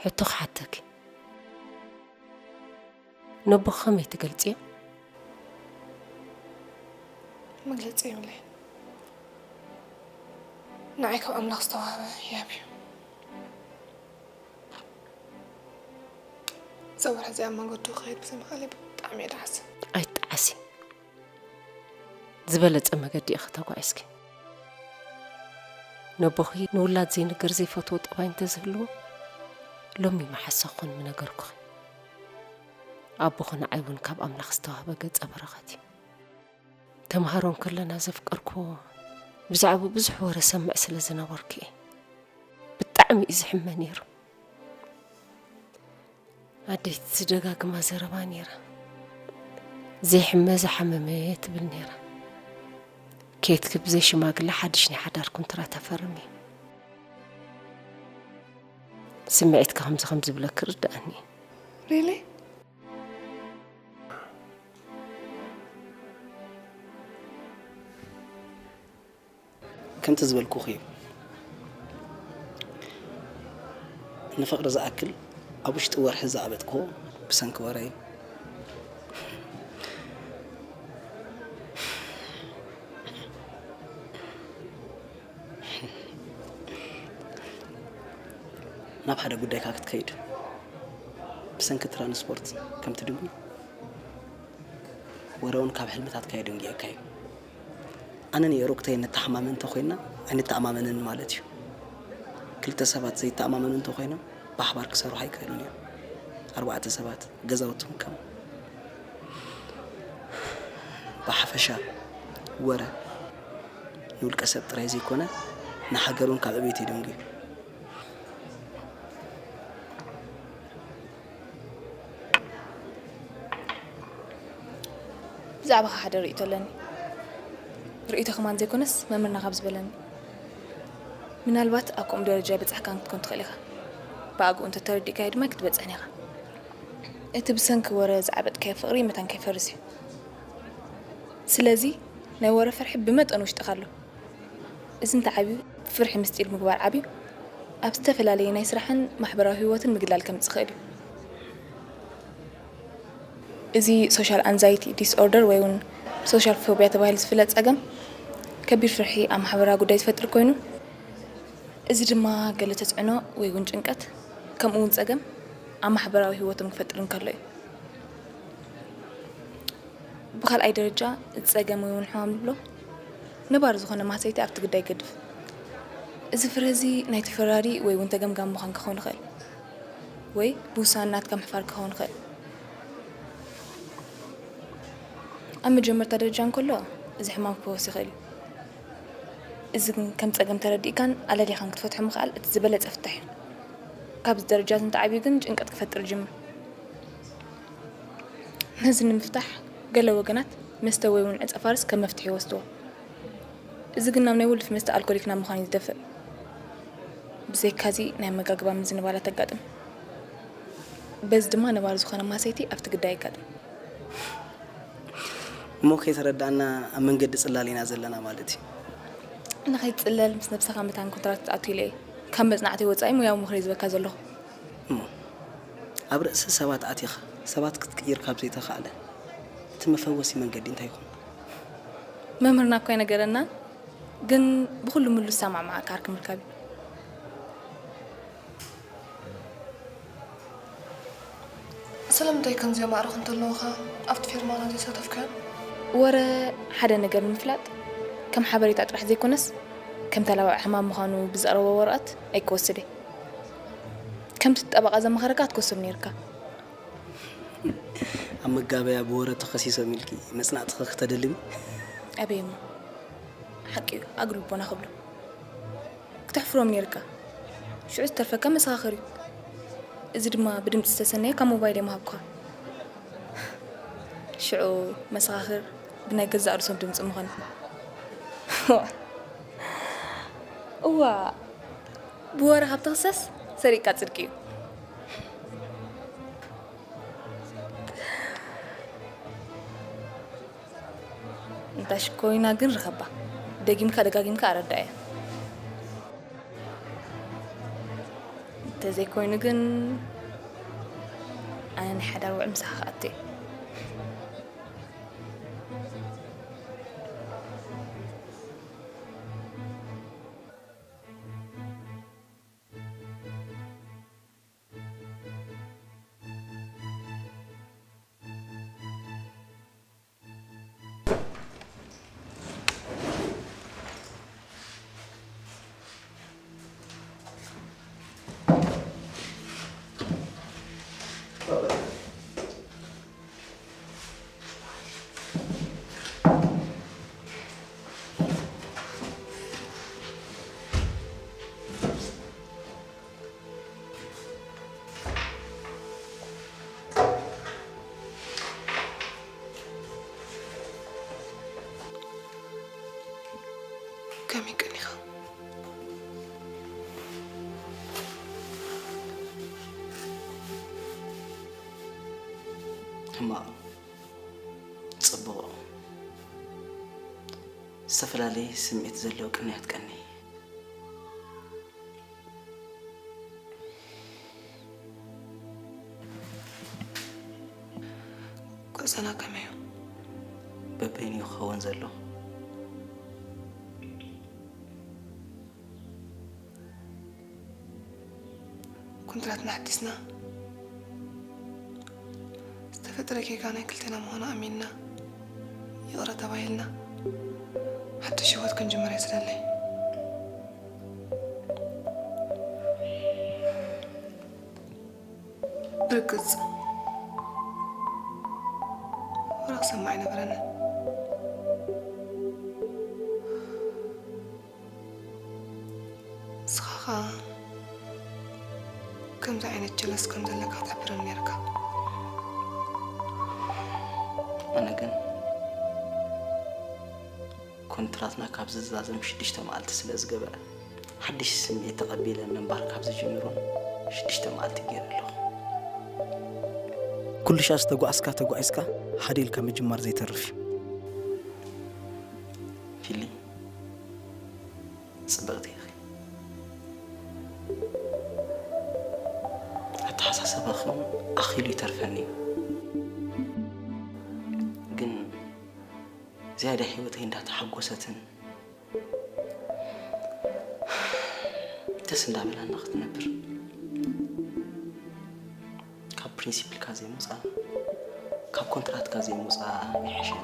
ሕቶ ክሓተኪ። ነቦኺ ከመይ ትገልጽዮ? መግለጺ የብለይን። ንዓይ ካብ ኣምላኽ ዝተዋህበ ህያብ እዩ። እዛ ወርሒ እዚኣ ኣብ መንገዱ ክኸይድ ብዘይምኽኣለይ ብጣዕሚ እየ ደሓሲ። ኣይትጠዓሲ። ዝበለጸ መገዲ ኢኺ ተጓዒዝኪ። ነቦኺ ንውላድ ዘይንገር ዘይፈትዎ ጠባይ እንተዝህልዎ፣ ሎሚ መሓሳ ክኾን ምነገርኩኺ። ኣቦኺ ንዓይ እውን ካብ ኣምላኽ ዝተዋህበ ገጸ በረኸት እዩ። ተምሃሮ እንከለና ዘፍቀርክዎ፣ ብዛዕባኡ ብዙሕ ወረ ሰምዕ ስለ ዝነበርኩ እየ። ብጣዕሚ እዩ ዝሕመ ነይሩ። ኣደይ ትደጋግማ ዘረባ ነይራ። "ዘይሕመ ዝሓመመ" ትብል ነይራ። "ኬትኪ ብዘይ ሽማግለ ሓድሽ ናይ ሓዳር ኩንትራት ኣፈርም እዩ። ስምዒትኪ ከምዚ ከም ዝብለኪ ርድኣኒ እዩ." Really? ከምቲ ዝበልኩኺ እዩ። ንፍቕሪ ዝኣክል ኣብ ውሽጢ ወርሒ ዝኣበጥክዎ ብሰንኪ ወረ እዩ። ናብ ሓደ ጉዳይካ ክትከይድ ብሰንኪ ትራንስፖርት ከም ትድንጉ፣ ወረ እውን ካብ ሕልምታትካ የደንጉየካ እዩ። ኣነን የሮክተይን ንተሓማመን እንተኾይንና ኣይንተኣማመንን ማለት እዩ። ክልተ ሰባት ዘይተኣማመኑ እንተኾይኖም ብሓባር ክሰርሑ ኣይክእሉን እዮም። ኣርባዕተ ሰባት ገዛውቶም ከም ብሓፈሻ ወረ ንውልቀ ሰብ ጥራይ ዘይኮነ ንሃገር እውን ካብ ዕቤት የደንጉ እዩ። ብዛዕባኻ ሓደ ርእይቶ ኣለኒ። ርእይቶ ከማን ዘይኮነስ መምህርና ካብ ዝበለኒ። ምናልባት ኣብ ከምኡ ደረጃ በጻሕካን ክትኮን ትኽእል ኢኻ። ብኣግኡ እንተተረዲእካዮ ድማ ክትበጽሕን ኢኻ። እቲ ብሰንኪ ወረ ዝዓበጥካዮ ፍቕሪ መታን ከይፈርስ እዩ። ስለዚ ናይ ወረ ፍርሒ ብመጠኑ ውሽጥኻ ኣሎ። እዚ እንተዓብዩ፣ ፍርሒ ምስጢር ምግባር ዓብዩ ኣብ ዝተፈላለየ ናይ ስራሕን ማሕበራዊ ህይወትን ምግላል ከምጽእ ይኽእል እዩ። እዚ ሶሻል ኣንዛይቲ ዲስኦርደር ወይ እውን ሶሻል ፎቢያ ተባሂሉ ዝፍለጥ ጸገም፣ ከቢድ ፍርሒ ኣብ ማሕበራዊ ጉዳይ ዝፈጥር ኮይኑ፣ እዚ ድማ ገለ ተጽዕኖ ወይ እውን ጭንቀት፣ ከምኡ እውን ጸገም ኣብ ማሕበራዊ ህይወቶም ክፈጥር እንከሎ እዩ። ብኻልኣይ ደረጃ፣ እቲ ጸገም ወይ እውን ሕማም ንብሎ፣ ነባሪ ዝኾነ ማህሰይቲ ኣብቲ ግዳይ ይገድፍ። እዚ ፍረ እዚ ናይቲ ፈራዲ ወይ እውን ተገምጋሚ ምዃን ክኸውን ይኽእል፣ ወይ ብውሳነ ናትካ ምሕፋር ክኸውን ይኽእል። ኣብ መጀመርታ ደረጃ እንከሎ፣ እዚ ሕማም ክፈወስ ይኽእል እዩ። እዚ ግን ከም ጸገም ተረዲእካን ኣለሊኻን ክትፈትሖ ምኽኣል እቲ ዝበለጸ ፍታሕ እዩ። ካብዚ ደረጃ እዚ እንተዓብዩ ግን ጭንቀት ክፈጥር ይጅምር። ነዚ ንምፍታሕ ገለ ወገናት መስተ ወይ እውን ዕጸ ፋርስ ከም መፍትሒ ይወስድዎ። እዚ ግን ናብ ናይ ውልፊ መስተ ኣልኮሊክ ናብ ምዃን እዩ ዝደፍእ። ብዘይካዚ ናይ ኣመጋግባ ምዝንባላት ተጋጥም። በዚ ድማ ነባሪ ዝኾነ ማሰይቲ ኣብቲ ግዳይ የጋጥም። እሞ ከይተረዳእና ኣብ መንገዲ ጽላል ኢና ዘለና ማለት እዩ። ንኸይትጽለል ምስ ነብስኻ መታን ኮንትራት ክትኣቱ ኢለ እየ። ካብ መጽናዕተይ ወጻኢ ሙያዊ ምኽሪ ዝህበካ ዘለኹ። እሞ ኣብ ርእሲ ሰባት ኣቲኻ ሰባት ክትቅይር ካብ ዘይተኻእለ እቲ መፈወሲ መንገዲ እንታይ ይኾን? መምህርና እኮ ኣይነገረናን፣ ግን ብኹሉ ምሉእ ዝሰማማዓካ ዓርኪ ምርካብ እዩ። ስለምንታይ ከምዚኦም ኣዕሩኽ እንተለዉኻ ኣብቲ ፊርማና ዘይሳተፍካዮም? ወረ ሓደ ነገር ንምፍላጥ ከም ሓበሬታ ጥራሕ ዘይኮነስ፣ ከም ተላባዒ ሕማም ምዃኑ ብዘቕረቦ ወረቐት ኣይክወስድ እየ። ከምቲ እቲ ጠበቓ ዘማኸረካ ክትወስድ ነይርካ። ኣብ መጋበያ ብወረ ተኸሲሶም ኢልኪ መጽናዕትኺ ክተደልቢ? ኣበይ እሞ? ሓቂ እዩ፣ ኣግልቦና ክብሎ። ክተሕፍሮም ነይርካ። ሽዑ ዝተርፈካ መሰኻኽር እዩ። እዚ ድማ ብድምፂ ዝተሰነየ ካብ ሞባይል የምሃብኩኻ። ሽዑ መሰኻኽር ብናይ ገዛእ ርእሶም ድምፂ ምኾነ። እዋ፣ ብወረ ካብ ትኽሰስ ሰሪቅካ ጽድቂ እዩ። እንታሽ ኮይና ግን ርኸባ። ደጊምካ ደጋጊምካ ኣረዳእያ። እንተዘይኮይኑ ግን ኣነ ናይ ሓዳር ውዕል ምሳኻ ክኣቱ እየ። ከመይ ቀኒኻ? ሕማቕ። ጽቡቕ። ዝተፈላለየ ስምዒት ዘለዎ ቅንያት ቀኒ። ጉዕዞና ከመይ እዩ? በበይኑ እዩ ክኸውን ዘሎ። ኮንትራትና ሓዲስና፣ ዝተፈጠረ ጌጋ ናይ ክልቴና ምዃኑ ኣሚንና፣ ይቕረ ተባሂልና፣ ሓድሽ ህይወት ክንጅምር እየ ዝደሊ። ብርግጽ፣ ወረ ክሰምዕ ኣይነበረንን። ንስኻ ኸኣ ከምዚ ዓይነት ጀለስ ከም ዘለካ ትሕብረኒ ነይርካ። ኣነ ግን ኮንትራትና ካብ ዝዛዘም ሽዱሽተ መዓልቲ ስለ ዝገበረ፣ ሓድሽ ስምዒት ተቐቢለ ምንባር ካብ ዝጅምሩን ሽዱሽተ መዓልቲ ገይረ ኣለኹ። ኩሉ ሻዕ ዝተጓዕዝካ ተጓዒዝካ፣ ሓደ ኢልካ ምጅማር ዘይተርፍ እዩ። ፊሊ፣ ጽብቕቲ ኢኺ። ኣተሓሳስባኺ እውን ኣኺሉ ይተርፈኒ እዩ። ግን ዝያዳ ህይወተይ እንዳተሓጎሰትን ደስ እንዳበላና ክትነብር፣ ካብ ፕሪንሲፕልካ ዘይምውጻእ፣ ካብ ኮንትራትካ ዘይምውጻእ ይሕሸኒ።